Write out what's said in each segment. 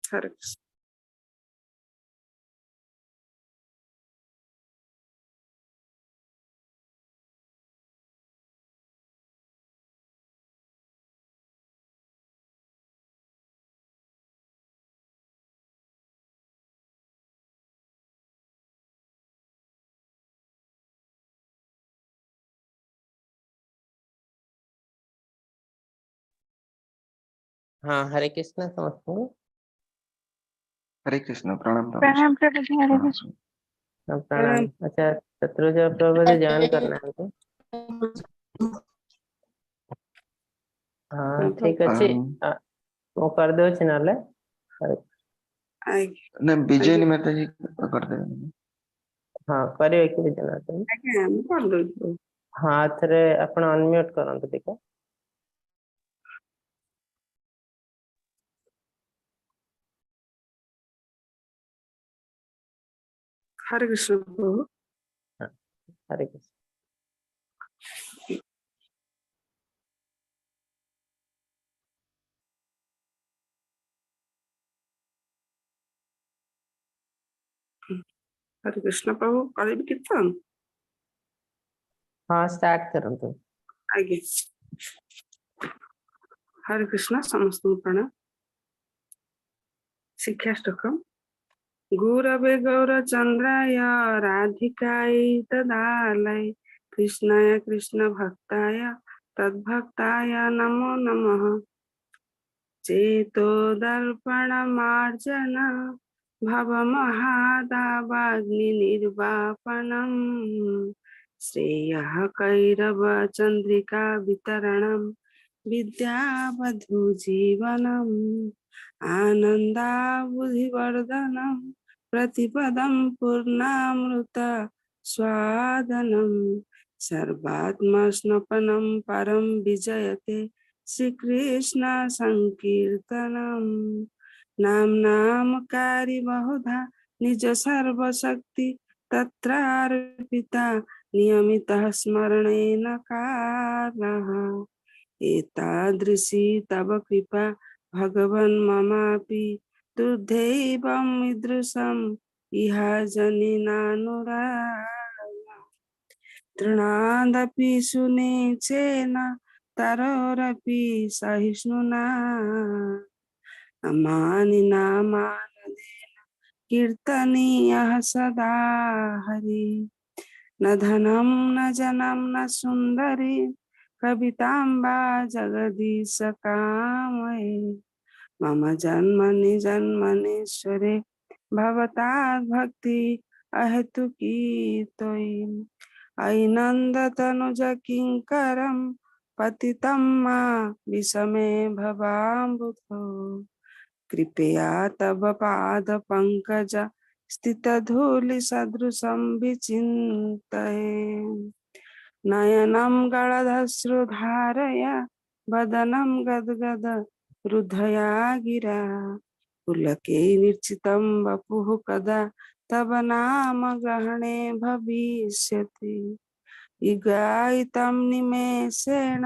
ହରେ କୃଷ୍ଣ। ହଁ, ହରେ କୃଷ୍ଣ ସମସ୍ତଙ୍କୁ। ହରେ କୃଷ୍ଣ, ପ୍ରଣାମ ପ୍ରଭୁଜୀ। ପ୍ରଣାମ ପ୍ରଭୁଜୀ, ହରେ ପ୍ରଣାମ। କୃଷ୍ଣ। ହଁ, ପ୍ରଣାମ। ଆଚ୍ଛା, ଶତ୍ରୁଜ ପ୍ରଭୁଜୀ ଜଏନ୍ କରିନାହାନ୍ତି। ହଁ, ଠିକ ଅଛି, ମୁଁ କରିଦଉଛି ନହେଲେ। ଆଜ୍ଞା। ନା, ବିଜୟିନୀ ମାତାଜୀ କରିଦେବେ। ହଁ, କରିବେ କି ବିଜୟ ମାତାଜୀ? ଆଜ୍ଞା, ମୁଁ କରିଦଉଛି। ହଁ, ଥରେ ଆପଣ ଅନମ୍ୟୁଟ କରନ୍ତୁ ଟିକେ। ହରେ କୃଷ୍ଣ ପ୍ରଭୁ। ହରେ କୃଷ୍ଣ। ହରେ କୃଷ୍ଣ ପ୍ରଭୁ, କରିବି କୀର୍ତ୍ତନ? ହଁ, ଷ୍ଟାର୍ଟ କରନ୍ତୁ। ଆଜ୍ଞା, ହରେ କୃଷ୍ଣ, ସମସ୍ତଙ୍କୁ ପ୍ରଣାମ। ଶିକ୍ଷାଷ୍ଟକମ୍। ଗୁରବେ ଗୌରଚନ୍ଦ୍ରାୟ ରାଧିକାୟ ତଦାଲୟ କୃଷ୍ଣାୟ କୃଷ୍ଣ ଭକ୍ତାୟ ତଦ୍ଭକ୍ତାୟ ନମୋ ନମଃ। ଚେତୋ ଦର୍ପଣ ମାର୍ଜନ ଭବ ମହାଦାବାଗ୍ନି ନିର୍ବାପଣମ୍ ଶ୍ରେୟଃ କୈରବ ଚନ୍ଦ୍ରିକା ବିତरणम् ବିଦ୍ୟାବଧୂ ଜୀବନम् आनन्दाबुधिवर्धनं प्रतिपदं पूर्णामृत स्वादनं सर्वात्मस्नपनं परं विजयते श्रीकृष्ण संकीर्तनं। नाम नामकारी बहुधा निज सर्वशक्ति तत्रार्पिता नियमितः स्मरणेन कालः। एतादृशी तव कृपा भगवन् ममापि दुर्दैवं ईदृशम् इह जनिनानुराग। तृणादपि सुनीचेन तरोरपि सहिष्णुना अमानिना मानदेन कीर्तनीयः सदा हरि। न धनं न जनं न सुन्दरी कवितां वा जगदीश कामये। मम जन्मनि जन्मनेश्वरे भवताद् भक्ति अहेतुकी त्वयि। अयि नन्दतनुज किङ्करं पतितं मा विषमे भवाम्बुधौ। कृपया तव पादपङ्कज स्थितधूलिसदृशं विचिन्तये। नयनं गलदश्रुधारया वदनं गद्गद हृदया गिरा। पुलके निर्चितं वपुः कदा तव नाम ग्रहणे भविष्यति। युगायितं निमेषेण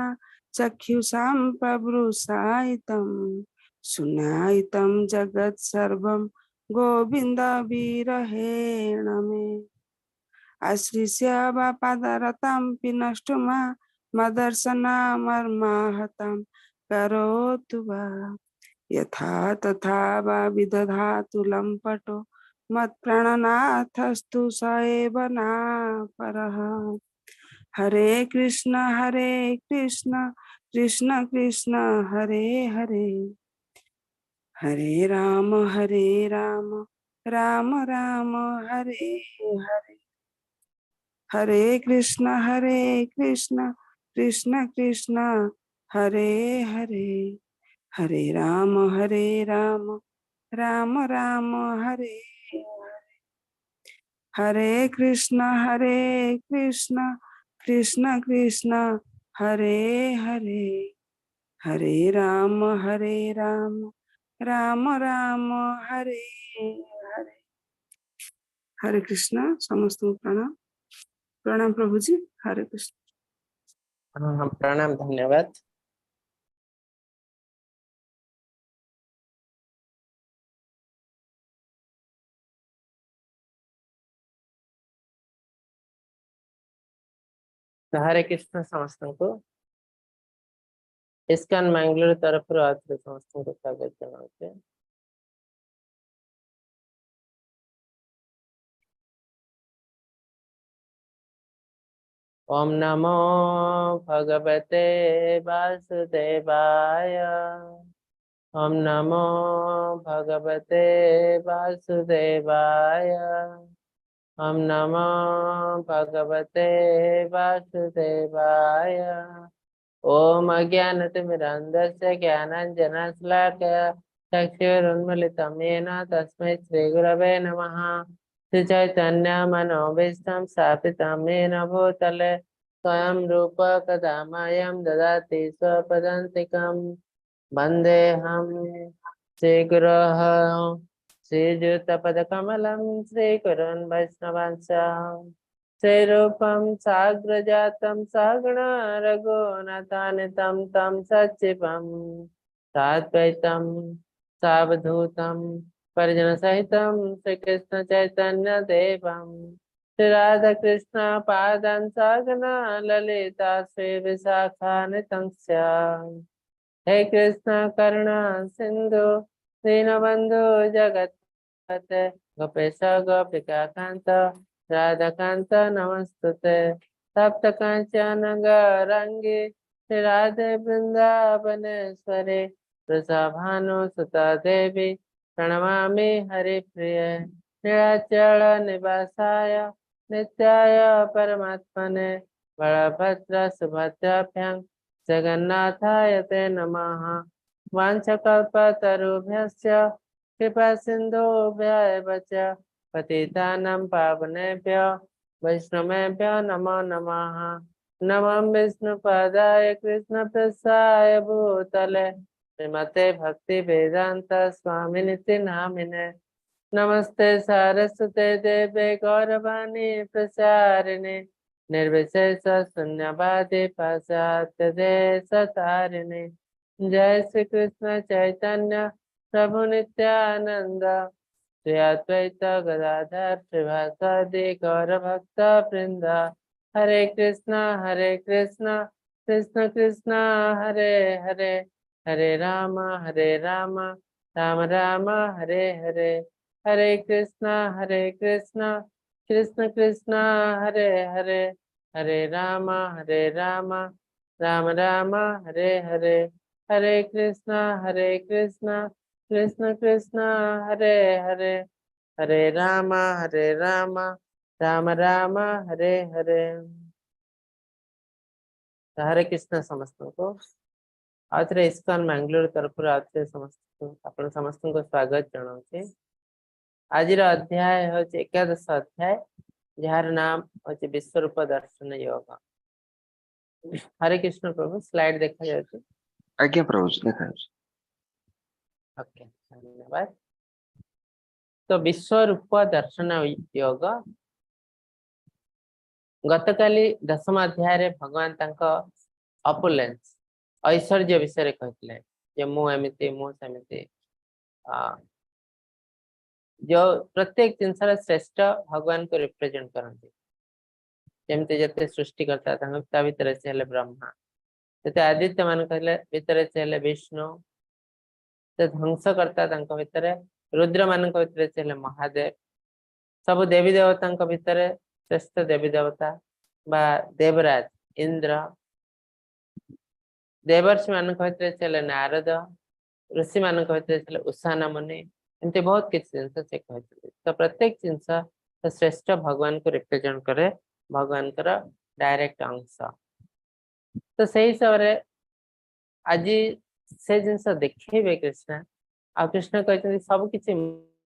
चक्षुषां प्रब्रुषायितं सुनायितं जगत् सर्वं गोविन्द विरहेण मे। आश्रिष्य पादरतं पिनष्टुमा मदर्शनामर्माहतं करोतु वा। यथा तथा वा विदधातु लम्पटो मत्प्राणनाथस्तु स एव नापरः। हरे कृष्ण हरे कृष्ण कृष्ण कृष्ण हरे हरे। हरे राम हरे राम राम राम हरे हरे। हरे कृष्ण हरे कृष्ण कृष्ण कृष्ण हरे हरे। हरे राम हरे राम राम राम हरे हरे। हरे कृष्ण हरे कृष्ण कृष्ण कृष्ण हरे हरे। हरे राम हरे राम राम राम हरे हरे। हरे कृष्ण, समस्त प्रणाम। प्रणाम प्रभुजी, हरे कृष्ण। हाँ, प्रणाम, धन्यवाद। ହରେ କୃଷ୍ଣ ସମସ୍ତଙ୍କୁ। ଇସ୍କନ ବାଙ୍ଗାଲୋର ତରଫରୁ ଆଉଥରେ ସମସ୍ତଙ୍କୁ ସ୍ୱାଗତ ଜଣାଉଛି। ଓମ୍ ନମୋ ଭଗବତେ ବାସୁଦେବାୟ। ଓମ୍ ନମୋ ଭଗବତେ ବାସୁଦେବାୟ। ଓମ୍ ନମୋ ଭଗବତେ ବାସୁଦେବାୟ। ॐ अज्ञानतिमिरान्धस्य ज्ञानाञ्जनशलाकया चक्षुरुन्मिलितं येन तस्मै श्रीगुरवे नमः। श्रीचैतन्यमनोभीष्टं स्थापितं येन भूतले स्वयं रूप कदा मह्यं ददाति स्वपदान्तिकं। वन्देऽहं श्रीगुरोः श्रीयुतपदकमलं श्रीगुरून् वैष्णवांश्च। श्रीरूपं साग्रजातं सागण रघुनाथान्वितं तं सचिवं साद्वैतं सावधूतं परिजनसहितं श्रीकृष्ण चैतन्य देवं श्री राधाकृष्ण पादान् सागण ललिता श्रीविशाखान्वितंश्च। हे कृष्ण करुणा सिन्धु दीनबन्धु जगत्पते गोपेश गोपिका कान्त राधाकान्त नमस्तुते। तप्त कांचन गौरांगी श्री राधे वृंदावनेश्वरी वृषभानु सुता देवी प्रणमामि हरिप्रिये। नीलाचल निवासाय नित्याय परमात्मने बलभद्र सुभद्राभ्यां जगन्नाथाय ते नमः। वाञ्छाकल्पतरुभ्यश्च कृपा सिन्धुभ्य एव च पतितानां पावनेभ्यो वैष्णवेभ्यो नमो नमः। नमो विष्णुपदाय कृष्णप्रसाय भूतले श्रीमते भक्ति वेदांत स्वामिनिति नामिने। नमस्ते सारस्वते देवे गौरवाणी प्रचारिणे निर्विशेष शून्यवादी पाश्चात्य देश तारिणे। जय श्री कृष्ण चैतन्य प्रभु नित्यानंद श्री अद्वैत गदाधर श्रीवासादि गौर भक्त वृंद। हरे कृष्णा कृष्ण कृष्ण हरे हरे, हरे राम राम राम हरे हरे। हरे कृष्णा कृष्ण कृष्ण हरे हरे, हरे राम राम राम हरे हरे। हरे कृष्णा कृष्ण कृष्ण हरे हरे, हरे राम राम राम हरे हरे। हरे कृष्ण ସମସ୍ତଙ୍କୁ ଆଉଥରେ ଇସ୍କନ ବାଙ୍ଗାଲୋର ତରଫରୁ ଆଉଥରେ ସମସ୍ତଙ୍କୁ ଆପଣ ସମସ୍ତଙ୍କୁ ସ୍ୱାଗତ ଜଣାଉଛି। ଆଜିର ଅଧ୍ୟାୟ ହେଉଛି ଏକାଦଶ ଅଧ୍ୟାୟ, ଯାହାର ନାମ ହଉଛି ବିଶ୍ୱରୂପ ଦର୍ଶନ ଯୋଗ। ହରେ କୃଷ୍ଣ ପ୍ରଭୁ, ସ୍ଲାଇଡ ଦେଖାଯାଉଛି? ଆଜ୍ଞା ପ୍ରଭୁ, ଦେଖାଯାଉଛି। ଓକେ, ଧନ୍ୟବାଦ। ତ ବିଶ୍ୱରୂପ ଦର୍ଶନ ଯୋଗ, ଗତକାଲି ଦଶମ ଅଧ୍ୟାୟରେ ଭଗବାନ ତାଙ୍କ ଅପୁଲେନ୍ସ ଐଶ୍ୱର୍ଯ୍ୟ ବିଷୟରେ କହିଥିଲେ ଯେ ମୁଁ ଏମିତି ମୁଁ ସେମିତି, ଯୋଉ ପ୍ରତ୍ୟେକ ଜିନିଷର ଶ୍ରେଷ୍ଠ ଭଗବାନଙ୍କୁ ରିପ୍ରେଜେଣ୍ଟ କରନ୍ତି। ଯେମିତି ଯେତେ ସୃଷ୍ଟିକର୍ତ୍ତା ତାଙ୍କ ତା ଭିତରେ ସେ ହେଲେ ବ୍ରହ୍ମା, ଯେତେ ଆଦିତ୍ୟ ମାନଙ୍କ ହେଲେ ଭିତରେ ସେ ହେଲେ ବିଷ୍ଣୁ, ସେ ଧ୍ୱଂସକର୍ତ୍ତା ତାଙ୍କ ଭିତରେ ରୁଦ୍ର ମାନଙ୍କ ଭିତରେ ସେ ହେଲେ ମହାଦେବ, ସବୁ ଦେବୀ ଦେବତାଙ୍କ ଭିତରେ ଶ୍ରେଷ୍ଠ ଦେବୀ ଦେବତା ବା ଦେବରାଜ ଇନ୍ଦ୍ର, ଦେବର୍ଷି ମାନଙ୍କ ଭିତରେ ସେ ହେଲେ ନାରଦ, ଋଷି ମାନଙ୍କ ଭିତରେ ସେ ହେଲେ ଉଷାନ ମୁନି। ଏମିତି ବହୁତ କିଛି ଜିନିଷ ସେ କହିଛନ୍ତି। ତ ପ୍ରତ୍ୟେକ ଜିନିଷ ଶ୍ରେଷ୍ଠ ଭଗବାନଙ୍କୁ ରିପ୍ରେଜେଣ୍ଟ କରେ, ଭଗବାନଙ୍କର ଡାଇରେକ୍ଟ ଅଂଶ। ତ ସେଇ ହିସାବରେ ଆଜି ସେ ଜିନିଷ ଦେଖେଇବେ କୃଷ୍ଣ। ଆଉ କୃଷ୍ଣ କହିଛନ୍ତି ସବୁ କିଛି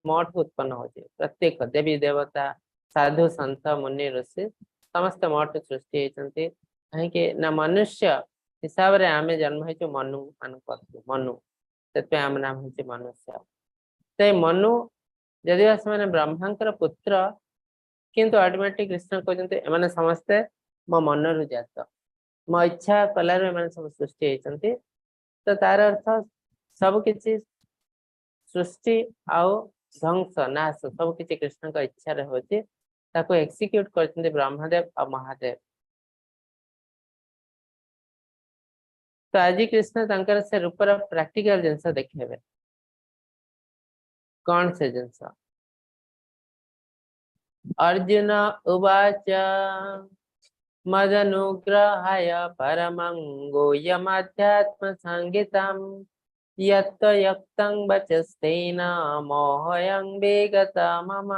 ମୋଠୁ ଉତ୍ପନ୍ନ ହଉଛି। ପ୍ରତ୍ୟେକ ଦେବୀ ଦେବତା ସାଧୁ ସନ୍ଥ ମୁନି ଋଷି ସମସ୍ତେ ମୋଠୁ ସୃଷ୍ଟି ହେଇଛନ୍ତି। କାହିଁକି ନା ମନୁଷ୍ୟ ହିସାବରେ ଆମେ ଜନ୍ମ ହେଇଛୁ ମନୁ ମାନଙ୍କ ପାଖରୁ, ମନୁ, ସେଥିପାଇଁ ଆମ ନାମ ହେଇଛି ମନୁଷ୍ୟ। ସେ ମନୁ ଯଦି ବା ସେମାନେ ବ୍ରହ୍ମାଙ୍କର ପୁତ୍ର, କିନ୍ତୁ ଅଟୋମେଟିକ କୃଷ୍ଣ କହୁଛନ୍ତି ଏମାନେ ସମସ୍ତେ ମୋ ମନରୁ ଜାତ, ମୋ ଇଚ୍ଛା କଲାରୁ ଏମାନେ ସବୁ ସୃଷ୍ଟି ହେଇଛନ୍ତି। ତ ତାର ଅର୍ଥ ସବୁ କିଛି ସୃଷ୍ଟି ଆଉ ଧ୍ୱଂସ ନାଶ ସବୁ କିଛି କୃଷ୍ଣଙ୍କ ଇଚ୍ଛାରେ ହଉଛି। ତାକୁ ଏକ୍ସିକ୍ୟୁଟ କରିଛନ୍ତି ବ୍ରହ୍ମଦେବ ଆଉ ମହାଦେବ। ତ ଆଜି କୃଷ୍ଣ ତାଙ୍କର ସେ ରୂପର ପ୍ରାକ୍ଟିକାଲ ଜିନିଷ ଦେଖେଇବେ। କଣ ସେ ଜିନିଷ? अर्जुन उवाच मदनुग्रहाय परमं गुह्यमाध्यात्म संहितं यत्त्वयुक्तं वचस्तेन मोहयं विगत मम।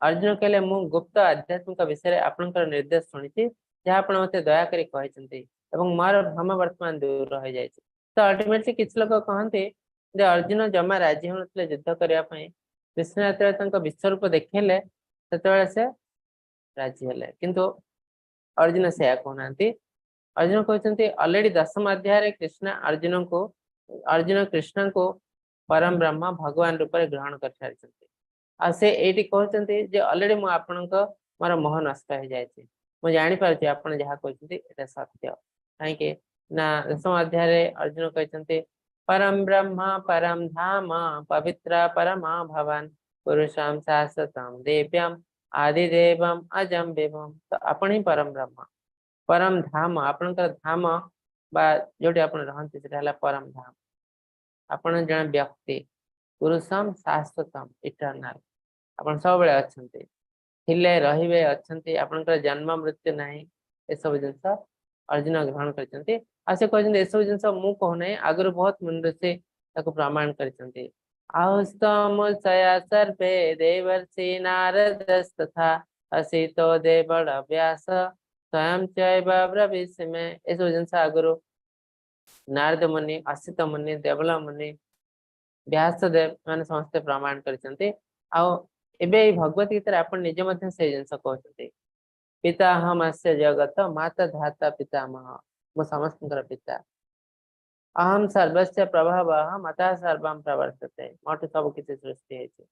अर्जुन କହିଲେ, ମୁଁ ଗୁପ୍ତ ଆଧ୍ୟାତ୍ମିକ ବିଷୟରେ ଆପଣଙ୍କର ନିର୍ଦ୍ଦେଶ ଶୁଣିଛି, ଯାହା ଆପଣ ମତେ ଦୟାକରି କହିଛନ୍ତି ଏବଂ ମୋର ଭ୍ରମ ବର୍ତ୍ତମାନ ଦୂର ହୋଇଯାଇଛି। ତ ଅଲ୍ଟିମେଟଲି କିଛି ଲୋକ କହନ୍ତି ଯେ ଅର୍ଜୁନ ଜମା ରାଜି ହେଉନଥିଲେ ଯୁଦ୍ଧ କରିବା ପାଇଁ। କୃଷ୍ଣ ଯେତେବେଳେ ତାଙ୍କ ବିଶ୍ୱରୂପ ଦେଖେଇଲେ, ସେତେବେଳେ ସେ ରାଜି ହେଲେ। କିନ୍ତୁ ଅର୍ଜୁନ ସେୟା କହୁନାହାନ୍ତି। ଅର୍ଜୁନ କହୁଛନ୍ତି, ଅଲରେଡି ଦଶମ ଅଧ୍ୟାୟରେ କୃଷ୍ଣ ଅର୍ଜୁନଙ୍କୁ, ଅର୍ଜୁନ କୃଷ୍ଣଙ୍କୁ ପରମ ବ୍ରହ୍ମ ଭଗବାନ ରୂପରେ ଗ୍ରହଣ କରିସାରିଛନ୍ତି। ଆଉ ସେ ଏଇଠି କହୁଛନ୍ତି ଯେ ଅଲରେଡି ମୁଁ ଆପଣଙ୍କ, ମୋର ମୋହ ନଷ୍ଟ ହେଇଯାଇଛି, ମୁଁ ଜାଣିପାରୁଛି ଆପଣ ଯାହା କହୁଛନ୍ତି ଏଇଟା ସତ୍ୟ। କାହିଁକି ନା ଦଶମ ଅଧ୍ୟାୟରେ ଅର୍ଜୁନ କହିଛନ୍ତି, ପରମ ବ୍ରହ୍ମ ପରମ ଧାମ ପବିତ୍ର ପରମ ଭବାନ ପୁରୁଷମ ଶାଶ୍ୱତମ ଦିବ୍ୟମ ଆଦିଦେବମ ଅଜମ ବିଭୁମ। ତ ଆପଣ ହିଁ ପରମ ବ୍ରହ୍ମ, ପରମ ଧାମ। ଆପଣଙ୍କର ଧାମ ବା ଯୋଉଠି ଆପଣ ରହନ୍ତି, ସେଟା ହେଲା ପରମ ଧାମ। ଆପଣ ଜଣେ ବ୍ୟକ୍ତି, ପୁରୁଷମ ଶାଶ୍ୱତମ, ଇଟର୍ନାଲ, ଆପଣ ସବୁବେଳେ ଅଛନ୍ତି, ଥିଲେ, ରହିବେ, ଅଛନ୍ତି, ଆପଣଙ୍କର ଜନ୍ମ ମୃତ୍ୟୁ ନାହିଁ। ଏସବୁ ଜିନିଷ ଅର୍ଜୁନ ଗ୍ରହଣ କରିଛନ୍ତି। ଆଉ ସେ କହିଛନ୍ତି, ଏସବୁ ଜିନିଷ ମୁଁ କହୁନାହିଁ, ଆଗରୁ ବହୁତ ମୁନି ଋଷି ତାକୁ ପ୍ରମାଣ କରିଛନ୍ତି। आहुस्तमुषया सर्वे देवर्षि नारदस्तथा असितो देवल व्यास ସ୍ୱୟଂ ଚୈବ ବ୍ରବୀଷି ମେ। ଏସବୁ ଜିନିଷ ଆଗରୁ ନାରଦ ମୁନି, ଅସିତ ମୁନି, ଦେବଳ ମୁନି, ବ୍ୟାସଦେବ ମାନେ ସମସ୍ତେ ପ୍ରମାଣ କରିଛନ୍ତି। ଆଉ ଏବେ ଏଇ ଭଗବତ ଗୀତାରେ ଆପଣ ନିଜେ ମଧ୍ୟ ସେଇ ଜିନିଷ କହୁଛନ୍ତି। ପିତାହମସ୍ୟ ଜଗତ ମାତା ଧାତା ପିତାମହ, ମୁଁ ସମସ୍ତଙ୍କର ପିତା। ଅହମ୍ ସର୍ବସ୍ୟ ପ୍ରଭବଃ ମତଃ ସର୍ବଂ ପ୍ରବର୍ତ୍ତତେ, ମୋଠୁ ସବୁ କିଛି ସୃଷ୍ଟି ହେଇଛି।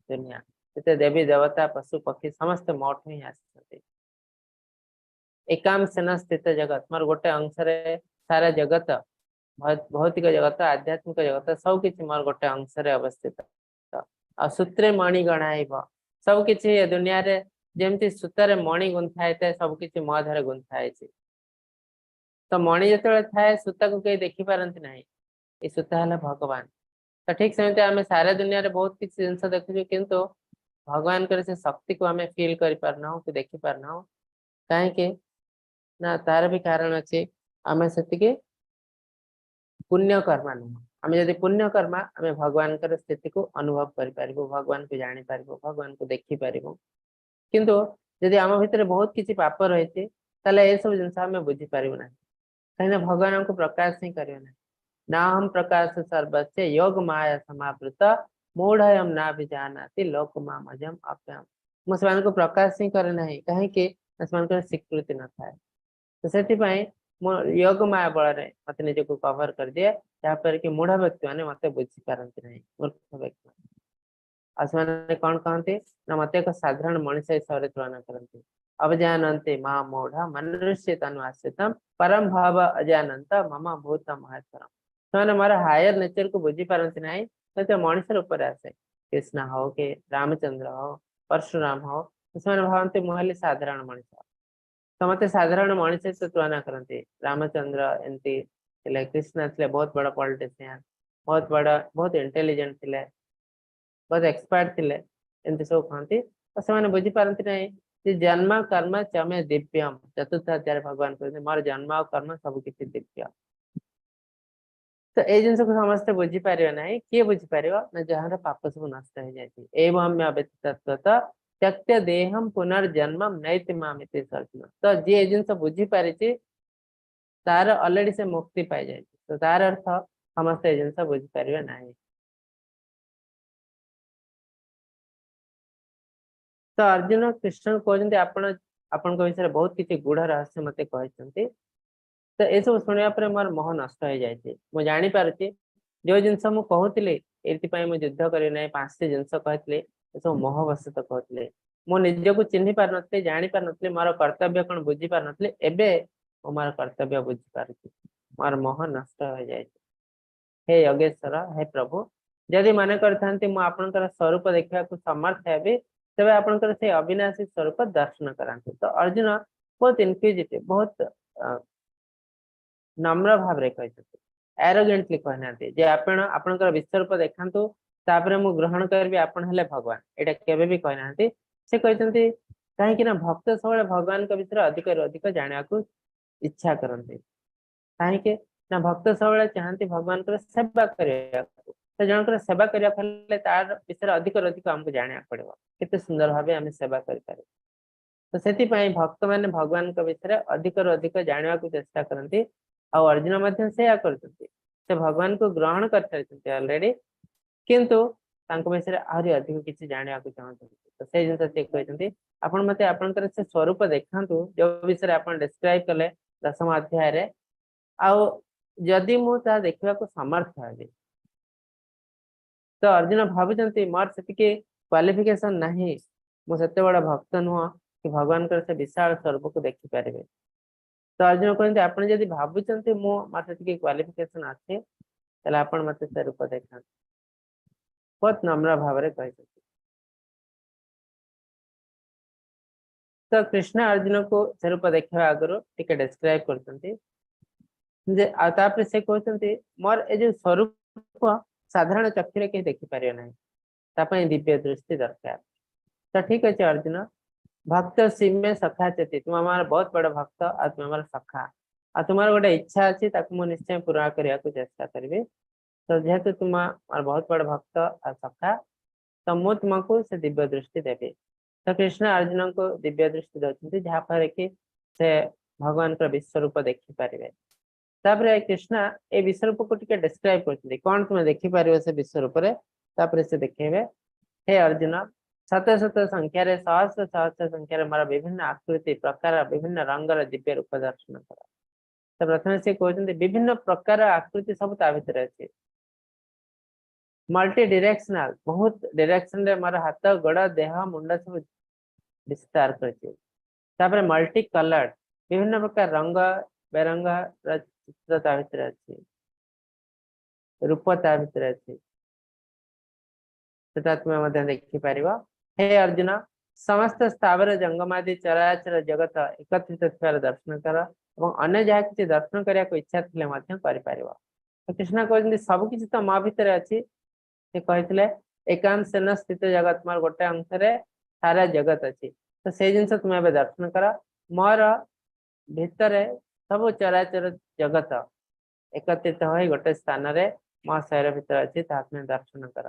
ଦୁନିଆ ଯେତେ ଦେବୀ ଦେବତା, ପଶୁ ପକ୍ଷୀ ସମସ୍ତେ ମୋଠୁ ହିଁ ଆସିଛନ୍ତି। ଏକାଂଶେନ ସ୍ଥିତ ଜଗତ, ମୋର ଗୋଟେ ଅଂଶରେ ସାରା ଜଗତ, ଭୌତିକ ଜଗତ, ଆଧ୍ୟାତ୍ମିକ ଜଗତ, ସବୁ କିଛି ମୋର ଗୋଟେ ଅଂଶରେ ଅବସ୍ଥିତ। ଆଉ ସୂତ୍ରେ ମଣି ଗଣାଇବ, ସବୁ କିଛି ଏ ଦୁନିଆରେ ଯେମିତି ସୂତାରେ ମଣି ଗୁନ୍ଥା ହେଇଥାଏ, ସବୁ କିଛି ମୋ ଦେହରେ ଗୁନ୍ଥା ହେଇଛି। ତ ମଣି ଯେତେବେଳେ ଥାଏ, ସୂତାକୁ କେହି ଦେଖିପାରନ୍ତି ନାହିଁ। ଏଇ ସୂତା ହେଲା ଭଗବାନ। ତ ଠିକ ସେମିତି ଆମେ ସାରା ଦୁନିଆରେ ବହୁତ କିଛି ଜିନିଷ ଦେଖୁଛୁ, କିନ୍ତୁ ଭଗବାନଙ୍କର ସେ ଶକ୍ତିକୁ ଆମେ ଫିଲ୍ କରିପାରୁନାହୁଁ କି ଦେଖିପାରୁନାହୁଁ। କାହିଁକି ନା ତାର ବି କାରଣ ଅଛି, ଆମେ ସେତିକି ପୁଣ୍ୟ କର୍ମା ନୁହଁ। ଆମେ ଯଦି ପୁଣ୍ୟ କର୍ମା, ଆମେ ଭଗବାନଙ୍କର ସ୍ଥିତିକୁ ଅନୁଭବ କରିପାରିବୁ, ଭଗବାନଙ୍କୁ ଜାଣିପାରିବୁ, ଭଗବାନଙ୍କୁ ଦେଖିପାରିବୁ। କିନ୍ତୁ ଯଦି ଆମ ଭିତରେ ବହୁତ କିଛି ପାପ ରହିଛି, ତାହେଲେ ଏସବୁ ଜିନିଷ ଆମେ ବୁଝିପାରିବୁ ନାହିଁ। କାହିଁକିନା ଭଗବାନ ଆମକୁ ପ୍ରକାଶ ହିଁ କରିବେ ନାହିଁ। ନାହମ ପ୍ରକାଶ ସର୍ବସ୍ୟ ଯୋଗ ମାୟା ସମାବୃତ ମୂଢ଼ୟମ ନା ବିଜାନାତି ଲୋକ ମାମଜମ ଅପ୍ୟମ। ମୁଁ ସେମାନଙ୍କୁ ପ୍ରକାଶ ହିଁ କରେ ନାହିଁ। କାହିଁକି ନା ସେମାନଙ୍କର ସ୍ୱୀକୃତି ନଥାଏ। ତ ସେଥିପାଇଁ ମୁଁ ଯୋଗ ମାୟା ବଳରେ ମତେ ନିଜକୁ କଭର କରିଦିଏ, ଯାହାଫଳରେ କି ମୂଢ ବ୍ୟକ୍ତି ମାନେ ମତେ ବୁଝିପାରନ୍ତି ନାହିଁ, ମୂର୍ଖ ବ୍ୟକ୍ତି ମାନେ। ଆଉ ସେମାନେ କଣ କହନ୍ତି ନା ମତେ ଏକ ସାଧାରଣ ମଣିଷ ହିସାବରେ ତୁଳନା କରନ୍ତି। ଅବଜାନନ୍ତି ମା ମୂଢ ମନୁଷ୍ୟ ତନୁ ଆଶ୍ରିତମ ପରମ ଭାବ ଅଜାନନ୍ତ ମମ ଭୂତ ମହେଶ୍ୱରମ। ସେମାନେ ମୋର ହାୟର ନେଚରକୁ ବୁଝିପାରନ୍ତି ନାହିଁ। ତ ମଣିଷ ରୂପରେ ଆସେ, କୃଷ୍ଣ ହଉ କି ରାମଚନ୍ଦ୍ର ହଉ, ପରଶୁରାମ ହଉ, ସେମାନେ ଭାବନ୍ତି ମୁଁ ହେଲି ସାଧାରଣ ମଣିଷ। ତ ମତେ ସାଧାରଣ ମଣିଷ ସହିତ ତୁଳନା କରନ୍ତି। ରାମଚନ୍ଦ୍ର ଏମିତି ଥିଲେ, କୃଷ୍ଣ ଥିଲେ ବହୁତ ବଡ ପଲିଟିସିଆନ, ବହୁତ ବଡ, ବହୁତ ଇଣ୍ଟେଲିଜେଣ୍ଟ ଥିଲେ, ବହୁତ ଏକ୍ସପର୍ଟ ଥିଲେ, ଏମିତି ସବୁ କହନ୍ତି। ତ ସେମାନେ ବୁଝିପାରନ୍ତି ନାହିଁ ଯେ ଜନ୍ମ କର୍ମ ଚ ମେ ଦିବ୍ୟମ। ଚତୁର୍ଥ ଅଧ୍ୟାୟରେ ଭଗବାନ କହନ୍ତି, ମୋର ଜନ୍ମ ଆଉ କର୍ମ ସବୁ କିଛି ଦିବ୍ୟ। ତ ଏଇ ଜିନିଷକୁ ସମସ୍ତେ ବୁଝିପାରିବେ ନାହିଁ। କିଏ ବୁଝିପାରିବ ନା ଯାହାର ପାପ ସବୁ ନଷ୍ଟ ହେଇଯାଇଛି। ଏବଂ ବ୍ୟତୀତତ୍ୱତ ତ୍ୟକ୍ତ ଦେହମ ପୁନର୍ଜନ୍ମ ନୈତି ମାମିତି ଅର୍ଜୁନ। ତ ଯିଏ ଏ ଜିନିଷ ବୁଝିପାରିଛି, ତାର ଅଲରେଡି ସେ ମୁକ୍ତି ପାଇଯାଇଛି। ତ ତାର ଅର୍ଥ ସମସ୍ତେ ଏ ଜିନିଷ ବୁଝିପାରିବେ ନାହିଁ। ତ ଅର୍ଜୁନ କୃଷ୍ଣ କହୁଛନ୍ତି, ଆପଣ ଆପଣଙ୍କ ବିଷୟରେ ବହୁତ କିଛି ଗୁଢ ରହସ୍ୟ ମତେ କହିଛନ୍ତି। ତ ଏସବୁ ଶୁଣିବା ପରେ ମୋର ମୋହ ନଷ୍ଟ ହେଇଯାଇଛି। ମୁଁ ଜାଣିପାରୁଛି, ଯୋଉ ଜିନିଷ ମୁଁ କହୁଥିଲି, ଏଇଥିପାଇଁ ମୁଁ ଯୁଦ୍ଧ କରିବି ନାହିଁ, ପାଞ୍ଚଟି ଜିନିଷ କହିଥିଲି, ଏସବୁ ମୋହବଶତ କହୁଥିଲି। ମୁଁ ନିଜକୁ ଚିହ୍ନି ପାରୁନଥିଲି, ଜାଣି ପାରୁନଥିଲି, ମୋର କର୍ତ୍ତବ୍ୟ କଣ ବୁଝି ପାରୁନଥିଲି। ଏବେ ମୁଁ ମୋର କର୍ତ୍ତବ୍ୟ ବୁଝିପାରୁଛି, ମୋର ମୋହ ନଷ୍ଟ ହେଇଯାଇଛି। ହେ ଯୋଗେଶ୍ୱର, ହେ ପ୍ରଭୁ, ଯଦି ମନେ କରିଥାନ୍ତି ମୁଁ ଆପଣଙ୍କର ସ୍ୱରୂପ ଦେଖିବାକୁ ସମର୍ଥ ହେବି, ତେବେ ଆପଣଙ୍କର ସେଇ ଅବିନାଶୀ ସ୍ୱରୂପ ଦର୍ଶନ କରାନ୍ତୁ। ତ ଅର୍ଜୁନ ବହୁତ ଇନକ୍ୱିଜିଟିଭ, ବହୁତ ନମ୍ର ଭାବରେ କହିଛନ୍ତି, ଆରୋଗେଣ୍ଟଲି କହିନାହାନ୍ତି ଯେ ଆପଣ ଆପଣଙ୍କର ବିଶ୍ୱରୂପ ଦେଖାନ୍ତୁ, ତାପରେ ମୁଁ ଗ୍ରହଣ କରିବି ଆପଣ ହେଲେ ଭଗବାନ। ଏଇଟା କେବେ ବି କହିନାହାନ୍ତି। ସେ କହିଛନ୍ତି କାହିଁକି ନା ଭକ୍ତ ସବୁବେଳେ ଭଗବାନଙ୍କ ବିଷୟରେ ଅଧିକରୁ ଅଧିକ ଜାଣିବାକୁ ଇଚ୍ଛା କରନ୍ତି। କାହିଁକି ନା ଭକ୍ତ ସବୁବେଳେ ଚାହାନ୍ତି ଭଗବାନଙ୍କର ସେବା କରିବାକୁ। ତ ଜଣଙ୍କର ସେବା କରିବାକୁ ହେଲେ ତାର ବିଷୟରେ ଅଧିକରୁ ଅଧିକ ଆମକୁ ଜାଣିବାକୁ ପଡିବ, କେତେ ସୁନ୍ଦର ଭାବେ ଆମେ ସେବା କରିପାରିବୁ। ତ ସେଥିପାଇଁ ଭକ୍ତମାନେ ଭଗବାନଙ୍କ ବିଷୟରେ ଅଧିକରୁ ଅଧିକ ଜାଣିବାକୁ ଚେଷ୍ଟା କରନ୍ତି। ଆଉ ଅର୍ଜୁନ ମଧ୍ୟ ସେଇଆ କରୁଛନ୍ତି। ସେ ଭଗବାନଙ୍କୁ ଗ୍ରହଣ କରିସାରିଛନ୍ତି ଅଲରେଡି, କିନ୍ତୁ ତାଙ୍କ ବିଷୟରେ ଆହୁରି ଅଧିକ କିଛି ଜାଣିବାକୁ ଚାହୁଁଛନ୍ତି। ତ ସେଇ ଜିନିଷ ସେ କହିଛନ୍ତି, ଆପଣ ମତେ ଆପଣଙ୍କର ସେ ସ୍ୱରୂପ ଦେଖାନ୍ତୁ ଯୋଉ ବିଷୟରେ ଆପଣ ଡେସ୍କ୍ରାଇବ କଲେ ଦଶମ ଅଧ୍ୟାୟରେ, ଆଉ ଯଦି ମୁଁ ତାହା ଦେଖିବାକୁ ସମର୍ଥ ହେବି। ତ ଅର୍ଜୁନ ଭାବୁଛନ୍ତି ମୋର ସେତିକି କ୍ୱାଲିଫିକେସନ ନାହିଁ, ମୁଁ ସେତେ ବଡ ଭକ୍ତ ନୁହଁ କି ଭଗବାନଙ୍କର ସେ ବିଶାଳ ସ୍ୱରୂପକୁ ଦେଖିପାରିବେ। ତ ଅର୍ଜୁନ କୁହନ୍ତି, ଆପଣ ଯଦି ଭାବୁଛନ୍ତି ମୁଁ ମୋର ସେତିକି କ୍ୱାଲିଫିକେସନ ଅଛି, ତାହେଲେ ଆପଣ ମତେ ସେ ରୂପ ଦେଖାନ୍ତୁ। ବହୁତ ନମ୍ର ଭାବରେ କହିଛନ୍ତି। ତ କୃଷ୍ଣ ଅର୍ଜୁନକୁ ସେ ରୂପ ଦେଖିବା ଆଗରୁ ଟିକେ ଡେସ୍କ୍ରାଇବ କରୁଛନ୍ତି ଯେ, ଆଉ ତାପରେ ସେ କହୁଛନ୍ତି ମୋର ଏ ଯୋଉ ସ୍ୱରୂପ ସାଧାରଣ ଚକ୍ଷୁରେ କେହି ଦେଖିପାରିବେ ନାହିଁ, ତା ପାଇଁ ଦିବ୍ୟ ଦୃଷ୍ଟି ଦରକାର। ତ ଠିକ ଅଛି ଅର୍ଜୁନ, ଭକ୍ତ ସିମେ ସଖା ଚେତି, ତୁମ ଆମର ବହୁତ ବଡ ଭକ୍ତ ଆଉ ତୁମେ ଆମର ସଖା, ଆଉ ତୁମର ଗୋଟେ ଇଚ୍ଛା ଅଛି, ତାକୁ ମୁଁ ନିଶ୍ଚୟ ପୂରଣ କରିବାକୁ ଚେଷ୍ଟା କରିବି। ତ ଯେହେତୁ ତୁମ ମୋର ବହୁତ ବଡ ଭକ୍ତ ଆଉ ସଖା, ତ ମୁଁ ତୁମକୁ ସେ ଦିବ୍ୟ ଦୃଷ୍ଟି ଦେବି। ତ କୃଷ୍ଣ ଅର୍ଜୁନଙ୍କୁ ଦିବ୍ୟ ଦୃଷ୍ଟି ଦଉଛନ୍ତି, ଯାହାଫଳରେ କି ସେ ଭଗବାନଙ୍କର ବିଶ୍ୱରୂପ ଦେଖିପାରିବେ। ତାପରେ କୃଷ୍ଣ ଏଇ ବିଶ୍ୱରୂପକୁ ଟିକେ ଡେସ୍କ୍ରାଇବ କରୁଛନ୍ତି, କଣ ତୁମେ ଦେଖିପାରିବ ସେ ବିଶ୍ୱରୂପରେ। ତାପରେ ସେ ଦେଖେଇବେ, ହେ ଅର୍ଜୁନ, ଶତ ଶତ ସଂଖ୍ୟାରେ ସହସ୍ର ସହସ୍ର ସଂଖ୍ୟାରେ ମୋର ବିଭିନ୍ନ ଆକୃତି ପ୍ରକାର ବିଭିନ୍ନ ରଙ୍ଗର ଦିବ୍ୟ ରୂପ ଦର୍ଶନ କର। ତ ପ୍ରଥମେ ସେ କହୁଛନ୍ତି ବିଭିନ୍ନ ପ୍ରକାର ଆକୃତି ସବୁ ତା ଭିତରେ ଅଛି, ମଲ୍ଟି ଡିରେକ୍ସନାଲ, ବହୁତ ଡିରେକ୍ସନ ରେ ମୋର ହାତ ଗୋଡ ଦେହ ମୁଣ୍ଡ ସବୁ ବିସ୍ତାର କରିଛି। ତାପରେ ମଲ୍ଟି କଲର୍ଡ, ବିଭିନ୍ନ ପ୍ରକାର ରଙ୍ଗ ବେରଙ୍ଗ ର ଚିତ୍ର ତା ଭିତରେ ଅଛି, ରୂପ ତା ଭିତରେ ଅଛି, ସେଟା ତୁମେ ମଧ୍ୟ ଦେଖିପାରିବ। ହେ ଅର୍ଜୁନ, ସମସ୍ତ ସ୍ଥାବର ଜଙ୍ଗମାଦି ଚରାଚର ଜଗତ ଏକତ୍ରିତ ଥିବାର ଦର୍ଶନ କର ଏବଂ ଅନ୍ୟ ଯାହା କିଛି ଦର୍ଶନ କରିବାକୁ ଇଚ୍ଛା ଥିଲେ ମଧ୍ୟ କରିପାରିବ। ତ କୃଷ୍ଣ କହୁଛନ୍ତି ସବୁ କିଛି ତ ମୋ ଭିତରେ ଅଛି। ସେ କହିଥିଲେ ଏକାଂଶେନ ସ୍ଥିତ ଜଗତ, ମୋର ଗୋଟେ ଅଂଶରେ ସାରା ଜଗତ ଅଛି। ତ ସେଇ ଜିନିଷ ତୁମେ ଏବେ ଦର୍ଶନ କର, ମୋର ଭିତରେ ସବୁ ଚରାଚର ଜଗତ ଏକତ୍ରିତ ହୋଇ ଗୋଟେ ସ୍ଥାନରେ ମୋ ଶରୀର ଭିତରେ ଅଛି, ତାହା ତୁମେ ଦର୍ଶନ କର।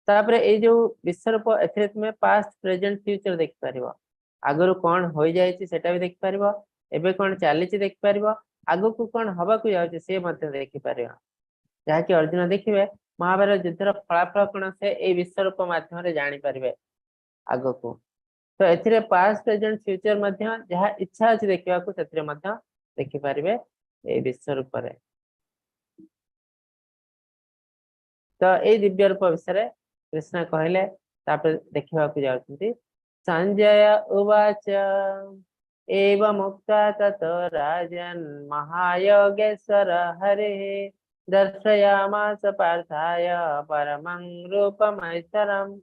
ତାପରେ ଏଇ ଯୋଉ ବିଶ୍ୱରୂପ, ଏଥିରେ ତୁମେ ପାଷ୍ଟ ପ୍ରେଜେଣ୍ଟ ଫ୍ୟୁଚର ଦେଖିପାରିବ। ଆଗରୁ କଣ ହୋଇଯାଇଛି ସେଟା ବି ଦେଖିପାରିବ, ଏବେ କଣ ଚାଲିଛି ଦେଖିପାରିବ, ଆଗକୁ କଣ ହବାକୁ ଯାଉଛି ସେ ମଧ୍ୟ ଦେଖିପାରିବ। ଯାହାକି ଅର୍ଜୁନ ଦେଖିବେ ମହାଭାରତ ଯୁଦ୍ଧର ଫଳାଫଳ କଣ ସେ ଏଇ ବିଶ୍ୱରୂପ ମାଧ୍ୟମରେ ଜାଣିପାରିବେ ଆଗକୁ। ତ ଏଥିରେ ପାଷ୍ଟ ପ୍ରେଜେଣ୍ଟ ଫ୍ୟୁଚର ମଧ୍ୟ ଯାହା ଇଚ୍ଛା ଅଛି ଦେଖିବାକୁ ସେଥିରେ ମଧ୍ୟ ଦେଖିପାରିବେ ଏଇ ବିଶ୍ୱରୂପରେ। ତ ଏଇ ଦିବ୍ୟ ରୂପ ବିଷୟରେ କୃଷ୍ଣ କହିଲେ। ତାପରେ ଦେଖିବାକୁ ଯାଉଛନ୍ତି, ସଞ୍ଜୟ ଉବାଚ ଏବମୁକ୍ତ୍ୱା ତତୋ ରାଜନ୍ ମହାୟୋଗେଶ୍ୱର ହରିଃ ଦର୍ଶୟାମାସ ପାର୍ଥାୟ ପରମଂ ରୂପମୈଶ୍ୱରମ୍।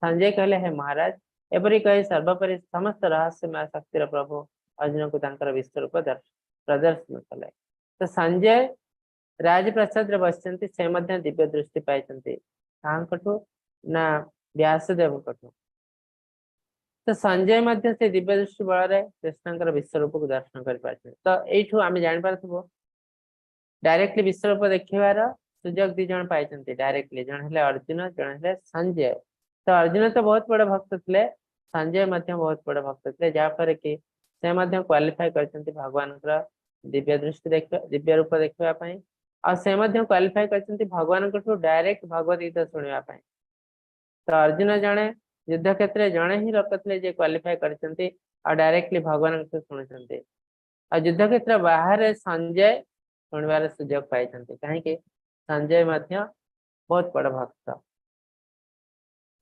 ସଞ୍ଜୟ କହିଲେ, ହେ ମହାରାଜ, ଏପରି କହି ସର୍ବୋପରି ସମସ୍ତ ରହସ୍ୟମୟ ଶକ୍ତିର ପ୍ରଭୁ ଅର୍ଜୁନକୁ ତାଙ୍କର ବିଶ୍ୱରୂପ ପ୍ରଦର୍ଶନ କଲେ। ତ ସଞ୍ଜୟ ରାଜପ୍ରାସାଦରେ ବସିଛନ୍ତି, ସେ ମଧ୍ୟ ଦିବ୍ୟ ଦୃଷ୍ଟି ପାଇଛନ୍ତି। କାହାଙ୍କଠୁ ନା ବ୍ୟାସଦେବଙ୍କଠୁ। ତ ସଞ୍ଜୟ ମଧ୍ୟ ସେ ଦିବ୍ୟ ଦୃଷ୍ଟି ବଳରେ କୃଷ୍ଣଙ୍କର ବିଶ୍ୱରୂପକୁ ଦର୍ଶନ କରିପାରିଛନ୍ତି। ତ ଏଇଠୁ ଆମେ ଜାଣିପାରୁଥିବୁ ଡାଇରେକ୍ଟଲି ବିଶ୍ୱରୂପ ଦେଖିବାର ସୁଯୋଗ ଦି ଜଣ ପାଇଛନ୍ତି ଡାଇରେକ୍ଟଲି, ଜଣେ ହେଲେ ଅର୍ଜୁନ, ଜଣେ ହେଲେ ସଞ୍ଜୟ। ତ ଅର୍ଜୁନ ତ ବହୁତ ବଡ ଭକ୍ତ ଥିଲେ, ସଞ୍ଜୟ ମଧ୍ୟ ବହୁତ ବଡ ଭକ୍ତ ଥିଲେ, ଯାହାଫଳରେ କି ସେ ମଧ୍ୟ କ୍ୱାଲିଫାଏ କରିଛନ୍ତି ଭଗବାନଙ୍କର ଦିବ୍ୟ ଦୃଷ୍ଟି ଦେଖିବା, ଦିବ୍ୟ ରୂପ ଦେଖିବା ପାଇଁ। ଆଉ ସେ ମଧ୍ୟ କ୍ୱାଲିଫାଏ କରିଛନ୍ତି ଭଗବାନଙ୍କଠୁ ଡାଇରେକ୍ଟ ଭଗବତ ଗୀତା ଶୁଣିବା ପାଇଁ। ତ ଅର୍ଜୁନ ଜଣେ ଯୁଦ୍ଧ କ୍ଷେତ୍ରରେ ଜଣେ ହିଁ ଲୋକ ଥିଲେ ଯିଏ କ୍ୱାଲିଫାଏ କରିଛନ୍ତି ଆଉ ଡାଇରେକ୍ଟଲି ଭଗବାନଙ୍କଠୁ ଶୁଣୁଛନ୍ତି। ଆଉ ଯୁଦ୍ଧ କ୍ଷେତ୍ର ବାହାରେ ସଞ୍ଜୟ ଶୁଣିବାର ସୁଯୋଗ ପାଇଛନ୍ତି, କାହିଁକି ସଞ୍ଜୟ ମଧ୍ୟ ବହୁତ ବଡ ଭକ୍ତ।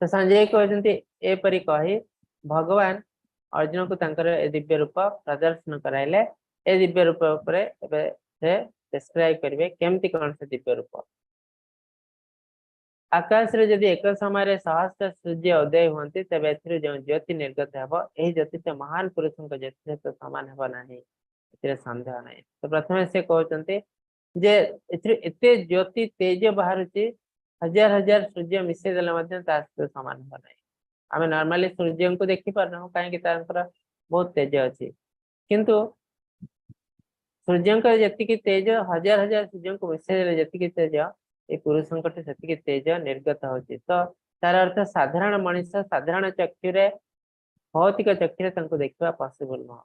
ତ ସଞ୍ଜୟ କହୁଛନ୍ତି ଏପରି କହି ଭଗବାନ ଅର୍ଜୁନକୁ ତାଙ୍କର ଏ ଦିବ୍ୟ ରୂପ ପ୍ରଦର୍ଶନ କରାଇଲେ। ଏ ଦିବ୍ୟ ରୂପ ଉପରେ ଏବେ ସେ ଡେସ୍କ୍ରାଇବ କରିବେ କେମିତି କଣ ସେ ଦିବ୍ୟ ରୂପ। ଆକାଶରେ ଯଦି ଏକ ସମୟରେ ସହସ୍ର ସୂର୍ଯ୍ୟ ଉଦୟ ହୁଅନ୍ତି, ତେବେ ଏଥିରୁ ଯେଉଁ ଜ୍ୟୋତି ନିର୍ଗତ ହେବ, ଏହି ଜ୍ୟୋତି ତ ମହାନ ପୁରୁଷଙ୍କ ଜ୍ୟୋତି ସହିତ ସମାନ ହେବ ନାହିଁ। ଏଥିରେ ସନ୍ଦେହ ନାହିଁ। ତ ପ୍ରଥମେ ସେ କହୁଛନ୍ତି ଯେ ଏଥିରୁ ଏତେ ଜ୍ୟୋତି ତେଜ ବାହାରୁଛି, ହଜାର ହଜାର ସୂର୍ଯ୍ୟ ମିଶେଇ ଦେଲେ ମଧ୍ୟ ତା ସହିତ ସମାନ ହେବ ନାହିଁ। ଆମେ ନର୍ମାଲି ସୂର୍ଯ୍ୟଙ୍କୁ ଦେଖିପାରୁନାହୁଁ, କାହିଁକି ତାଙ୍କର ବହୁତ ତେଜ ଅଛି, କିନ୍ତୁ ସୂର୍ଯ୍ୟଙ୍କର ଯେତିକି ତେଜ, ହଜାର ହଜାର ସୂର୍ଯ୍ୟଙ୍କୁ ମିଶେଇ ଦେଲେ ଯେତିକି ତେଜ, ଏ ପୁରୁଷଙ୍କଠୁ ସେତିକି ତେଜ ନିର୍ଗତ ହଉଛି। ତ ତାର ଅର୍ଥ ସାଧାରଣ ମଣିଷ ସାଧାରଣ ଚକ୍ଷୁରେ, ଭୌତିକ ଚକ୍ଷୁରେ ତାଙ୍କୁ ଦେଖିବା ପସିବଲ ନୁହଁ।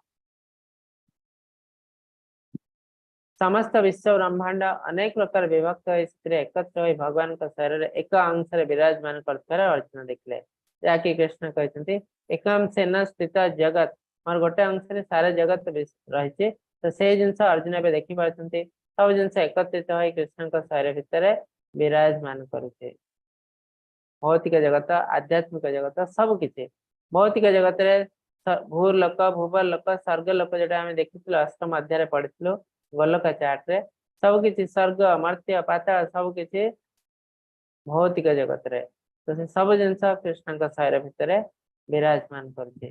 ସମସ୍ତ ବିଶ୍ୱ ବ୍ରହ୍ମାଣ୍ଡ ଅନେକ ପ୍ରକାର ବିଭକ୍ତ ହୋଇ ସେଥିରେ ଏକତ୍ର ହୋଇ ଭଗବାନଙ୍କ ଶରୀରରେ ଏକ ଅଂଶରେ ବିରାଜମାନ କରୁଥିବାର ଅର୍ଜୁନ ଦେଖିଲେ, ଯାହାକି କୃଷ୍ଣ କହିଛନ୍ତି ଏକାଂଶେନ ସ୍ଥିତ ଜଗତ, ମୋର ଗୋଟେ ଅଂଶରେ ସାରା ଜଗତ ରହିଛି। ତ ସେଇ ଜିନିଷ ଅର୍ଜୁନ ଏବେ ଦେଖିପାରୁଛନ୍ତି, ସବୁ ଜିନିଷ ଏକତ୍ରିତ ହୋଇ କୃଷ୍ଣଙ୍କ ଶରୀର ଭିତରେ ବିରାଜମାନ କରୁଛି। ଭୌତିକ ଜଗତ, ଆଧ୍ୟାତ୍ମିକ ଜଗତ, ସବୁ କିଛି। ଭୌତିକ ଜଗତରେ ଭୂଲୋକ, ଭୁବଲୋକ, ସ୍ୱର୍ଗ ଲୋକ, ଯୋଉଟା ଆମେ ଦେଖିଥିଲୁ ଅଷ୍ଟମ ଅଧ୍ୟାୟରେ ପଢିଥିଲୁ ଗୋଲକ ଚାର୍ଟରେ, ସବୁ କିଛି ସ୍ୱର୍ଗ, ମର୍ତ୍ତ୍ୟ, ପାତାଳ, ସବୁ କିଛି ଭୌତିକ ଜଗତରେ। ତ ସେ ସବୁ ଜିନିଷ କୃଷ୍ଣଙ୍କ ଶରୀର ଭିତରେ ବିରାଜମାନ କରୁଛି।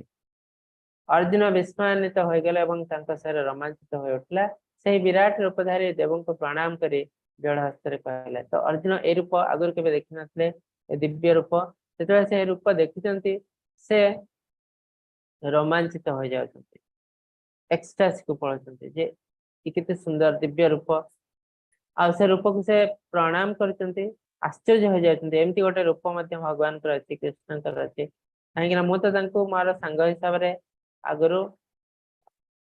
ଅର୍ଜୁନ ବିସ୍ମୟାନ୍ୱିତ ହୋଇଗଲେ ଏବଂ ତାଙ୍କ ଶରୀର ରୋମାଞ୍ଚିତ ହୋଇ ଉଠିଲା। ସେହି ବିରାଟ ରୂପଧାରୀ ଦେବଙ୍କୁ ପ୍ରଣାମ କରି ଜଳ ହସ୍ତରେ କହିଲେ। ତ ଅର୍ଜୁନ ଏ ରୂପ ଆଗରୁ କେବେ ଦେଖିନଥିଲେ, ଏ ଦିବ୍ୟ ରୂପ। ଯେତେବେଳେ ସେ ରୂପ ଦେଖିଛନ୍ତି ସେ ରୋମାଞ୍ଚିତ ହୋଇଯାଉଛନ୍ତି, ଏକ୍ସଟାସିକୁ ପଳାଉଛନ୍ତି ଯେ ଏ କେତେ ସୁନ୍ଦର ଦିବ୍ୟ ରୂପ। ଆଉ ସେ ରୂପକୁ ସେ ପ୍ରଣାମ କରୁଛନ୍ତି, ଆଶ୍ଚର୍ଯ୍ୟ ହୋଇଯାଉଛନ୍ତି। ଏମିତି ଗୋଟେ ରୂପ ମଧ୍ୟ ଭଗବାନଙ୍କର ଅଛି, କୃଷ୍ଣଙ୍କର ଅଛି। କାହିଁକି ନା ମୁଁ ତ ତାଙ୍କୁ ମୋର ସାଙ୍ଗ ହିସାବରେ ଆଗରୁ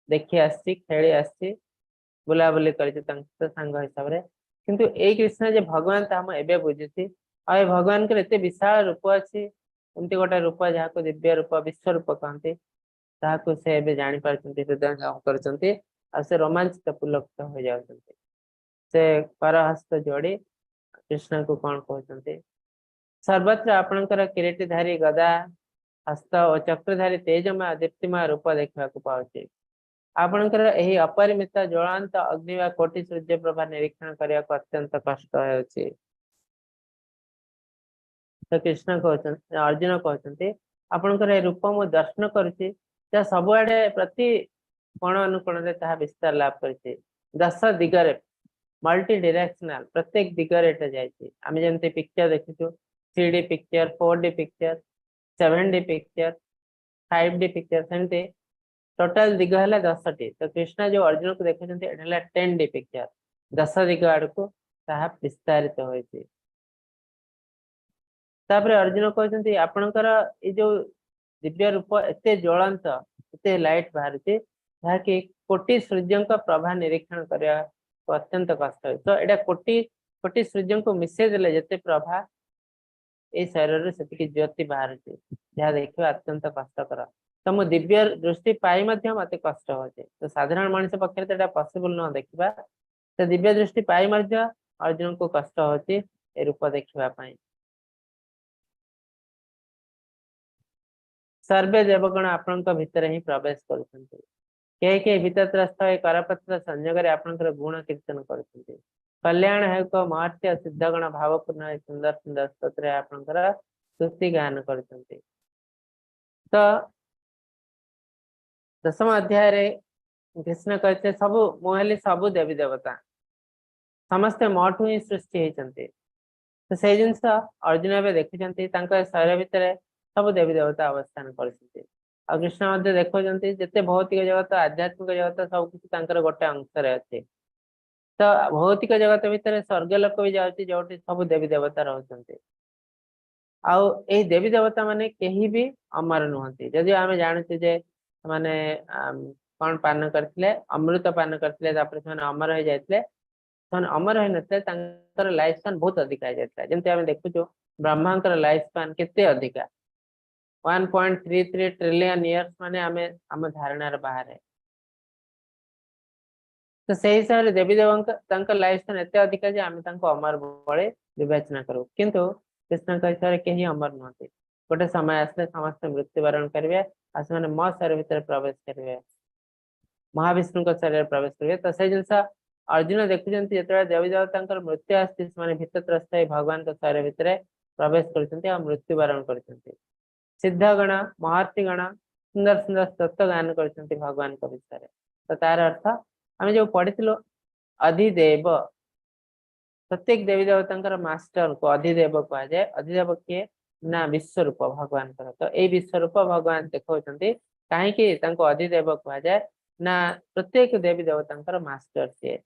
ଦେଖି ଆସିଛି, ଖେଳି ଆସିଛି, ବୁଲାବୁଲି କରିଛି ତାଙ୍କ ସହିତ ସାଙ୍ଗ ହିସାବରେ, କିନ୍ତୁ ଏଇ କୃଷ୍ଣ ଯେ ଭଗବାନ ତାହା ମୁଁ ଏବେ ବୁଝୁଛି। ଆଉ ଏ ଭଗବାନଙ୍କର ଏତେ ବିଶାଳ ରୂପ ଅଛି, ଏମିତି ଗୋଟେ ରୂପ ଯାହାକୁ ଦିବ୍ୟ ରୂପ, ବିଶ୍ୱ ରୂପ କହନ୍ତି, ତାହାକୁ ସେ ଏବେ ଜାଣିପାରୁଛନ୍ତି, ହୃଦୟଙ୍ଗମ କରୁଛନ୍ତି, ଆଉ ସେ ରୋମାଞ୍ଚିତ ପୁଲକିତ ହୋଇଯାଉଛନ୍ତି। ସେ କରହସ୍ତ ଯୋଡି କୃଷ୍ଣଙ୍କୁ କଣ କହୁଛନ୍ତି, ସର୍ବତ୍ର ଆପଣଙ୍କର କିରୀଟଧାରୀ ଗଦା ହସ୍ତ ଓ ଚକ୍ରଧାରୀ ତେଜମୟ ଦୀପ୍ତିମୟ ରୂପ ଦେଖିବାକୁ ପାଉଛି। ଆପଣଙ୍କର ଏହି ଅପରିମିତ ଜ୍ୱଳନ୍ତ ଅଗ୍ନି ବା କୋଟି ସୂର୍ଯ୍ୟ ପ୍ରଭା ନିରୀକ୍ଷଣ କରିବାକୁ ଅତ୍ୟନ୍ତ କଷ୍ଟ ହେଉଛି। ତ କୃଷ୍ଣ କହୁଛନ୍ତି, ଅର୍ଜୁନ କହୁଛନ୍ତି, ଆପଣଙ୍କର ଏ ରୂପ ମୁଁ ଦର୍ଶନ କରୁଛି, ଯାହା ସବୁଆଡେ ପ୍ରତି କୋଣ ଅନୁକୋଣରେ ତାହା ବିସ୍ତାର ଲାଭ କରିଛି। ଦଶ ଦିଗରେ, ମଲ୍ଟି ଡିରେକ୍ସନାଲ, ପ୍ରତ୍ୟେକ ଦିଗରେ ଏଟା ଯାଇଛି। ଆମେ ଯେମିତି ପିକ୍ଚର ଦେଖୁଛୁ, 3D picture, 4D picture, 7D picture, 5D picture, ସେମିତି ଟୋଟାଲ ଦିଗ ହେଲା 10ଟି। ତ କୃଷ୍ଣ ଯୋଉ ଅର୍ଜୁନକୁ ଦେଖୁଛନ୍ତି ଏଟା ହେଲା 10D picture, 10 ଦିଗ ଆଡକୁ ତାହା ବିସ୍ତାରିତ ହୋଇଛି। ତାପରେ ଅର୍ଜୁନ କହୁଛନ୍ତି ଆପଣଙ୍କର ଏଇ ଯୋଉ ଦିବ୍ୟ ରୂପ ଏତେ ଜ୍ୱଳନ୍ତ, ଏତେ ଲାଇଟ ବାହାରୁଛି, ଯାହାକି କୋଟି ସୂର୍ଯ୍ୟଙ୍କ ପ୍ରଭା ନିରୀକ୍ଷଣ କରିବା ଅତ୍ୟନ୍ତ କଷ୍ଟ। ତ ଏଇଟା କୋଟି କୋଟି ସୂର୍ଯ୍ୟଙ୍କୁ ମିଶେଇ ଦେଲେ ଯେତେ ପ୍ରଭା, ଏଇ ଶରୀରରୁ ସେତିକି ଜ୍ୟୋତି ବାହାରୁଛି, ଯାହା ଦେଖିବା ଅତ୍ୟନ୍ତ କଷ୍ଟକର। ତ ମୁଁ ଦିବ୍ୟ ଦୃଷ୍ଟି ପାଇ ମଧ୍ୟ ମତେ କଷ୍ଟ ହଉଛି। ତ ସାଧାରଣ ମଣିଷ ପକ୍ଷରେ ତ ଏଇଟା ପସିବଲ ନୁହଁ ଦେଖିବା। ତ ଦିବ୍ୟ ଦୃଷ୍ଟି ପାଇ ମଧ୍ୟ ଅର୍ଜୁନଙ୍କୁ କଷ୍ଟ ହଉଛି ଏ ରୂପ ଦେଖିବା ପାଇଁ। ସର୍ବେ ଦେବଗଣ ଆପଣଙ୍କ ଭିତରେ ହିଁ ପ୍ରବେଶ କରୁଛନ୍ତି। କେହି କେହି ଭିତତ୍ରସ୍ଥ ହୋଇ କରପତ୍ର ସଂଯୋଗରେ ଆପଣଙ୍କର ଗୁଣ କୀର୍ତ୍ତନ କରୁଛନ୍ତି। କଲ୍ୟାଣ ହେଉକ ମହତ୍ୟ ସିଦ୍ଧଗଣ ଭାବପୂର୍ଣ୍ଣ ହୋଇ ସୁନ୍ଦର ସୁନ୍ଦର ସ୍ତୋତ୍ରରେ ଆପଣଙ୍କର ସ୍ତୁତି ଗାନ କରୁଛନ୍ତି। ତ ଦଶମ ଅଧ୍ୟାୟରେ କୃଷ୍ଣ କହିଥିଲେ ସବୁ ମୁଁ ହେଲି ସବୁ ଦେବୀ ଦେବତା, ସମସ୍ତେ ମୋଠୁ ହିଁ ସୃଷ୍ଟି ହେଇଛନ୍ତି। ତ ସେଇ ଜିନିଷ ଅର୍ଜୁନ ଏବେ ଦେଖୁଛନ୍ତି, ତାଙ୍କ ଶରୀର ଭିତରେ ସବୁ ଦେବୀ ଦେବତା ଅବସ୍ଥାନ କରୁଛନ୍ତି। ଆଉ କୃଷ୍ଣ ମଧ୍ୟ ଦେଖୁଛନ୍ତି ଯେତେ ଭୌତିକ ଜଗତ, ଆଧ୍ୟାତ୍ମିକ ଜଗତ, ସବୁ କିଛି ତାଙ୍କର ଗୋଟେ ଅଂଶରେ ଅଛି। ତ ଭୌତିକ ଜଗତ ଭିତରେ ସ୍ୱର୍ଗ ଲୋକ ବି ଯାଉଛି, ଯୋଉଠି ସବୁ ଦେବୀ ଦେବତା ରହୁଛନ୍ତି। ଆଉ ଏଇ ଦେବୀ ଦେବତା ମାନେ କେହି ବି ଅମର ନୁହନ୍ତି। ଯଦିଓ ଆମେ ଜାଣୁଛୁ ଯେ ସେମାନେ କଣ ପାନ କରିଥିଲେ, ଅମୃତ ପାନ କରିଥିଲେ, ତାପରେ ସେମାନେ ଅମର ହେଇଯାଇଥିଲେ। ସେମାନେ ଅମର ହେଇନଥିଲେ, ତାଙ୍କର ଲାଇଫ ସ୍ପାନ ବହୁତ ଅଧିକା ହେଇଯାଇଥିଲା। ଯେମିତି ଆମେ ଦେଖୁଛୁ ବ୍ରହ୍ମାଙ୍କର ଲାଇଫ ସ୍ପାନ କେତେ ଅଧିକା, 1.33 ଟ୍ରିଲିୟନ ଇୟର୍ସ, ମାନେ ଆମେ ଆମ ଧାରଣାର ବାହାରେ। ତ ସେଇ ହିସାବରେ ଦେବୀ ଦେବଙ୍କ ତାଙ୍କ ଲାଇଫ ସ୍ପାନ ଏତେ ଅଧିକା ଯେ ଆମେ ତାଙ୍କୁ ଅମର ଭଳି ବିବେଚନା କରୁ। କିନ୍ତୁ କୃଷ୍ଣଙ୍କ ହିସାବରେ କେହି ଅମର ନୁହନ୍ତି। ଗୋଟେ ସମୟ ଆସିଲେ ସମସ୍ତେ ମୃତ୍ୟୁବରଣ କରିବେ, ଆଉ ସେମାନେ ମୋ ଶରୀର ଭିତରେ ପ୍ରବେଶ କରିବେ, ମହାବିଷ୍ଣୁଙ୍କ ଶରୀରରେ ପ୍ରବେଶ କରିବେ। ତ ସେଇ ଜିନିଷ ଅର୍ଜୁନ ଦେଖୁଛନ୍ତି, ଯେତେବେଳେ ଦେବୀ ଦେବତାଙ୍କର ମୃତ୍ୟୁ ଆସୁଛି, ସେମାନେ ଭିତତ୍ରସ୍ଥ ହେଇ ଭଗବାନଙ୍କ ଶରୀର ଭିତରେ ପ୍ରବେଶ କରୁଛନ୍ତି ଆଉ ମୃତ୍ୟୁବରଣ କରୁଛନ୍ତି। ସିଦ୍ଧଗଣ, ମହର୍ଷିଗଣ ସୁନ୍ଦର ସୁନ୍ଦର ସ୍ତୋତ୍ର ଗାନ କରୁଛନ୍ତି ଭଗବାନଙ୍କ ବିଷୟରେ। ତ ତାର ଅର୍ଥ ଆମେ ଯୋଉ ପଢିଥିଲୁ ଅଧିଦେବ, ପ୍ରତ୍ୟେକ ଦେବୀ ଦେବତାଙ୍କର ମାଷ୍ଟରକୁ ଅଧିଦେବ କୁହାଯାଏ। ଅଧିଦେବ କିଏ ନା ବିଶ୍ୱରୂପ ଭଗବାନଙ୍କର। ତ ଏଇ ବିଶ୍ୱରୂପ ଭଗବାନ ଦେଖାଉଛନ୍ତି। କାହିଁକି ତାଙ୍କୁ ଅଧିଦେବ କୁହାଯାଏ ନା ପ୍ରତ୍ୟେକ ଦେବୀ ଦେବତାଙ୍କର ମାଷ୍ଟର ସିଏ,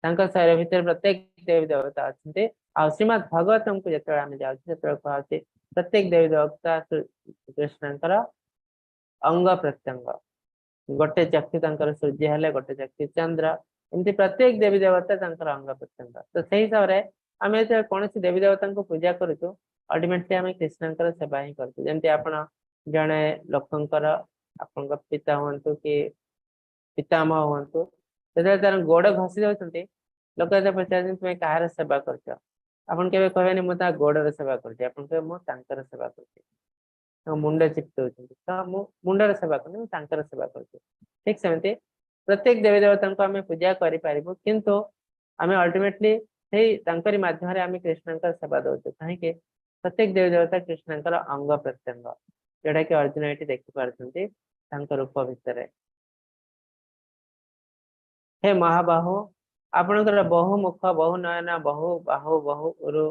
ତାଙ୍କ ଶରୀର ଭିତରେ ପ୍ରତ୍ୟେକ ଦେବୀ ଦେବତା ଅଛନ୍ତି। ଆଉ ଶ୍ରୀମଦ୍ ଭାଗବତମକୁ ଯେତେବେଳେ ଆମେ ଯାଉଛୁ ସେତେବେଳେ କୁହାଯାଉଛି ପ୍ରତ୍ୟେକ ଦେବୀ ଦେବତା କୃଷ୍ଣଙ୍କର ଅଙ୍ଗ ପ୍ରତ୍ୟଙ୍ଗ। ଗୋଟେ ଚକ୍ଷୁ ତାଙ୍କର ସୂର୍ଯ୍ୟ ହେଲେ, ଗୋଟେ ଚକ୍ଷୁ ଚନ୍ଦ୍ର, ଏମିତି ପ୍ରତ୍ୟେକ ଦେବୀ ଦେବତା ତାଙ୍କର ଅଙ୍ଗ ପ୍ରତ୍ୟଙ୍ଗ। ତ ସେଇ ହିସାବରେ ଆମେ ଯେତେବେଳେ କୌଣସି ଦେବୀ ଦେବତାଙ୍କୁ ପୂଜା କରୁଛୁ, ଅଲ୍ଟିମେଟଲି ଆମେ କୃଷ୍ଣଙ୍କର ସେବା ହିଁ କରୁଛୁ। ଯେମିତି ଆପଣ ଜଣେ ଲୋକଙ୍କର, ଆପଣଙ୍କ ପିତା ହୁଅନ୍ତୁ କି ପିତାମହ ହୁଅନ୍ତୁ, ଯେତେବେଳେ ତାର ଗୋଡ ଘଷି ଦଉଛନ୍ତି, ଲୋକ ଯେତେବେଳେ ପଚାରୁଛନ୍ତି ତୁମେ କାହାର ସେବା କରୁଛ, ଆପଣ କେବେ କହିବେନି ମୁଁ ତା ଗୋଡର ସେବା କରୁଛି, ଆପଣ କହିବେ ମୁଁ ତାଙ୍କର ସେବା କରୁଛି। ତାଙ୍କ ମୁଣ୍ଡ ଚିପି ଦଉଛନ୍ତି ତ ମୁଁ ମୁଣ୍ଡର ସେବା କରୁନି, ମୁଁ ତାଙ୍କର ସେବା କରୁଛି। ଠିକ ସେମିତି ପ୍ରତ୍ୟେକ ଦେବୀ ଦେବତାଙ୍କୁ ଆମେ ପୂଜା କରିପାରିବୁ, କିନ୍ତୁ ଆମେ ଅଲ୍ଟିମେଟଲି ସେଇ ତାଙ୍କରି ମାଧ୍ୟମରେ ଆମେ କୃଷ୍ଣଙ୍କର ସେବା ଦଉଛୁ। କାହିଁକି? ପ୍ରତ୍ୟେକ ଦେବୀ ଦେବତା କୃଷ୍ଣଙ୍କର ଅଙ୍ଗ ପ୍ରତ୍ୟଙ୍ଗ, ଯୋଉଟା କି ଅର୍ଜୁନ ଏଠି ଦେଖିପାରୁଛନ୍ତି ତାଙ୍କ ରୂପ ଭିତରେ। ହେ ମହାବାହୁ, ଆପଣଙ୍କର ବହୁ ମୁଖ, ବହୁ ନୟନ, ବହୁ ବାହୁ, ବହୁ ଉରୁ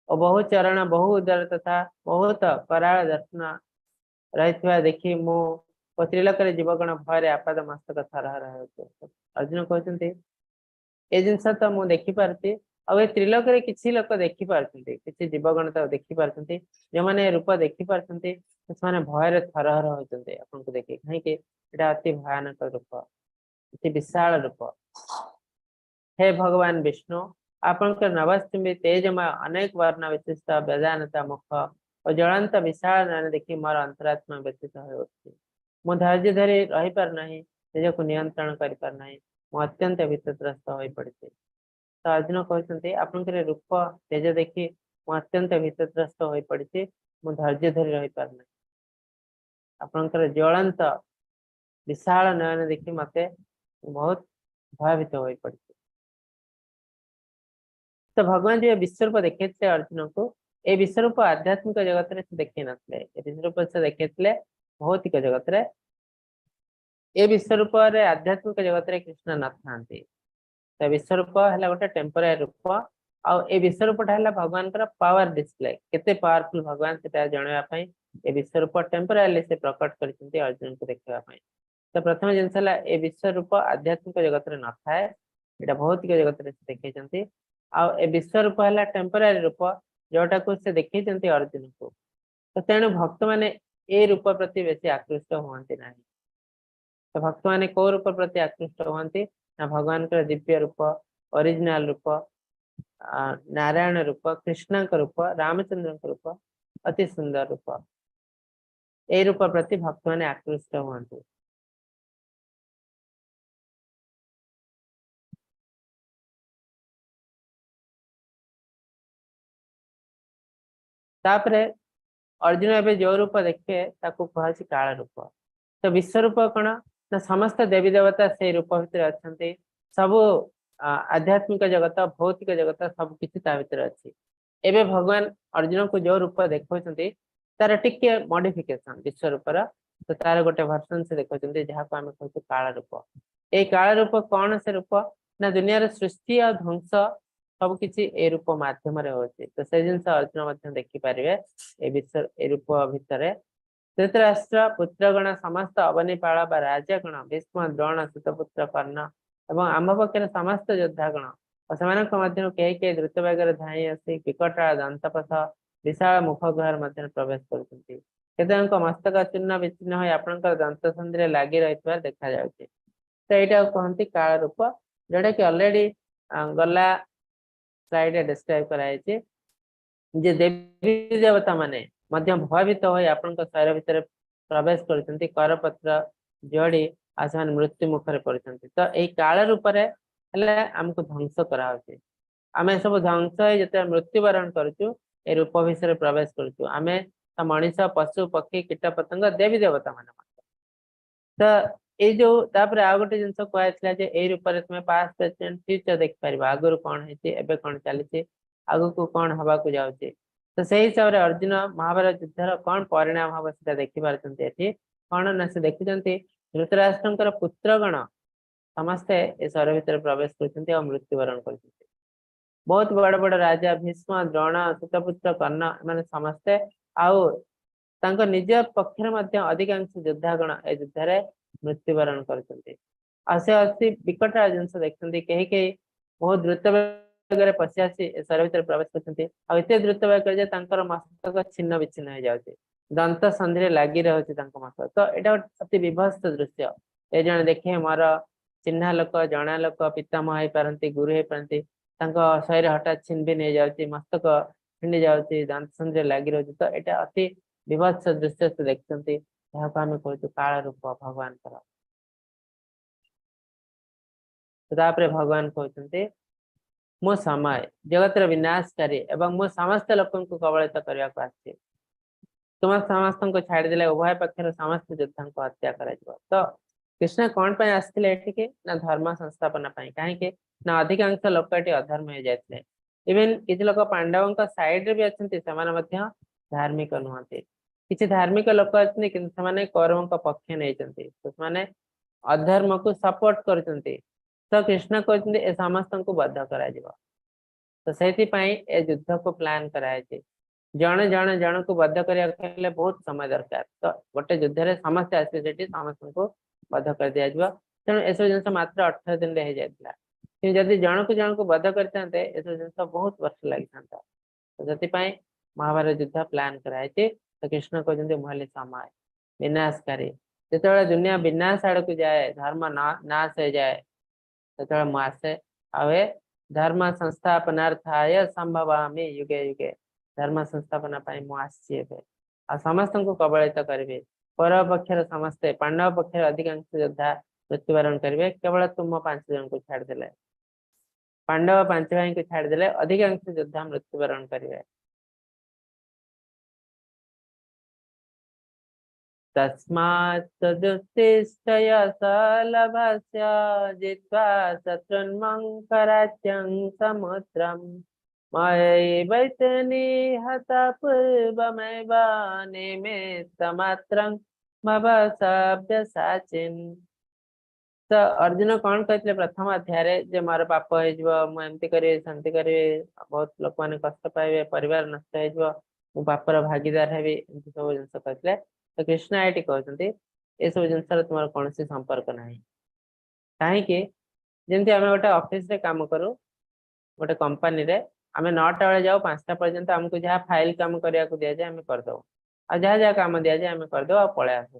ଓ ବହୁ ଚରଣ, ବହୁ ଉଦର ତଥା ବହୁତ କରାଳ ଦର୍ଶନ ରହିଥିବା ଦେଖି ମୁଁ ଓ ତ୍ରିଲୋକରେ ଜୀବଗଣ ଭୟରେ ଆପାଦ ମସ୍ତକ ଥରହର ହେଉଛି। ଅର୍ଜୁନ କହୁଛନ୍ତି ଏ ଜିନିଷ ତ ମୁଁ ଦେଖିପାରୁଛି, ଆଉ ଏ ତ୍ରିଲୋକରେ କିଛି ଲୋକ ଦେଖିପାରୁଛନ୍ତି, କିଛି ଜୀବଗଣ ତ ଦେଖିପାରୁଛନ୍ତି, ଯୋଉମାନେ ଏ ରୂପ ଦେଖିପାରୁଛନ୍ତି ସେମାନେ ଭୟରେ ଥରହର ହଉଛନ୍ତି ଆପଣଙ୍କୁ ଦେଖି। କାହିଁକି? ଏଇଟା ଅତି ଭୟାନକ ରୂପ, ଅତି ବିଶାଳ ରୂପ। ହେ ଭଗବାନ ବିଷ୍ଣୁ, ଆପଣଙ୍କର ନଭସ୍ତୁମ୍ବୀ ତେଜମୟ ଅନେକ ବର୍ଣ୍ଣ ବିଶିଷ୍ଟ ବେଦାନତା ମୁଖ ଓ ଜ୍ୱଳନ୍ତ ବିଶାଳ ନୟନ ଦେଖି ମୋର ଅନ୍ତରାତ୍ମା ବ୍ୟଥିତ ହୋଇଉଠୁଛି। ମୁଁ ଧୈର୍ଯ୍ୟ ଧରି ରହିପାରୁନାହିଁ, ନିଜକୁ ନିୟନ୍ତ୍ରଣ କରିପାରୁନାହିଁ, ମୁଁ ଅତ୍ୟନ୍ତ ଭୀତତ୍ରସ୍ତ ହୋଇପଡ଼ିଛି। ତ ଅର୍ଜୁନ କହୁଛନ୍ତି ଆପଣଙ୍କର ରୂପ ତେଜ ଦେଖି ମୁଁ ଅତ୍ୟନ୍ତ ଭୀତତ୍ରସ୍ତ ହୋଇପଡ଼ିଛି, ମୁଁ ଧୈର୍ଯ୍ୟ ଧରି ରହିପାରୁନାହିଁ। ଆପଣଙ୍କର ଜ୍ୱଳନ୍ତ ବିଶାଳ ନୟନ ଦେଖି ମତେ ବହୁତ ଭୟଭୀତ ହୋଇପଡ଼ିଛି। ତ ଭଗବାନ ଯୋଉ ବିଶ୍ୱରୂପ ଦେଖେଇଥିଲେ ଅର୍ଜୁନକୁ, ଏ ବିଶ୍ୱରୂପ ଆଧ୍ୟାତ୍ମିକ ଜଗତରେ ସେ ଦେଖେଇ ନଥିଲେ, ଏ ବିଶ୍ୱରୂପ ସେ ଦେଖେଇଥିଲେ ଭୌତିକ ଜଗତରେ। ଏ ବିଶ୍ୱରୂପରେ ଆଧ୍ୟାତ୍ମିକ ଜଗତରେ କୃଷ୍ଣ ନଥାନ୍ତି। ତ ବିଶ୍ୱରୂପ ହେଲା ଗୋଟେ ଟେମ୍ପୋରାରୀ ରୂପ, ଆଉ ଏ ବିଶ୍ୱରୂପଟା ହେଲା ଭଗବାନଙ୍କର ପାୱାର ଡିସପ୍ଲେ, କେତେ ପାୱାରଫୁଲ ଭଗବାନ ସେଟା ଜଣେଇବା ପାଇଁ ଏ ବିଶ୍ୱରୂପ ଟେମ୍ପୋରାରିଲି ସେ ପ୍ରକଟ କରିଛନ୍ତି ଅର୍ଜୁନକୁ ଦେଖିବା ପାଇଁ। ତ ପ୍ରଥମ ଜିନିଷ ହେଲା ଏ ବିଶ୍ୱରୂପ ଆଧ୍ୟାତ୍ମିକ ଜଗତରେ ନଥାଏ, ଏଇଟା ଭୌତିକ ଜଗତରେ ସେ ଦେଖେଇଛନ୍ତି। ଆଉ ଏ ବିଶ୍ୱରୂପ ହେଲା ଟେମ୍ପୋରାରୀ ରୂପ, ଯୋଉଟାକୁ ସେ ଦେଖେଇଛନ୍ତି ଅର୍ଜୁନକୁ। ତ ତେଣୁ ଭକ୍ତମାନେ ଏ ରୂପ ପ୍ରତି ବେଶୀ ଆକୃଷ୍ଟ ହୁଅନ୍ତି ନାହିଁ। ତ ଭକ୍ତମାନେ କୋଉ ରୂପ ପ୍ରତି ଆକୃଷ୍ଟ ହୁଅନ୍ତି ନା ଭଗବାନଙ୍କର ଦିବ୍ୟ ରୂପ, ଅରିଜିନାଲ ରୂପ, ନାରାୟଣ ରୂପ, କୃଷ୍ଣଙ୍କ ରୂପ, ରାମଚନ୍ଦ୍ରଙ୍କ ରୂପ, ଅତି ସୁନ୍ଦର ରୂପ। ଏଇ ରୂପ ପ୍ରତି ଭକ୍ତମାନେ ଆକୃଷ୍ଟ ହୁଅନ୍ତି। ତାପରେ ଅର୍ଜୁନ ଏବେ ଯୋଉ ରୂପ ଦେଖିବେ ତାକୁ କୁହାଯାଉଛି କାଳ ରୂପ। ତ ବିଶ୍ୱରୂପ କଣ ନା ସମସ୍ତ ଦେବୀ ଦେବତା ସେଇ ରୂପ ଭିତରେ ଅଛନ୍ତି, ସବୁ ଆଧ୍ୟାତ୍ମିକ ଜଗତ, ଭୌତିକ ଜଗତ ସବୁ କିଛି ତା ଭିତରେ ଅଛି। ଏବେ ଭଗବାନ ଅର୍ଜୁନକୁ ଯୋଉ ରୂପ ଦେଖାଉଛନ୍ତି ତାର ଟିକେ ମଡିଫିକେସନ ବିଶ୍ୱରୂପର, ତ ତାର ଗୋଟେ ଭର୍ସନ ସେ ଦେଖାଉଛନ୍ତି ଯାହାକୁ ଆମେ କହୁଛୁ କାଳ ରୂପ। ଏଇ କାଳ ରୂପ କଣ ସେ ରୂପ ନା ଦୁନିଆର ସୃଷ୍ଟି ଆଉ ଧ୍ୱଂସ ସବୁ କିଛି ଏ ରୂପ ମାଧ୍ୟମରେ ହଉଛି। ତ ସେ ଜିନିଷ ଅର୍ଜୁନ ମଧ୍ୟ ଦେଖିପାରିବେ ଏ ବିଶ୍ୱ ଏ ରୂପ ଭିତରେ। ଧୃତରାଷ୍ଟ୍ର ପୁତ୍ରଗଣ, ସମସ୍ତ ଅବନୀପାଳ ବା ରାଜାଗଣ, ଭୀଷ୍ମ, ଦ୍ରୋଣ, ସୁତପୁତ୍ର କର୍ଣ୍ଣ ଏବଂ ଆମ୍ଭ ପକ୍ଷରେ ସମସ୍ତ ଯୋଦ୍ଧାଗଣ ଓ ସେମାନଙ୍କ ମଧ୍ୟରୁ କେହି କେହି ଦ୍ରୁତ ବେଗରେ ଧାଇଁ ଆସି ବିକଟାଳ ଦନ୍ତପଥ ବିଶାଳ ମୁଖ ଗୃହର ମଧ୍ୟରେ ପ୍ରବେଶ କରୁଛନ୍ତି। କେତେଜଣଙ୍କ ମସ୍ତକ ଚୂର୍ଣ୍ଣ ବିଚ୍ଛିନ୍ନ ହୋଇ ଆପଣଙ୍କର ଦନ୍ତ ସନ୍ଧିରେ ଲାଗି ରହିଥିବାର ଦେଖାଯାଉଛି। ତ ଏଇଟାକୁ କୁହନ୍ତି କାଳ ରୂପ, ଯୋଉଟା କି ଅଲରେଡି ଗଲା ସ୍ଲାଇଡରେ ଡେସ୍କ୍ରାଇବ କରାଯାଇଛି ଯେ ଦେବୀ ଦେବତା ମାନେ ମଧ୍ୟ ଭୟଭୀତ ହୋଇ ଆପଣଙ୍କ ଶରୀର ଭିତରେ ପ୍ରବେଶ କରୁଛନ୍ତି, କରପତ୍ର ଯୋଡି ଆଉ ସେମାନେ ମୃତ୍ୟୁ ମୁଖରେ ପଡୁଛନ୍ତି। ତ ଏଇ କାଳ ରୂପରେ ହେଲେ ଆମକୁ ଧ୍ୱଂସ କରାହଉଛି। ଆମେ ସବୁ ଧ୍ୱଂସ ହେଇ ଯେତେବେଳେ ମୃତ୍ୟୁବରଣ କରୁଛୁ ଏ ରୂପ ଭିତରେ ପ୍ରବେଶ କରୁଛୁ ଆମେ, ତ ମଣିଷ, ପଶୁ, ପକ୍ଷୀ, କୀଟ ପତଙ୍ଗ, ଦେବୀ ଦେବତା ମାନେ ମଧ୍ୟ। ତ ଏଇ ଯୋଉ ତାପରେ ଆଉ ଗୋଟେ ଜିନିଷ କୁହାଯାଇଥିଲା ଯେ ଏଇ ରୂପରେ ତୁମେ ପାଷ୍ଟ, ପ୍ରେଜେଣ୍ଟ, ଫ୍ୟୁଚର ଦେଖିପାରିବ, ଆଗରୁ କଣ ହେଇଛି, ଏବେ କଣ ଚାଲିଛି, ଆଗକୁ କଣ ହବାକୁ ଯାଉଛି। ତ ସେଇ ହିସାବରେ ଅର୍ଜୁନ ମହାଭାରତ ଯୁଦ୍ଧର କଣ ପରିଣାମ ହବ ସେଟା ଦେଖିପାରୁଛନ୍ତି ଏଠି। କଣ ନା ସେ ଦେଖୁଛନ୍ତି ଧୃତରାଷ୍ଟ୍ରଙ୍କର ପୁତ୍ରଗଣ ସମସ୍ତେ ଏ ଶରୀର ଭିତରେ ପ୍ରବେଶ କରୁଛନ୍ତି ଆଉ ମୃତ୍ୟୁବରଣ କରୁଛନ୍ତି। ବହୁତ ବଡ ବଡ ରାଜା ଭୀଷ୍ମ, ଦ୍ରୋଣ, ସୁତପୁତ୍ର କର୍ଣ୍ଣ, ଏମାନେ ସମସ୍ତେ ଆଉ ତାଙ୍କ ନିଜ ପକ୍ଷରେ ମଧ୍ୟ ଅଧିକାଂଶ ଯୋଦ୍ଧାଗଣ ଏ ଯୁଦ୍ଧରେ ମୃତ୍ୟୁବରଣ କରୁଛନ୍ତି। ଆଉ ସେ ଅତି ବିକଟ ଜିନିଷ ଦେଖୁଛନ୍ତି, କେହି କେହି ବହୁତ ଦ୍ରୁତ ବେଗରେ ପଶି ଆସି ଏ ଶରୀର ଭିତରେ ପ୍ରବେଶ କରୁଛନ୍ତି, ଆଉ ଏତେ ଦ୍ରୁତ ବେଗରେ ଯେ ତାଙ୍କର ମସ୍ତକ ଛିନ୍ନ ବିଚ୍ଛିନ୍ନ ହେଇଯାଉଛି, ଦନ୍ତ ସନ୍ଧିରେ ଲାଗି ରହୁଛି ତାଙ୍କ ମସ୍ତକ। ତ ଏଇଟା ଗୋଟେ ଅତି ବିଭତ୍ସ ଦୃଶ୍ୟ। ଏ ଜଣେ ଦେଖିବେ ମୋର ଚିହ୍ନା ଲୋକ, ଜଣା ଲୋକ, ପିତାମହ ହେଇପାରନ୍ତି, ଗୁରୁ ହେଇପାରନ୍ତି, ତାଙ୍କ ଶରୀର ହଠାତ୍ ଛିନ୍ନ ଭିନ୍ନ ହେଇଯାଉଛି, ମସ୍ତକ ଛିଣ୍ଡି ଯାଉଛି, ଦାନ୍ତ ସନ୍ଧିରେ ଲାଗି ରହୁଛି। ତ ଏଇଟା ଅତି ବିଭତ୍ସ ଦୃଶ୍ୟ ସେ ଦେଖୁଛନ୍ତି। ଏହାକୁ ଆମେ କହୁଛୁ କାଳ ରୂପ ଭଗବାନଙ୍କର। ତାପରେ ଭଗବାନ କହୁଛନ୍ତି ମୁଁ ସମୟ ଜଗତର ବିନାଶକାରୀ ଏବଂ ମୁଁ ସମସ୍ତ ଲୋକଙ୍କୁ କବଳିତ କରିବାକୁ ଆସିଛି। ତୁମ ସମସ୍ତଙ୍କୁ ଛାଡ଼ିଦେଲେ ଉଭୟ ପକ୍ଷର ସମସ୍ତ ଯୋଦ୍ଧାଙ୍କୁ ହତ୍ୟା କରାଯିବ। ତ କୃଷ୍ଣ କଣ ପାଇଁ ଆସିଥିଲେ ଏଠିକି? ନା ଧର୍ମ ସଂସ୍ଥାପନା ପାଇଁ। କାହିଁକି ନା ଅଧିକାଂଶ ଲୋକ ଏଠି ଅଧର୍ମ ହେଇଯାଇଥିଲେ। ଇଭେନ କିଛି ଲୋକ ପାଣ୍ଡବଙ୍କ ସାଇଡରେ ବି ଅଛନ୍ତି, ସେମାନେ ମଧ୍ୟ ଧାର୍ମିକ ନୁହନ୍ତି। କିଛି ଧାର୍ମିକ ଲୋକ ଅଛନ୍ତି କିନ୍ତୁ ସେମାନେ କୌରବଙ୍କ ପକ୍ଷ ନେଇଛନ୍ତି, ତ ସେମାନେ ଅଧର୍ମକୁ ସପୋର୍ଟ କରୁଛନ୍ତି। ତ କୃଷ୍ଣ କହୁଛନ୍ତି ଏ ସମସ୍ତଙ୍କୁ ବଧ କରାଯିବ। ତ ସେଇଥିପାଇଁ ଏ ଯୁଦ୍ଧକୁ ପ୍ଲାନ କରାଯାଇଛି। ଜଣେ ଜଣେ ଜଣକୁ ବଧ କରିବାକୁ ହେଲେ ବହୁତ ସମୟ ଦରକାର। ତ ଗୋଟେ ଯୁଦ୍ଧରେ ସମସ୍ତେ ଆସିବେ, ସେଠି ସମସ୍ତଙ୍କୁ ବଧ କରିଦିଆଯିବ। ତେଣୁ ଏସବୁ ଜିନିଷ ମାତ୍ର 18 ଦିନରେ ହେଇଯାଇଥିଲା। କିନ୍ତୁ ଯଦି ଜଣକୁ ଜଣକୁ ବଧ କରିଥାନ୍ତେ, ଏସବୁ ଜିନିଷ ବହୁତ ବର୍ଷ ଲାଗିଥାନ୍ତା। ତ ସେଥିପାଇଁ ମହାଭାରତ ଯୁଦ୍ଧ ପ୍ଲାନ କରାଯାଇଛି। ତ କୃଷ୍ଣ କହୁଛନ୍ତି ମୁଁ ହେଲି ସମୟ ବିନାଶକାରୀ। ଯେତେବେଳେ ଦୁନିଆ ବିନାଶ ଆଡକୁ ଯାଏ, ଧର୍ମ ନାଶ ହେଇଯାଏ, ସେତେବେଳେ ମୁଁ ଆସେ। ଆଉ ଏ ଧର୍ମ ସଂସ୍ଥାପନାର୍ଥାୟ ସମ୍ଭବାମି ଯୁଗେ ଯୁଗେ, ଧର୍ମ ସଂସ୍ଥାପନା ପାଇଁ ମୁଁ ଆସିଛି ଏବେ, ଆଉ ସମସ୍ତଙ୍କୁ କବଳିତ କରିବି। କୌରବ ପକ୍ଷର ସମସ୍ତେ, ପାଣ୍ଡବ ପକ୍ଷର ଅଧିକାଂଶ ଯୋଦ୍ଧା ମୃତ୍ୟୁବରଣ କରିବେ, କେବଳ ତୁମ 5 ଜଣଙ୍କୁ ଛାଡ଼ିଦେଲେ, ପାଣ୍ଡବ 5 ଭାଇଙ୍କୁ ଛାଡ଼ିଦେଲେ ଅଧିକାଂଶ ଯୋଦ୍ଧା ମୃତ୍ୟୁବରଣ କରିବେ। ତସ୍ମାତ୍ ତଦୁତ୍ତିଷ୍ଠୟ ସଲଭସ୍ୟ ଜିତ୍ୱା ଶତ୍ରୁନ୍ମଂ କରାଚ୍ୟଂ ସମୁଦ୍ରಂ ମୟୈବୈତେ ନିହତା ପୂର୍ବମେବ ନିମିତ୍ତମାତ୍ରଂ ଭବ ସବ୍ୟସାଚିନ୍। ତ ଅର୍ଜୁନ କଣ କହିଥିଲେ ପ୍ରଥମ ଅଧ୍ୟାୟରେ? ଯେ ମୋର ପାପ ହେଇଯିବ, ମୁଁ ଏମିତି କରିବି ସେମିତି କରିବି, ବହୁତ ଲୋକମାନେ କଷ୍ଟ ପାଇବେ, ପରିବାର ନଷ୍ଟ ହେଇଯିବ, ମୁଁ ପାପର ଭାଗିଦାର ହେବି, ଏମିତି ସବୁ ଜିନିଷ କହିଥିଲେ। ତ କୃଷ୍ଣ ଏଠି କହୁଛନ୍ତି ଏସବୁ ଜିନିଷର ତୁମର କୌଣସି ସମ୍ପର୍କ ନାହିଁ। କାହିଁକି? ଯେମିତି ଆମେ ଗୋଟେ ଅଫିସରେ କାମ କରୁ, ଗୋଟେ କମ୍ପାନୀରେ ଆମେ 9ଟା ବେଳେ ଯାଉ, 5ଟା ପର୍ଯ୍ୟନ୍ତ ଆମକୁ ଯାହା ଫାଇଲ କାମ କରିବାକୁ ଦିଆଯାଏ ଆମେ କରିଦଉ, ଆଉ ଯାହା ଯାହା କାମ ଦିଆଯାଏ ଆମେ କରିଦଉ ଆଉ ପଳେଇ ଆସୁ।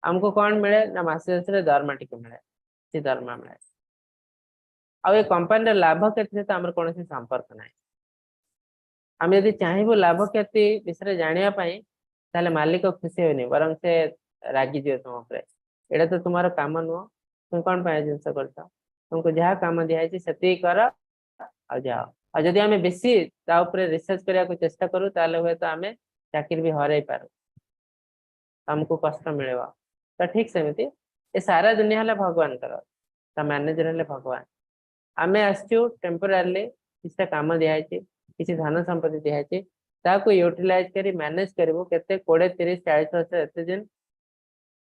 ଆମକୁ କଣ ମିଳେ ନା ମାସ ଶେଷରେ ଦରମା ଟିକେ ମିଳେ, ସେ ଦରମା ମିଳେ। ଆଉ ଏ କମ୍ପାନୀର ଲାଭ କ୍ଷତି ସହିତ ଆମର କୌଣସି ସମ୍ପର୍କ ନାହିଁ। ଆମେ ଯଦି ଚାହିଁବୁ ଲାଭ କ୍ଷତି ବିଷୟରେ ଜାଣିବା ପାଇଁ, ତାହେଲେ ମାଲିକ ଖୁସି ହେବେନି, ବରଂ ସେ ରାଗିଯିବ ତୁମ ଉପରେ। ଏଇଟା ତ ତୁମର କାମ ନୁହଁ, ତୁମେ କଣ ପାଇଁ ଜିନିଷ କରୁଛ? ତୁମକୁ ଯାହା କାମ ଦିଆହେଇଛି ସେତିକି କର ଆଉ ଯାଅ। ଆଉ ଯଦି ଆମେ ବେଶୀ ତା ଉପରେ ରିସର୍ଚ୍ଚ କରିବାକୁ ଚେଷ୍ଟା କରୁ, ତାହେଲେ ହୁଏତ ଆମେ ଚାକିରି ବି ହରାଇ ପାରୁ, ଆମକୁ କଷ୍ଟ ମିଳିବ। ତ ଠିକ ସେମିତି ଏ ସାରା ଦୁନିଆ ହେଲା ଭଗବାନଙ୍କର, ତା ମ୍ୟାନେଜର ହେଲେ ଭଗବାନ। ଆମେ ଆସିଛୁ ଟେମ୍ପୋରାରିଲି, କିଛିଟା କାମ ଦିଆହେଇଛି, କିଛି ଧନ ସମ୍ପତ୍ତି ଦିଆହେଇଛି, ତାକୁ ୟୁଟିଲାଇଜ କରି ମ୍ୟାନେଜ କରିବୁ କେତେ 20 30 40 ବର୍ଷ ଏତେ ଦିନ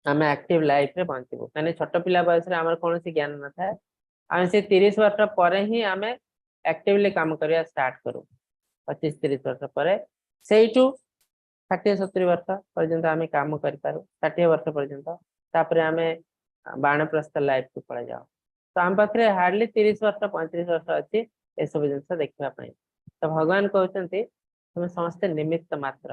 ଆମେ ଆକ୍ଟିଭ ଲାଇଫରେ ବଞ୍ଚିବୁ। କାହିଁକି ଛୋଟ ପିଲା ବୟସରେ ଆମର କୌଣସି ଜ୍ଞାନ ନଥାଏ। ଆମେ ସେ 30 ବର୍ଷ ପରେ ହିଁ ଆମେ ଆକ୍ଟିଭଲି କାମ କରିବା ଷ୍ଟାର୍ଟ କରୁ, 25-30 ବର୍ଷ ପରେ। ସେଇଠୁ 60-70 ବର୍ଷ ପର୍ଯ୍ୟନ୍ତ ଆମେ କାମ କରିପାରୁ, 60 ବର୍ଷ ପର୍ଯ୍ୟନ୍ତ। ତାପରେ ଆମେ ବାଣପ୍ରସ୍ଥ ଲାଇଫକୁ ପଳେଇ ଯାଉ। ତ ଆମ ପାଖରେ ହାର୍ଡଲି 30 ବର୍ଷ 35 ବର୍ଷ ଅଛି ଏସବୁ ଜିନିଷ ଦେଖିବା ପାଇଁ। ତ ଭଗବାନ କହୁଛନ୍ତି ତୁମେ ସମସ୍ତେ ନିମିତ୍ତ ମାତ୍ର।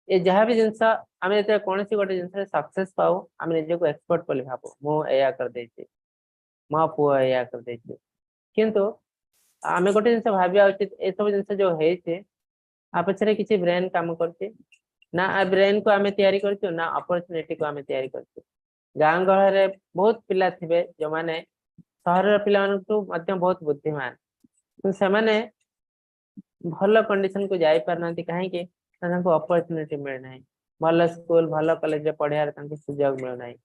ଏ ଯାହା ବି ଜିନିଷ ଆମେ ଯେତେବେଳେ କୌଣସି ଗୋଟେ ଜିନିଷରେ ସକ୍ସେସ ପାଉ, ଆମେ ନିଜକୁ ଏକ୍ସପର୍ଟ ବୋଲି ଭାବୁ, ମୁଁ ଏଇଆ କରିଦେଇଛି, ମୋ ପୁଅ ଏଇଆ କରିଦେଇଛି। କିନ୍ତୁ ଆମେ ଗୋଟେ ଜିନିଷ ଭାବିବା ଉଚିତ, ଏସବୁ ଜିନିଷ ଯୋଉ ହେଇଛି ଆ ପଛରେ କିଛି ବ୍ରେନ କାମ କରୁଛି ନା ଆ ବ୍ରେନ କୁ ଆମେ ତିଆରି କରିଛୁ ନା ଅପରଚୁନିଟି କୁ ଆମେ ତିଆରି କରିଛୁ। ଗାଁ ଗହଳିରେ ବହୁତ ପିଲା ଥିବେ ଯୋଉମାନେ ସହରର ପିଲାମାନଙ୍କଠୁ ମଧ୍ୟ ବହୁତ ବୁଦ୍ଧିମାନ, କିନ୍ତୁ ସେମାନେ ଭଲ କଣ୍ଡିସନ କୁ ଯାଇପାରୁନାହାନ୍ତି। କାହିଁକି ନା ତାଙ୍କୁ ଅପରଚୁନିଟି ମିଳୁନାହିଁ, ଭଲ ସ୍କୁଲ ଭଲ କଲେଜରେ ପଢିବାର ତାଙ୍କୁ ସୁଯୋଗ ମିଳୁନାହିଁ।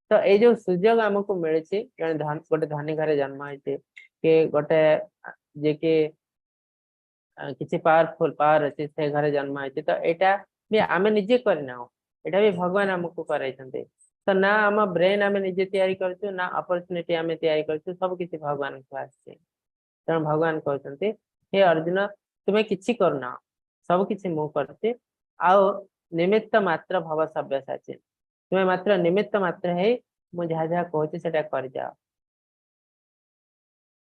ତ ଏଇ ଯୋଉ ସୁଯୋଗ ଆମକୁ ମିଳିଛି, ଜଣେ ଗୋଟେ ଧନୀ ଘରେ ଜନ୍ମ ହେଇଛି କି ଗୋଟେ ଯିଏକି କିଛି ପାୱାରଫୁଲ ପାୱାର ଅଛି ସେ ଘରେ ଜନ୍ମ ହେଇଛି, ତ ଏଇଟା ବି ଆମେ ନିଜେ କରିନାହୁଁ, ଏଇଟା ବି ଭଗବାନ ଆମକୁ କରାଇଛନ୍ତି। ତ ନା ଆମ ବ୍ରେନ୍ ଆମେ ନିଜେ ତିଆରି କରୁଛୁ, ନା ଅପରଚୁନିଟି ଆମେ ତିଆରି କରୁଛୁ, ସବୁ କିଛି ଭଗବାନଙ୍କୁ ଆସିଛି। ତେଣୁ ଭଗବାନ କହୁଛନ୍ତି, ହେ ଅର୍ଜୁନ, ତୁମେ କିଛି କରୁନ, ସବୁ କିଛି ମୁଁ କରୁଛି। ଆଉ ନିମିତ୍ତ ମାତ୍ର ଭବ ସବ୍ୟସାଚୀ, ତୁମେ ମାତ୍ର ନିମିତ୍ତ ମାତ୍ର ହେଇ ମୁଁ ଯାହା ଯାହା କହୁଛି ସେଟା କରିଯାଅ।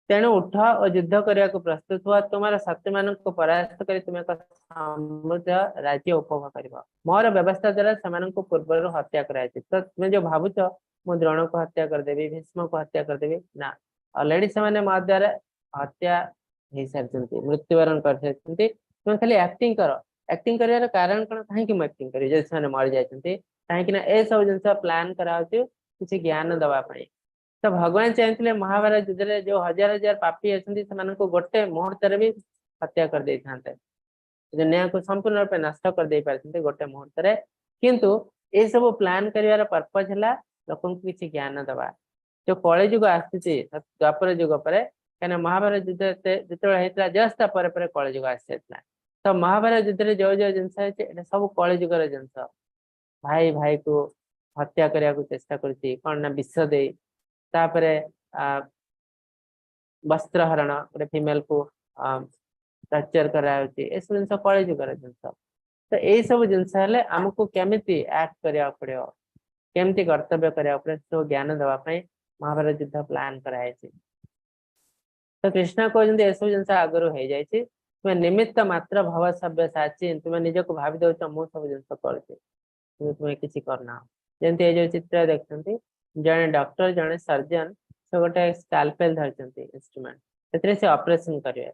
ତେଣୁ ଉଠ ଓ ଯୁଦ୍ଧ କରିବାକୁ ପ୍ରସ୍ତୁତ ହୁଅ। ତୁମର ଶତ୍ରୁମାନଙ୍କୁ ପରାସ୍ତ କରି ତୁମେ ଏକ ସମୃଦ୍ଧ ରାଜ୍ୟ ଉପଭୋଗ କରିବ। ମୋର ବ୍ୟବସ୍ଥା ଦ୍ୱାରା ସେମାନଙ୍କୁ ପୂର୍ବରୁ ହତ୍ୟା କରାଯାଇଛି। ତ ତୁମେ ଯୋଉ ଭାବୁଛ ମୁଁ ଦ୍ରୋଣକୁ ହତ୍ୟା କରିଦେବି, ଭୀଷ୍ମକୁ ହତ୍ୟା କରିଦେବି, ନା, ଅଲରେଡି ସେମାନେ ମୋ ଦ୍ୱାରା ହତ୍ୟା ହେଇସାରିଛନ୍ତି, ମୃତ୍ୟୁବରଣ କରିସାରିଛନ୍ତି। ତୁମେ ଖାଲି ଆକ୍ଟିଂ କର। ଆକ୍ଟିଂ କରିବାର କାରଣ କଣ? କାହିଁକି ମୁଁ ଆକ୍ଟିଂ କରିବି ଯଦି ସେମାନେ ମରିଯାଇଛନ୍ତି? କାହିଁକି ନା ଏସବୁ ଜିନିଷ ପ୍ଲାନ୍ କରାହଉଛି କିଛି ଜ୍ଞାନ ଦବା ପାଇଁ। ତ ଭଗବାନ ଚାହିଁଥିଲେ ମହାଭାରତ ଯୁଦ୍ଧରେ ଯୋଉ ହଜାର ହଜାର ପାପୀ ଅଛନ୍ତି ସେମାନଙ୍କୁ ଗୋଟେ ମୁହୂର୍ତ୍ତରେ ବି ହତ୍ୟା କରିଦେଇଥାନ୍ତେ, ଦୁନିଆକୁ ସମ୍ପୂର୍ଣ୍ଣ ରୂପେ ନଷ୍ଟ କରିଦେଇ ପାରିଥାନ୍ତେ ଗୋଟେ ମୁହୂର୍ତ୍ତରେ। କିନ୍ତୁ ଏସବୁ ପ୍ଲାନ୍ କରିବାର ପର୍ପଜ ହେଲା ଲୋକଙ୍କୁ କିଛି ଜ୍ଞାନ ଦବା। ଯୋଉ କଳିଯୁଗ ଆସିଛି ଦ୍ୱାପର ଯୁଗ ପରେ, କାହିଁକିନା ମହାଭାରତ ଯୁଦ୍ଧ ଯେତେବେଳେ ହେଇଥିଲା ଜଷ୍ଟ ତା ପରେ ପରେ କଳିଯୁଗ ଆସିଯାଇଥିଲା। ତ ମହାଭାରତ ଯୁଦ୍ଧରେ ଯୋଉ ଯୋଉ ଜିନିଷ ହେଇଛି ଏଇଟା ସବୁ କଳିଯୁଗର ଜିନିଷ। ଭାଇ ଭାଇକୁ ହତ୍ୟା କରିବାକୁ ଚେଷ୍ଟା କରୁଛି, କଣ ନା ବିଷ ଦେଇ, ତାପରେ ବସ୍ତ୍ର ହରଣ, ଗୋଟେ ଫିମେଲ କୁ ଟର୍ଚର କରାଯାଉଛି, ଏସବୁ ଜିନିଷ କଳିଯୁଗର ଜିନିଷ। ତ ଏଇ ସବୁ ଜିନିଷ ହେଲେ ଆମକୁ କେମିତି ଆକ୍ଟ କରିବାକୁ ପଡିବ, କେମିତି କର୍ତ୍ତବ୍ୟ କରିବାକୁ ପଡିବ, ସବୁ ଜ୍ଞାନ ଦବା ପାଇଁ ମହାଭାରତ ଯୁଦ୍ଧ ପ୍ଲାନ୍ କରାଯାଇଛି। ତ କୃଷ୍ଣ କହୁଛନ୍ତି ଏସବୁ ଜିନିଷ ଆଗରୁ ହେଇଯାଇଛି, ତୁମେ ନିମିତ୍ତ ମାତ୍ର ଭବ ସବ୍ୟସାଚୀ, ତୁମେ ନିଜକୁ ଭାବି ଦଉଛ ମୁଁ ସବୁ ଜିନିଷ କରୁଛି, କିନ୍ତୁ ତୁମେ କିଛି କରୁନାହ। ଯେମିତି ଏଇ ଯୋଉ ଚିତ୍ର ଦେଖୁଛନ୍ତି, ଜଣେ ଡକ୍ଟର, ଜଣେ ସର୍ଜନ, ସେ ଗୋଟେ ସ୍କାଲପେଲ ଧରିଛନ୍ତି ଇନଷ୍ଟ୍ରୁମେଣ୍ଟ, ସେଥିରେ ସେ ଅପରେସନ କରିବେ।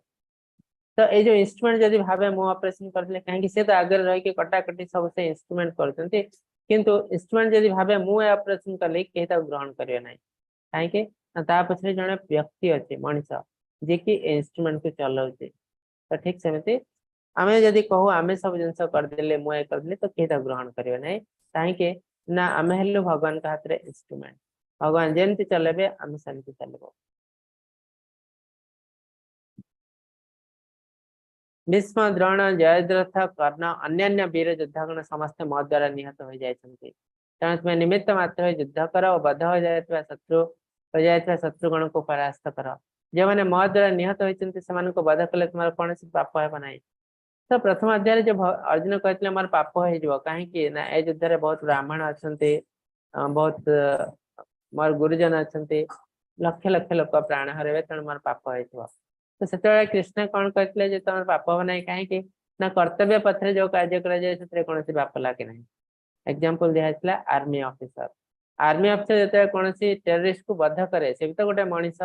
ତ ଏଇ ଯୋଉ ଇନଷ୍ଟ୍ରୁମେଣ୍ଟ ଯଦି ଭାବେ ମୁଁ ଅପରେସନ କରିଦେଲେ, କାହିଁକି ସେ ତ ଆଗରେ ରହିକି କଟାକଟି ସବୁ ସେ ଇନଷ୍ଟ୍ରୁମେଣ୍ଟ କରୁଛନ୍ତି, କିନ୍ତୁ ଇନଷ୍ଟ୍ରୁମେଣ୍ଟ ଯଦି ଭାବେ ମୁଁ ଏ ଅପରେସନ କଲି, କେହି ତାକୁ ଗ୍ରହଣ କରିବେ ନାହିଁ। କାହିଁକି ନା ତା ପଛରେ ଜଣେ ବ୍ୟକ୍ତି ଅଛି, ମଣିଷ, ଯିଏକି ଏ ଇନଷ୍ଟ୍ରୁମେଣ୍ଟକୁ ଚଲାଉଛି। ତ ଠିକ ସେମିତି ଆମେ ଯଦି କହୁ ଆମେ ସବୁ ଜିନିଷ କରିଦେଲେ, ମୁଁ ଏ କରିଦେଲି, ତ କେହି ତାକୁ ଗ୍ରହଣ କରିବେ ନାହିଁ। କାହିଁକି ନା ଆମେ ହେଲୁ ଭଗବାନଙ୍କ ହାତରେ ଇନଷ୍ଟ୍ରୁମେଣ୍ଟ, ଭଗବାନ ଯେମିତି ଚଲେଇବେ ଆମେ ସେମିତି ଚାଲିବୁ। ଭୀଷ୍ମ, ଦ୍ରୋଣ, ଜୟଦ୍ରଥ, କର୍ଣ୍ଣ, ଅନ୍ୟାନ୍ୟ ବୀର ଯୋଦ୍ଧାଗଣ ସମସ୍ତେ ମୋ ଦ୍ୱାରା ନିହତ ହୋଇଯାଇଛନ୍ତି। ତେଣୁ ତୁମେ ନିମିତ୍ତ ମାତ୍ର ହୋଇ ଯୁଦ୍ଧ କର ଓ ବଧ ହୋଇଯାଇଥିବା ଶତ୍ରୁଗଣକୁ ପରାସ୍ତ କର। ଯେଉଁମାନେ ମୋ ଦ୍ୱାରା ନିହତ ହୋଇଛନ୍ତି ସେମାନଙ୍କୁ ବଧ କଲେ ତୁମର କୌଣସି ପାପ ହେବ ନାହିଁ। ତ ପ୍ରଥମ ଅଧ୍ୟାୟରେ ଯୋଉ ଅର୍ଜୁନ କହିଥିଲେ ମୋର ପାପ ହେଇଯିବ, କାହିଁକି ନା ଏ ଯୁଦ୍ଧରେ ବହୁତ ବ୍ରାହ୍ମଣ ଅଛନ୍ତି, ବହୁତ ମୋର ଗୁରୁଜନ ଅଛନ୍ତି, ଲକ୍ଷ ଲକ୍ଷ ଲୋକ ପ୍ରାଣ ହରାଇବେ, ତେଣୁ ମୋର ପାପ ହେଇଯିବ। ତ ସେତେବେଳେ କୃଷ୍ଣ କଣ କହିଥିଲେ ଯେ ତମର ପାପ ହବ ନାହିଁ, କାହିଁକି ନା କର୍ତ୍ତବ୍ୟ ପଥରେ ଯୋଉ କାର୍ଯ୍ୟ କରାଯାଏ ସେଥିରେ କୌଣସି ପାପ ଲାଗେ ନାହିଁ। ଏକ୍ଜାମ୍ପଲ ଦିଆହେଇଥିଲା ଆର୍ମି ଅଫିସର। ଆର୍ମି ଅଫିସର ଯେତେବେଳେ କୌଣସି ଟେରରିଷ୍ଟକୁ ବଧ କରେ, ସେ ବି ତ ଗୋଟେ ମଣିଷ,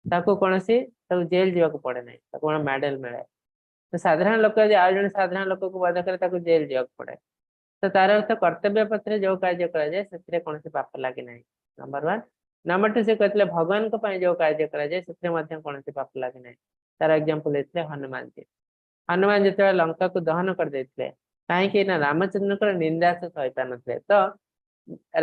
ତାକୁ କୌଣସି ତାକୁ ଜେଲ ଯିବାକୁ ପଡେ ନାହିଁ, ତାକୁ କଣ ମେଡାଲ ମିଳେ। ତ ସାଧାରଣ ଲୋକ ଯଦି ଆଉ ଜଣେ ସାଧାରଣ ଲୋକକୁ ବଧ କରେ ତାକୁ ଜେଲ ଯିବାକୁ ପଡେ। ତ ତାର ଅର୍ଥ କର୍ତ୍ତବ୍ୟ ପଥରେ ଯୋଉ କାର୍ଯ୍ୟ କରାଯାଏ ସେଥିରେ କୌଣସି ପାପ ଲାଗେ ନାହିଁ, ନମ୍ବର 1। ନମ୍ବର 2, ସେ କହିଥିଲେ ଭଗବାନଙ୍କ ପାଇଁ ଯୋଉ କାର୍ଯ୍ୟ କରାଯାଏ ସେଥିରେ ମଧ୍ୟ କୌଣସି ପାପ ଲାଗେ ନାହିଁ। ତାର ଏକ୍ଜାମ୍ପଲ ଦେଇଥିଲେ ହନୁମାନଜୀ। ହନୁମାନ ଯେତେବେଳେ ଲଙ୍କାକୁ ଦହନ କରିଦେଇଥିଲେ, କାହିଁକି ନା ରାମଚନ୍ଦ୍ରଙ୍କର ନିନ୍ଦା ସେ ସହିପାରୁନଥିଲେ, ତ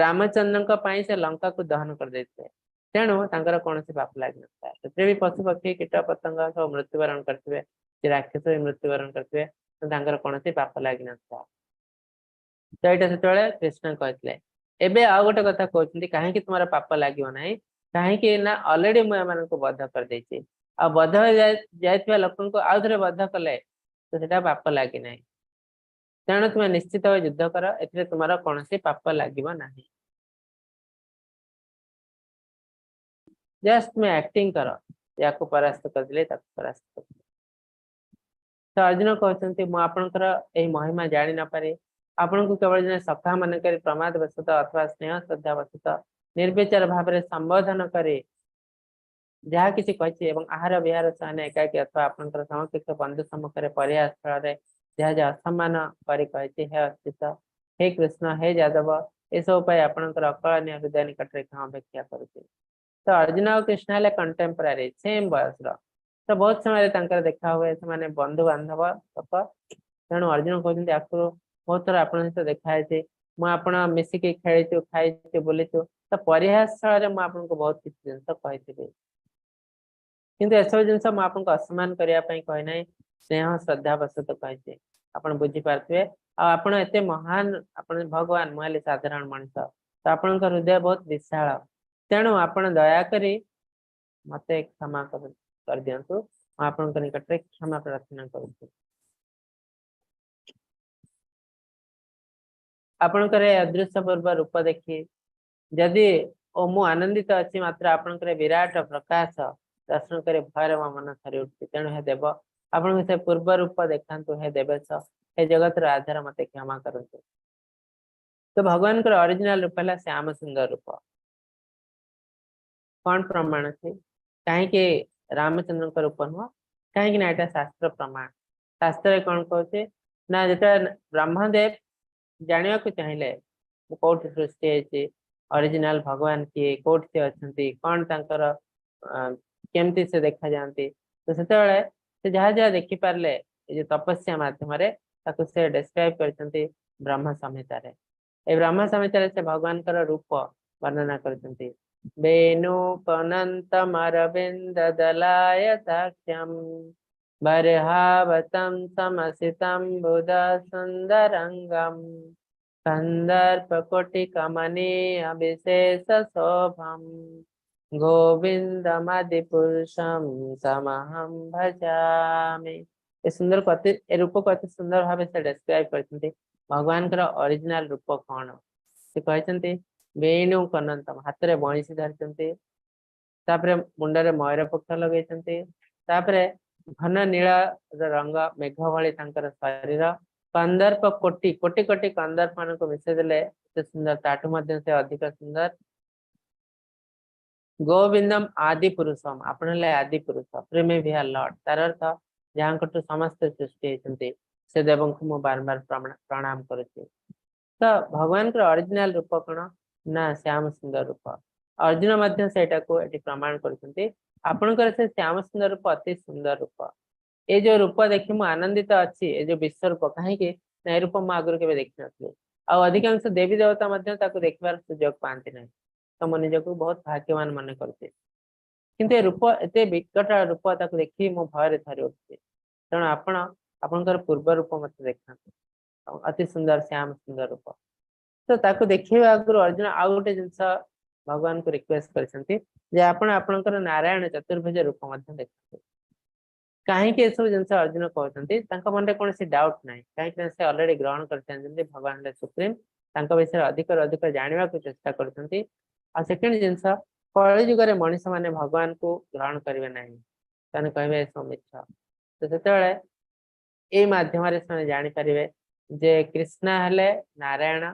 ରାମଚନ୍ଦ୍ରଙ୍କ ପାଇଁ ସେ ଲଙ୍କାକୁ ଦହନ କରିଦେଇଥିଲେ, ତେଣୁ ତାଙ୍କର କୌଣସି ପାପ ଲାଗିନଥିଲା। ସେଥିରେ ବି ପଶୁ ପକ୍ଷୀ କୀଟ ପତଙ୍ଗ ସବୁ ମୃତ୍ୟୁବରଣ କରିଥିବେ, ଯେ ରାକ୍ଷସ ବି ମୃତ୍ୟୁବରଣ କରିଥିବେ, ତାଙ୍କର କୌଣସି ପାପ ଲାଗିନଥିଲା। ତ ଏଇଟା ସେତେବେଳେ କୃଷ୍ଣ କହିଥିଲେ। ଏବେ ଆଉ ଗୋଟେ କଥା କହୁଛନ୍ତି, କାହିଁକି ତୁମର ପାପ ଲାଗିବ ନାହିଁ, କାହିଁକି ନା ଅଲରେଡି ମୁଁ ଏମାନଙ୍କୁ ବଧ କରିଦେଇଛି, ଆଉ ବଧ ଯାଇଥିବା ଲୋକଙ୍କୁ ଆଉ ଥରେ ବଧ କଲେ ତ ସେଟା ପାପ ଲାଗିନାହିଁ, ତେଣୁ ତୁମେ ନିଶ୍ଚିତ ଭାବେ ଯୁଦ୍ଧ କର, ଏଥିରେ ତୁମର କୌଣସି ପାପ ଲାଗିବ ନାହିଁ। ଜଷ୍ଟ ତୁମେ ଆକ୍ଟିଂ କର, ୟାକୁ ପରାସ୍ତ କରିଦେଲେ ତାକୁ ପରାସ୍ତ କରିଦେଲେ। ତ ଅର୍ଜୁନ କହୁଛନ୍ତି ମୁଁ ଆପଣଙ୍କର ଏହି ମହିମା ଜାଣି ନପାରି ଆପଣଙ୍କୁ କେବଳ ଜଣେ ସଖା ମନେକରି ପ୍ରମାଦ ବଶତଃ ଅଥବା ସ୍ନେହ ଶ୍ରଦ୍ଧା ବଶତଃ ନିର୍ବିଚାର ଭାବରେ ସମ୍ବୋଧନ କରି ଯାହା କିଛି କହିଛି ଏବଂ ଆହାର ବିହାର ସହନ ଏକାକୀ ଅଥବା ଆପଣଙ୍କର ସମକକ୍ଷ ବନ୍ଧୁ ସମ୍ମୁଖରେ ପରିହାସ ସ୍ଥଳରେ ଯାହା ଯାହା ଅସମ୍ମାନ କରି କହିଛି, ହେ ଅଚ୍ୟୁତ, ହେ କୃଷ୍ଣ, ହେ ଯାଦବ, ଏସବୁ ପାଇଁ ଆପଣଙ୍କର ଅକଳନୀୟ ହୃଦୟ ନିକଟରେ କ୍ଷମା ଭିକ୍ଷା କରୁଛି। ତ ଅର୍ଜୁନ ଆଉ କୃଷ୍ଣ ହେଲେ କଣ୍ଟେମ୍ପୋରାରୀ, ସେମ୍ ବୟସର, ତ ବହୁତ ସମୟରେ ତାଙ୍କର ଦେଖା ହୁଏ, ସେମାନେ ବନ୍ଧୁ ବାନ୍ଧବ ଲୋକ। ତେଣୁ ଅର୍ଜୁନ କହୁଛନ୍ତି ଆଗରୁ ବହୁତ ଥର ଆପଣଙ୍କ ସହିତ ଦେଖା ହେଇଛି, ମୁଁ ଆପଣ ମିଶିକି ଖେଳିଛୁ, ଖାଇଛୁ, ବୁଲିଛୁ, ତ ପରିହାସ ସ୍ଥଳରେ ମୁଁ ଆପଣଙ୍କୁ ବହୁତ କିଛି ଜିନିଷ କହିଥିବି, କିନ୍ତୁ ଏସବୁ ଜିନିଷ ମୁଁ ଆପଣଙ୍କୁ ଅସମ୍ମାନ କରିବା ପାଇଁ କହିନାହିଁ, ସ୍ନେହ ଶ୍ରଦ୍ଧା ବଶତଃ କହିଛି, ଆପଣ ବୁଝିପାରୁଥିବେ। ଆଉ ଆପଣ ଏତେ ମହାନ, ଆପଣ ଭଗବାନ, ମୁଁ ହେଲି ସାଧାରଣ ମଣିଷ, ତ ଆପଣଙ୍କ ହୃଦୟ ବହୁତ ବିଶାଳ, ତେଣୁ ଆପଣ ଦୟାକରି ମତେ କ୍ଷମା କରିଦିଅନ୍ତୁ। ମୁଁ ଆପଣଙ୍କ ନିକଟରେ କ୍ଷମା ପ୍ରାର୍ଥନା କରୁଛି। ଆପଣଙ୍କର ଏ ଅଦୃଶ୍ୟ ପୂର୍ବ ରୂପ ଦେଖି ଯଦି ଓ ମୁଁ ଆନନ୍ଦିତ ଅଛି, ମାତ୍ର ଆପଣଙ୍କର ବିରାଟ ପ୍ରକାଶ ଦର୍ଶନ କରି ଭୟରେ ମୋ ମନ ଥରି ଉଠୁଛି। ତେଣୁ ହେ ଦେବ, ଆପଣଙ୍କୁ ସେ ପୂର୍ବ ରୂପ ଦେଖାନ୍ତୁ। ହେ ଦେବେଶ, ହେ ଜଗତର ଆଧାର, ମତେ କ୍ଷମା କରନ୍ତୁ। ତ ଭଗବାନଙ୍କର ଅରିଜିନାଲ ରୂପ ହେଲା ଶ୍ୟାମ ସୁନ୍ଦର ରୂପ। କଣ ପ୍ରମାଣ ଅଛି? କାହିଁକି ରାମଚନ୍ଦ୍ରଙ୍କ ରୂପ ନୁହଁ? କାହିଁକି ନା ଏଇଟା ଶାସ୍ତ୍ର ପ୍ରମାଣ। ଶାସ୍ତ୍ରରେ କଣ କହୁଛି ନା, ଯେତେବେଳେ ବ୍ରହ୍ମଦେବ ଜାଣିବାକୁ ଚାହିଁଲେ ମୁଁ କୋଉଠି ସୃଷ୍ଟି ହେଇଛି, ଅରିଜିନାଲ ଭଗବାନ କିଏ, କୋଉଠି ସେ ଅଛନ୍ତି, କଣ ତାଙ୍କର କେମିତି ସେ ଦେଖାଯାଆନ୍ତି, ତ ସେତେବେଳେ ସେ ଯାହା ଯାହା ଦେଖିପାରିଲେ ଏ ଯୋଉ ତପସ୍ୟା ମାଧ୍ୟମରେ, ତାକୁ ସେ ଡେସ୍କ୍ରାଇବ କରିଛନ୍ତି ବ୍ରହ୍ମ ସଂହିତାରେ। ଏ ବ୍ରହ୍ମ ସଂହିତାରେ ସେ ଭଗବାନଙ୍କର ରୂପ ବର୍ଣ୍ଣନା କରିଛନ୍ତି। ବେଣୁକନନ୍ତମରବିନ୍ଦ ଦଲାୟତାକ୍ଷಂ ବର୍ହାବତಂ ସମସିତಂ ବୁଧ ସୁନ୍ଦରଙ୍ଗಂ କନ୍ଦର୍ପ କୋଟି କମନୀୟ ବିଶେଷ ଶୋଭಂ ଗୋବିନ୍ଦମାଦି ପୁରୁଷಂ ତମହಂ ଭଜାମି। ଏ ସୁନ୍ଦର କତି ଏ ରୂପକୁ ଅତି ସୁନ୍ଦର ଭାବେ ସେ ଡେସ୍କ୍ରାଇବ କରିଛନ୍ତି। ଭଗବାନଙ୍କର ଅରିଜିନାଲ ରୂପ କଣ ସେ କହିଛନ୍ତି। ବେଣୁ କନନ୍ତମ, ହାତରେ ବଇଁଶୀ ଧରିଛନ୍ତି, ତାପରେ ମୁଣ୍ଡରେ ମୟୂର ପକ୍ଷ ଲଗେଇଛନ୍ତି, ତାପରେ ଘନ ନୀଳ ରଙ୍ଗ ମେଘ ଭଳି ତାଙ୍କର ଶରୀର, କନ୍ଦର୍ପ କୋଟି କୋଟି କୋଟି କନ୍ଦର୍ପ ମାନଙ୍କୁ ମିଶେଇ ଦେଲେ ଏତେ ସୁନ୍ଦର, ତାଠୁ ମଧ୍ୟ ସେ ଅଧିକ ସୁନ୍ଦର। ଗୋବିନ୍ଦମ ଆଦି ପୁରୁଷମ, ଆପଣ ହେଲେ ଆଦି ପୁରୁଷ, ପ୍ରିମେଭିଆ ଲର୍ଡ, ତାର ଅର୍ଥ ଯାହାଙ୍କଠୁ ସମସ୍ତେ ସୃଷ୍ଟି ହେଇଛନ୍ତି, ସେ ଦେବଙ୍କୁ ମୁଁ ବାରମ୍ବାର ପ୍ରଣାମ କରୁଛି। ତ ଭଗବାନଙ୍କର ଅରିଜିନାଲ ରୂପ କଣ ନା ଶ୍ୟାମ ସୁନ୍ଦର ରୂପ। ଅର୍ଜୁନ ମଧ୍ୟ ସେଇଟାକୁ ଏଠି ପ୍ରମାଣ କରୁଛନ୍ତି। ଆପଣଙ୍କର ସେ ଶ୍ୟାମ ସୁନ୍ଦର ରୂପ ଅତି ସୁନ୍ଦର ରୂପ। ଏ ଯୋଉ ରୂପ ଦେଖି ମୁଁ ଆନନ୍ଦିତ ଅଛି, ଏ ଯୋଉ ବିଶ୍ୱ ରୂପ, କାହିଁକି ନା ଏ ରୂପ ମୁଁ ଆଗରୁ କେବେ ଦେଖିନଥିଲି, ଆଉ ଅଧିକାଂଶ ଦେବୀ ଦେବତା ମଧ୍ୟ ତାକୁ ଦେଖିବାର ସୁଯୋଗ ପାଆନ୍ତି ନାହିଁ। ତ ମୁଁ ନିଜକୁ ବହୁତ ଭାଗ୍ୟବାନ ମନେ କରୁଛି। କିନ୍ତୁ ଏ ରୂପ ଏତେ ବିକଟ ରୂପ, ତାକୁ ଦେଖି ମୁଁ ଭୟରେ ଥରି ଉଠୁଛି। ତେଣୁ ଆପଣ ଆପଣଙ୍କର ପୂର୍ବ ରୂପ ମତେ ଦେଖାନ୍ତୁ, ଅତି ସୁନ୍ଦର ଶ୍ୟାମ ସୁନ୍ଦର ରୂପ। ତ ତାକୁ ଦେଖିବା ଆଗରୁ ଅର୍ଜୁନ ଆଉ ଗୋଟେ ଜିନିଷ ଭଗବାନଙ୍କୁ ରିକ୍ୱେଷ୍ଟ କରିଛନ୍ତି ଯେ ଆପଣ ଆପଣଙ୍କର ନାରାୟଣ ଚତୁର୍ଭୁଜ ରୂପ ମଧ୍ୟ ଦେଖନ୍ତୁ। କାହିଁକି ଏସବୁ ଜିନିଷ ଅର୍ଜୁନ କହୁଛନ୍ତି? ତାଙ୍କ ମନରେ କୌଣସି ଡାଉଟ ନାହିଁ, କାହିଁକି ନା ସେ ଅଲରେଡି ଗ୍ରହଣ କରିସାରିଛନ୍ତି ଭଗବାନ ହେଲେ ସୁପ୍ରିମ। ତାଙ୍କ ବିଷୟରେ ଅଧିକରୁ ଅଧିକ ଜାଣିବାକୁ ଚେଷ୍ଟା କରୁଛନ୍ତି। ଆଉ ସେକେଣ୍ଡ ଜିନିଷ, କଳି ଯୁଗରେ ମଣିଷ ମାନେ ଭଗବାନଙ୍କୁ ଗ୍ରହଣ କରିବେ ନାହିଁ, ସେମାନେ କହିବେ ଏସବୁ ମିଛ। ତ ସେତେବେଳେ ଏଇ ମାଧ୍ୟମରେ ସେମାନେ ଜାଣିପାରିବେ ଯେ କୃଷ୍ଣ ହେଲେ ନାରାୟଣ,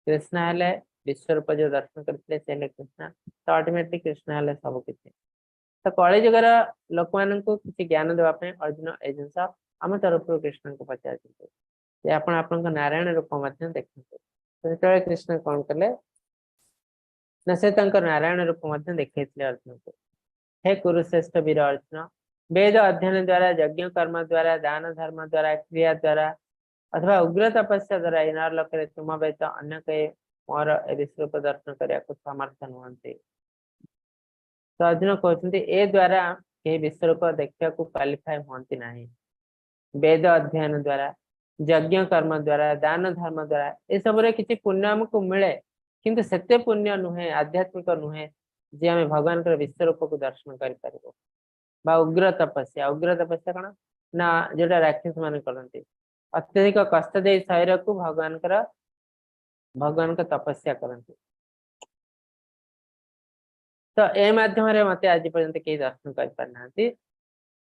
କୃଷ୍ଣ ହେଲେ ବିଶ୍ୱରୂପ ଯୋଉ ଦର୍ଶନ କରିଥିଲେ ସେ ହେଲେ କୃଷ୍ଣ। ତ ଅଲ୍ଟିମେଟଲି କୃଷ୍ଣ ହେଲେ ସବୁ କିଛି। ତ କଳି ଯୁଗର ଲୋକମାନଙ୍କୁ କିଛି ଜ୍ଞାନ ଦେବା ପାଇଁ ଅର୍ଜୁନ ଏଇ ଜିନିଷ ଆମ ତରଫରୁ କୃଷ୍ଣଙ୍କୁ ପଚାରିଛନ୍ତି ଯେ ଆପଣ ଆପଣଙ୍କ ନାରାୟଣ ରୂପ ମଧ୍ୟ ଦେଖନ୍ତୁ। ତ ସେତେବେଳେ କୃଷ୍ଣ କଣ କଲେ ନା, ସେ ତାଙ୍କ ନାରାୟଣ ରୂପ ମଧ୍ୟ ଦେଖେଇଥିଲେ ଅର୍ଜୁନକୁ। ହେ କୁରୁଶ୍ରେଷ୍ଠ ବୀର ଅର୍ଜୁନ, ବେଦ ଅଧ୍ୟୟନ ଦ୍ୱାରା, ଯଜ୍ଞ କର୍ମ ଦ୍ୱାରା, ଦାନ ଧର୍ମ ଦ୍ୱାରା, କ୍ରିୟା ଦ୍ୱାରା ଅଥବା ଉଗ୍ର ତପସ୍ୟା ଦ୍ୱାରା ଏହି ନରଲୋକରେ ତୁମ ବ୍ୟତୀତ ଅନ୍ୟ କେହି ମୋର ଏ ବିଶ୍ୱରୂପ ଦର୍ଶନ କରିବାକୁ ସମର୍ଥ ନୁହନ୍ତି। ତ ଅର୍ଜୁନ କହୁଛନ୍ତି ଏ ଦ୍ୱାରା କେହି ବିଶ୍ୱରୂପ ଦେଖିବାକୁ କ୍ୱାଲିଫାଏ ହୁଅନ୍ତି ନାହିଁ। ବେଦ ଅଧ୍ୟୟନ ଦ୍ୱାରା, ଯଜ୍ଞ କର୍ମ ଦ୍ୱାରା, ଦାନ ଧର୍ମ ଦ୍ୱାରା ଏସବୁରେ କିଛି ପୁଣ୍ୟ ଆମକୁ ମିଳେ, କିନ୍ତୁ ସେତେ ପୁଣ୍ୟ ନୁହେଁ, ଆଧ୍ୟାତ୍ମିକ ନୁହେଁ ଯେ ଆମେ ଭଗବାନଙ୍କର ବିଶ୍ୱରୂପକୁ ଦର୍ଶନ କରିପାରିବୁ। ବା ଉଗ୍ର ତପସ୍ୟା, ଉଗ୍ର ତପସ୍ୟା କଣ ନା ଯୋଉଟା ରାକ୍ଷସ ମାନେ କରନ୍ତି, ଅତ୍ୟଧିକ କଷ୍ଟ ଦେଇ ଶରୀରକୁ ଭଗବାନଙ୍କ ତପସ୍ୟା କରନ୍ତି। ତ ଏ ମାଧ୍ୟମରେ ମତେ ଆଜି ପର୍ଯ୍ୟନ୍ତ କେହି ଦର୍ଶନ କରିପାରିନାହାନ୍ତି।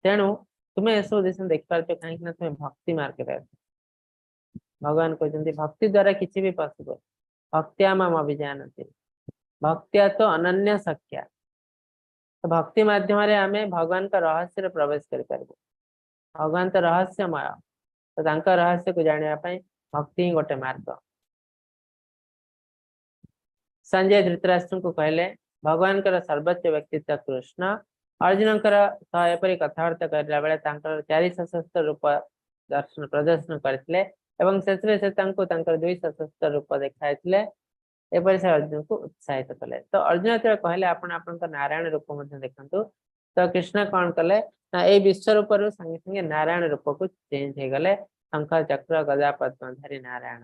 ତେଣୁ ତୁମେ ଏସବୁ ଜିନିଷ ଦେଖିପାରୁଛ କାହିଁକି ନା ତୁମେ ଭକ୍ତି ମାର୍ଗରେ ଅଛ। ଭଗବାନ କହୁଛନ୍ତି ଭକ୍ତି ଦ୍ୱାରା କିଛି ବି ପସିବଲ। ଭକ୍ତ୍ୟା ମାମ ଅଭିଜାନନ୍ତି, ଭକ୍ତ୍ୟା ତ ଅନନ୍ୟ ସଖ୍ୟା। ତ ଭକ୍ତି ମାଧ୍ୟମରେ ଆମେ ଭଗବାନଙ୍କ ରହସ୍ୟରେ ପ୍ରବେଶ କରିପାରିବୁ। ଭଗବାନ ତ ରହସ୍ୟମୟ, ତ ତାଙ୍କ ରହସ୍ୟକୁ ଜାଣିବା ପାଇଁ ଭକ୍ତି ହିଁ ଗୋଟେ ମାର୍ଗ। ସଞ୍ଜୟ ଧୃତରାଷ୍ଟ୍ରଙ୍କୁ କହିଲେ ଭଗବାନଙ୍କର ସର୍ବୋଚ୍ଚ ବ୍ୟକ୍ତିତ୍ୱ କୃଷ୍ଣ। ଅର୍ଜୁନଙ୍କର ସହ ଏପରି କଥାବାର୍ତ୍ତା କରିଲା ବେଳେ ତାଙ୍କର 4 ସଶସ୍ତ୍ର ରୂପ ଦର୍ଶନ ପ୍ରଦର୍ଶନ କରିଥିଲେ ଏବଂ ସେଥିରେ ସେ ତାଙ୍କୁ ତାଙ୍କର 2 ସଶସ୍ତ୍ର ରୂପ ଦେଖାଇଥିଲେ। ଏପରି ସେ ଅର୍ଜୁନକୁ ଉତ୍ସାହିତ କଲେ। ତ ଅର୍ଜୁନ ଯେତେବେଳେ କହିଲେ ଆପଣ ଆପଣଙ୍କ ନାରାୟଣ ରୂପ ମଧ୍ୟ ଦେଖନ୍ତୁ, ତ କୃଷ୍ଣ କଣ କଲେ ନା ଏଇ ବିଶ୍ୱ ରୂପରୁ ସାଙ୍ଗେ ସାଙ୍ଗେ ନାରାୟଣ ରୂପକୁ ଚେଞ୍ଜ ହେଇଗଲେ। ଶଙ୍ଖ ଚକ୍ର ଗଦା ପଦ୍ମଧାରୀ ନାରାୟଣ।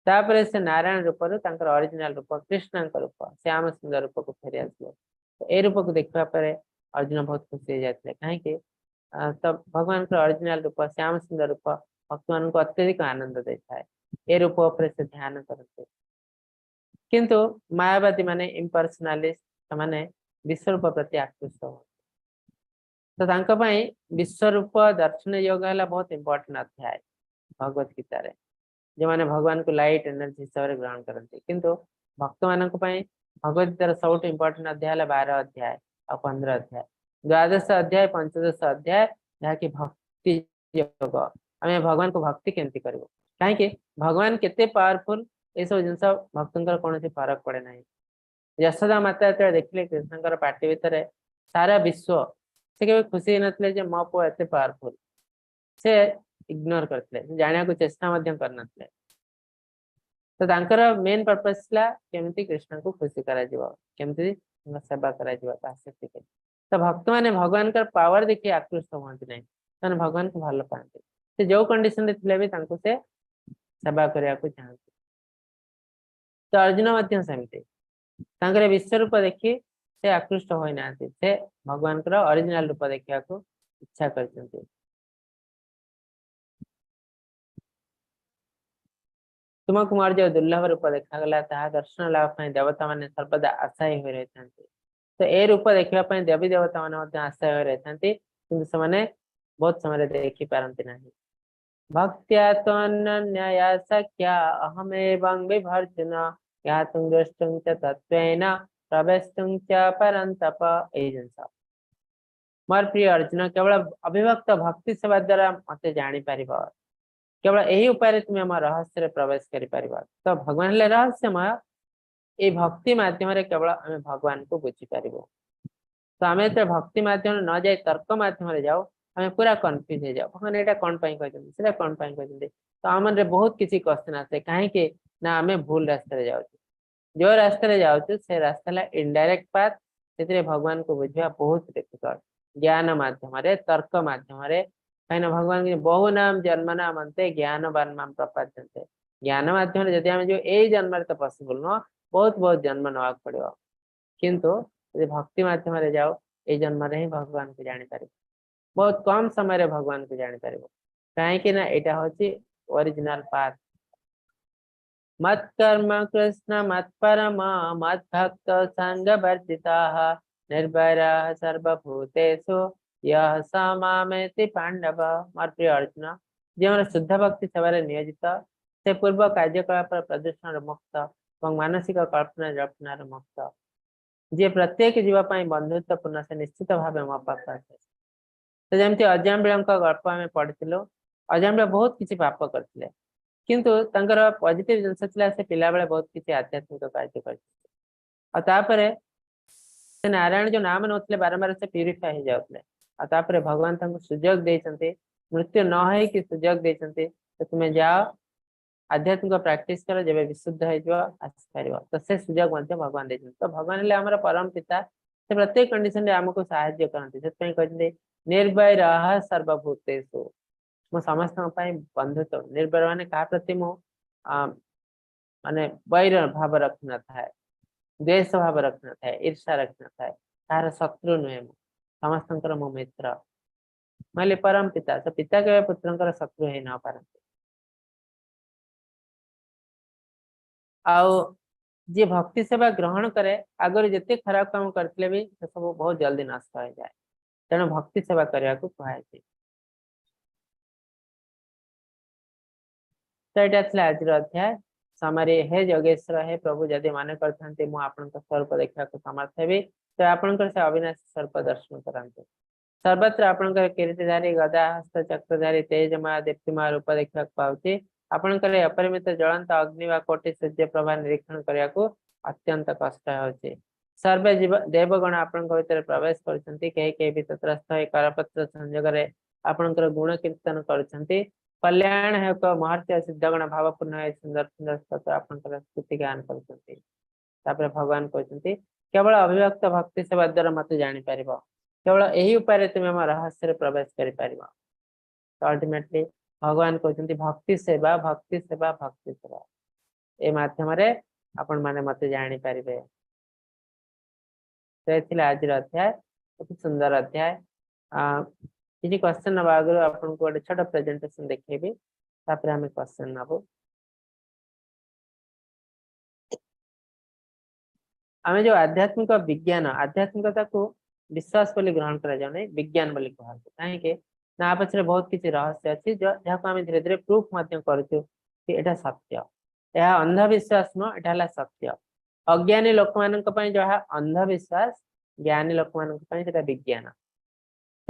ତାପରେ ସେ ନାରାୟଣ ରୂପରୁ ତାଙ୍କର ଅରିଜିନାଲ ରୂପ, କୃଷ୍ଣଙ୍କ ରୂପ, ଶ୍ୟାମ ସୁନ୍ଦର ରୂପକୁ ଫେରି ଆସିଲେ। ଏ ରୂପକୁ ଦେଖିବା ପରେ ଅର୍ଜୁନ ବହୁତ ଖୁସି ହେଇଯାଇଥିଲେ। କାହିଁକି ତ ଭଗବାନଙ୍କର ଅରିଜିନାଲ ରୂପ, ଶ୍ୟାମ ସୁନ୍ଦର ରୂପ ଭକ୍ତମାନଙ୍କୁ ଅତ୍ୟଧିକ ଆନନ୍ଦ ଦେଇଥାଏ। ଏ ରୂପ ଉପରେ ସେ ଧ୍ୟାନ କରନ୍ତି। କିନ୍ତୁ ମାୟାବାଦୀ ମାନେ, ଇମ୍ପର୍ସନାଲିଷ୍ଟ, ସେମାନେ ବିଶ୍ୱରୂପ ପ୍ରତି ଆକୃଷ୍ଟ ହୁଅନ୍ତି। ତ ତାଙ୍କ ପାଇଁ ବିଶ୍ୱରୂପ ଦର୍ଶନ ଯୋଗ ହେଲା ବହୁତ ଇମ୍ପୋର୍ଟାଣ୍ଟ ଅଧ୍ୟାୟ ଭଗବତ ଗୀତାରେ, ଯେଉଁମାନେ ଭଗବାନଙ୍କୁ ଲାଇଟ୍ ଏନର୍ଜି ହିସାବରେ ଗ୍ରହଣ କରନ୍ତି। କିନ୍ତୁ ଭକ୍ତମାନଙ୍କ ପାଇଁ ଭଗବତ ଗୀତାର ସବୁଠୁ ଇମ୍ପୋର୍ଟାଣ୍ଟ ଅଧ୍ୟାୟ ହେଲା 12 ଅଧ୍ୟାୟ ଆଉ 15 ଅଧ୍ୟାୟ, ଦ୍ୱାଦଶ ଅଧ୍ୟାୟ, ପଞ୍ଚଦଶ ଅଧ୍ୟାୟ, ଯାହାକି ଭକ୍ତି ଯୋଗ। ଆମେ ଭଗବାନଙ୍କୁ ଭକ୍ତି କେମିତି କରିବୁ? କାହିଁକି ଭଗବାନ କେତେ ପାୱାରଫୁଲ, ଏସବୁ ଜିନିଷ ଭକ୍ତଙ୍କର କୌଣସି ଫରକ ପଡେ ନାହିଁ। ଯଶୋଦା ମାତା ଯେତେବେଳେ ଦେଖିଲେ କୃଷ୍ଣଙ୍କର ପାଟି ଭିତରେ ସାରା ବିଶ୍ୱ, ସେ କେବେ ଖୁସି ହେଇନଥିଲେ ଯେ ମୋ ପୁଅ ଏତେ ପାୱାରଫୁଲ। ସେ ଇଗ୍ନୋର କରିଥିଲେ, ସେ ଜାଣିବାକୁ ଚେଷ୍ଟା ମଧ୍ୟ କରିନଥିଲେ। ତ ତାଙ୍କର ମେନ୍ ପର୍ପସ ଥିଲା କେମିତି କୃଷ୍ଣଙ୍କୁ ଖୁସି କରାଯିବ, କେମିତି ତାଙ୍କ ସେବା କରାଯିବ, ତା ସେତିକି। ତ ଭକ୍ତମାନେ ଭଗବାନଙ୍କର ପାୱାର ଦେଖି ଆକୃଷ୍ଟ ହୁଅନ୍ତି ନାହିଁ, ସେମାନେ ଭଗବାନଙ୍କୁ ଭଲ ପାଆନ୍ତି। ସେ ଯୋଉ କଣ୍ଡିସନରେ ଥିଲେ ବି ତାଙ୍କୁ ସେ ସେବା କରିବାକୁ ଚାହାନ୍ତି। ତ ଅର୍ଜୁନ ମଧ୍ୟ ସେମିତି, ତାଙ୍କର ବିଶ୍ୱରୂପ ଦେଖି ସେ ଆକୃଷ୍ଟ ହୋଇନାହାନ୍ତି, ସେ ଭଗବାନଙ୍କର ଅରିଜିନାଲ ରୂପ ଦେଖିବାକୁ ଇଚ୍ଛା କରିଛନ୍ତି। ତୁମକୁ ମୋର ଯୋଉ ଦୁର୍ଲଭ ରୂପ ଦେଖାଗଲା, ତାହା ଦର୍ଶନ ଲାଭ ପାଇଁ ଦେବତା ମାନେ ସର୍ବଦା ଆଶାୟୀ ହୋଇ ରହିଥାନ୍ତି। ତ ଏ ରୂପ ଦେଖିବା ପାଇଁ ଦେବୀ ଦେବତା ମାନେ ମଧ୍ୟ ଆଶାୟୀ ହୋଇ ରହିଥାନ୍ତି, କିନ୍ତୁ ସେମାନେ ବହୁତ ସମୟରେ ଦେଖି ପାରନ୍ତି ନାହିଁ। ଭକ୍ତ୍ୟା ତ୍ୱନନ୍ୟୟା ସଖ୍ୟା ଅହମେବଂ ବିଭର୍ଜୁନ ଜ୍ଞାତୁଂ ଦ୍ରଷ୍ଟୁଂ ଚ ତତ୍ତ୍ୱେନ ପ୍ରବେଷ୍ଟୁଂ ଚ ପରନ୍ତପ। ଏଇ ଜିନିଷ ମୋର ପ୍ରିୟ ଅର୍ଜୁନ, କେବଳ ଅବିଭକ୍ତ ଭକ୍ତି ସେବା ଦ୍ୱାରା ମତେ ଜାଣିପାରିବ। କେବଳ ଏହି ଉପାୟରେ ତୁମେ ଆମ ରହସ୍ୟରେ ପ୍ରବେଶ କରିପାରିବ। ତ ଭଗବାନ ହେଲେ ରହସ୍ୟମୟ, ଏଇ ଭକ୍ତି ମାଧ୍ୟମରେ କେବଳ ଆମେ ଭଗବାନଙ୍କୁ ବୁଝିପାରିବୁ। ତ ଆମେ ଯେତେବେଳେ ଭକ୍ତି ମାଧ୍ୟମରେ ନ ଯାଇ ତର୍କ ମାଧ୍ୟମରେ ଯାଉ, ଆମେ ପୁରା କନଫ୍ୟୁଜ ହେଇଯାଉ। ଭଗବାନ ଏଇଟା କଣ ପାଇଁ କହିଛନ୍ତି, ସେଟା କଣ ପାଇଁ କହିଛନ୍ତି। ତ ଆମ ମନରେ ବହୁତ କିଛି କ୍ୱେଶ୍ଚନ ଆସେ। କାହିଁକି ନା ଆମେ ଭୁଲ ରାସ୍ତାରେ ଯାଉଛୁ। ଯୋଉ ରାସ୍ତାରେ ଯାଉଛୁ ସେ ରାସ୍ତା ହେଲା ଇନଡାଇରେକ୍ଟ ପାଥ। ସେଥିରେ ଭଗବାନଙ୍କୁ ବୁଝିବା ବହୁତ ଡିଫିକଲ୍ଟ, ଜ୍ଞାନ ମାଧ୍ୟମରେ, ତର୍କ ମାଧ୍ୟମରେ। କାହିଁକିନା ଭଗବାନ ବହୁ ନାମ ଜନ୍ମ ନାମନ୍ତେ ଜ୍ଞାନ ବାନ୍ମାମ ପ୍ରପାଦ୍ୟନ୍ତେ। ଜ୍ଞାନ ମାଧ୍ୟମରେ ଯଦି ଆମେ ଯୋଉ ଏଇ ଜନ୍ମରେ ତ ପସିବଲ ନୁହଁ, ବହୁତ ବହୁତ ଜନ୍ମ ନେବାକୁ ପଡିବ। କିନ୍ତୁ ଯଦି ଭକ୍ତି ମାଧ୍ୟମରେ ଯାଉ, ଏଇ ଜନ୍ମରେ ହିଁ ଭଗବାନଙ୍କୁ ଜାଣିପାରିବ, ବହୁତ କମ ସମୟରେ ଭଗବାନଙ୍କୁ ଜାଣିପାରିବ। କାହିଁକି ନା ଏଇଟା ହଉଛି ଅରିଜିନାଲ ପାଥ। ମତ୍କର୍ମ କୃଷ୍ଣ ମତ୍ପରମ ମଦ୍ଭକ୍ତ ସଙ୍ଗ ବର୍ଜିତାଃ ନିର୍ଭୟः ସର୍ବଭୂତେଷୁ यः स ମାମେତି ପାଣ୍ଡବ। ମୋର ପ୍ରିୟ ଅର୍ଜୁନ, ଯେଉଁମାନେ ଶୁଦ୍ଧ ଭକ୍ତି ସେବାରେ ନିୟୋଜିତ, ସେ ପୂର୍ବ କାର୍ଯ୍ୟକଳାପର ପ୍ରଦୂଷଣରୁ ମୁକ୍ତ ଏବଂ ମାନସିକ କଳ୍ପନା ଜଳ୍ପନାରୁ ମୁକ୍ତ। ଯିଏ ପ୍ରତ୍ୟେକ ଜୀବ ପାଇଁ ବନ୍ଧୁତ୍ୱପୂର୍ଣ୍ଣ, ସେ ନିଶ୍ଚିତ ଭାବେ ମୋ ପାଖକୁ ଆସେ। ତ ଯେମିତି ଅଜାମ୍ବିଳଙ୍କ ଗଳ୍ପ ଆମେ ପଢିଥିଲୁ, ଅଜାମ୍ବିଳ ବହୁତ କିଛି ପାପ କରିଥିଲେ, କିନ୍ତୁ ତାଙ୍କର ପଜିଟିଭ ଜିନିଷ ଥିଲା ସେ ପିଲାବେଳେ ବହୁତ କିଛି ଆଧ୍ୟାତ୍ମିକ କାର୍ଯ୍ୟ କରିଥିଲେ। ଆଉ ତାପରେ ସେ ନାରାୟଣ ଯୋଉ ନାମ ନେଉଥିଲେ ବାରମ୍ବାର, ସେ ପ୍ୟୁରିଫାଏ ହେଇଯାଉଥିଲେ। ଆଉ ତାପରେ ଭଗବାନ ତାଙ୍କୁ ସୁଯୋଗ ଦେଇଛନ୍ତି, ମୃତ୍ୟୁ ନ ହେଇକି ସୁଯୋଗ ଦେଇଛନ୍ତି, ତ ତୁମେ ଯାଅ ଆଧ୍ୟାତ୍ମିକ ପ୍ରାକ୍ଟିସ କର, ଯେବେ ବିଶୁଦ୍ଧ ହେଇଯିବ ଆସିପାରିବ। ତ ସେ ସୁଯୋଗ ମଧ୍ୟ ଭଗବାନ ଦେଇଛନ୍ତି। ତ ଭଗବାନ ହେଲେ ଆମର ପରମ ପିତା, ସେ ପ୍ରତ୍ୟେକ କଣ୍ଡିସନରେ ଆମକୁ ସାହାଯ୍ୟ କରନ୍ତି। ସେଥିପାଇଁ କହିଛନ୍ତି ନିର୍ଭୟ ସର୍ବଭୂତେଷୁ, ମୁଁ ସମସ୍ତଙ୍କ ପାଇଁ ବନ୍ଧୁତ୍ୱ। ନିର୍ଭୟ ମାନେ କାହା ପ୍ରତି ମୁଁ ମାନେ ବୈର ଭାବ ରଖିନଥାଏ, ଦ୍ୱେଷ ଭାବ ରଖିନଥାଏ, ଈର୍ଷା ରଖିନଥାଏ, କାହାର ଶତ୍ରୁ ନୁହେଁ, ମୁଁ ସମସ୍ତଙ୍କର ମୁଁ ମିତ୍ର। ମୁଁ ହେଲି ପରମ ପିତା। ତ ପିତା କେବେ ପୁତ୍ରଙ୍କର ଶତ୍ରୁ ହେଇ ନ ପାରନ୍ତି। ଆଉ ଯିଏ ଭକ୍ତି ସେବା ଗ୍ରହଣ କରେ, ଆଗରୁ ଯେତେ ଖରାପ କାମ କରିଥିଲେ ବି ସେ ସବୁ ବହୁତ ଜଲଦି ନଷ୍ଟ ହେଇଯାଏ। ତେଣୁ ଭକ୍ତି ସେବା କରିବାକୁ କୁହାଯାଇଛି। ତ ଏଇଟା ଥିଲା ଆଜିର ଅଧ୍ୟାୟ ସମାରି। ହେ ଯୋଗେଶ୍ୱର, ହେ ପ୍ରଭୁ, ଯଦି ମନେ କରିଥାନ୍ତି ମୁଁ ଆପଣଙ୍କ ସ୍ୱରୂପ ଦେଖିବାକୁ ସମର୍ଥ ହେବି, ତ ଆପଣଙ୍କର ସେ ଅବିନାଶୀ ସ୍ୱରୂପ ଦର୍ଶନ କରନ୍ତୁ। ସର୍ବତ୍ର ଆପଣଙ୍କର କିରୀଟଧାରୀ, ଗଦା ହସ୍ତ, ଚକ୍ରଧାରୀ, ତେଜମୟ, ଦୀପ୍ତିମୟ ରୂପ ଦେଖିବାକୁ ପାଉଛି। ଆପଣଙ୍କର ଏ ଅପରିମିତ ଜ୍ୱଳନ୍ତ ଅଗ୍ନି ବା କୋଟି ସୂର୍ଯ୍ୟ ପ୍ରଭା ନିରୀକ୍ଷଣ କରିବାକୁ ଅତ୍ୟନ୍ତ କଷ୍ଟ ହେଉଛି। ସର୍ବେ ଜୀବ ଦେବଗଣ ଆପଣଙ୍କ ଭିତରେ ପ୍ରବେଶ କରୁଛନ୍ତି। କେହି କେହି ବିତତ୍ରସ୍ତ ହୋଇ କରପତ୍ର ସଂଯୋଗରେ ଆପଣଙ୍କର ଗୁଣ କୀର୍ତ୍ତନ କରୁଛନ୍ତି। କଲ୍ୟାଣ ହେଉକ ମହର୍ଷି ଓ ସିଦ୍ଧଗଣ ଭାବପୂର୍ଣ୍ଣ ହୋଇ ସୁନ୍ଦର ସୁନ୍ଦର ସ୍ତୋତ୍ର ଆପଣଙ୍କର ସ୍ତୁତି ଗାନ କରୁଛନ୍ତି। ତାପରେ ଭଗବାନ କହୁଛନ୍ତି କେବଳ ଅବିଭକ୍ତ ଭକ୍ତି ସେବା ଦ୍ୱାରା ମତେ ଜାଣିପାରିବ, କେବଳ ଏହି ଉପାୟରେ ତୁମେ ମୋ ରହସ୍ୟରେ ପ୍ରବେଶ କରିପାରିବ। ଅଲ୍ଟିମେଟଲି ଭଗବାନ କହୁଛନ୍ତି ଭକ୍ତି ସେବା, ଭକ୍ତି ସେବା, ଭକ୍ତି ସେବା। ଏ ମାଧ୍ୟମରେ ଆପଣମାନେ ମତେ ଜାଣିପାରିବେ। ତ ଏ ଥିଲା ଆଜିର ଅଧ୍ୟାୟ, ଅତି ସୁନ୍ଦର ଅଧ୍ୟାୟ। କିଛି କ୍ୱେଶ୍ଚନ ନବା ଆଗରୁ ଆପଣଙ୍କୁ ଗୋଟେ ଛୋଟ ପ୍ରେଜେଣ୍ଟେସନ ଦେଖେଇବି, ତାପରେ ଆମେ କ୍ୱେଶ୍ଚନ ନବୁ। ଆମେ ଯୋଉ ଆଧ୍ୟାତ୍ମିକ ବିଜ୍ଞାନ, ଆଧ୍ୟାତ୍ମିକତାକୁ ବିଶ୍ୱାସ ବୋଲି ଗ୍ରହଣ କରାଯାଉ ନାହିଁ, ବିଜ୍ଞାନ ବୋଲି କୁହାଯାଉଛି। କାହିଁକି ନା ଆ ପଛରେ ବହୁତ କିଛି ରହସ୍ୟ ଅଛି, ଯାହାକୁ ଆମେ ଧୀରେ ଧୀରେ ପ୍ରୁଫ ମଧ୍ୟ କରୁଛୁ କି ଏଇଟା ସତ୍ୟ। ଏହା ଅନ୍ଧବିଶ୍ୱାସ ନୁହଁ, ଏଟା ହେଲା ସତ୍ୟ। ଅଜ୍ଞାନୀ ଲୋକମାନଙ୍କ ପାଇଁ ଯାହା ଅନ୍ଧବିଶ୍ୱାସ, ଜ୍ଞାନୀ ଲୋକମାନଙ୍କ ପାଇଁ ସେଟା ବିଜ୍ଞାନ।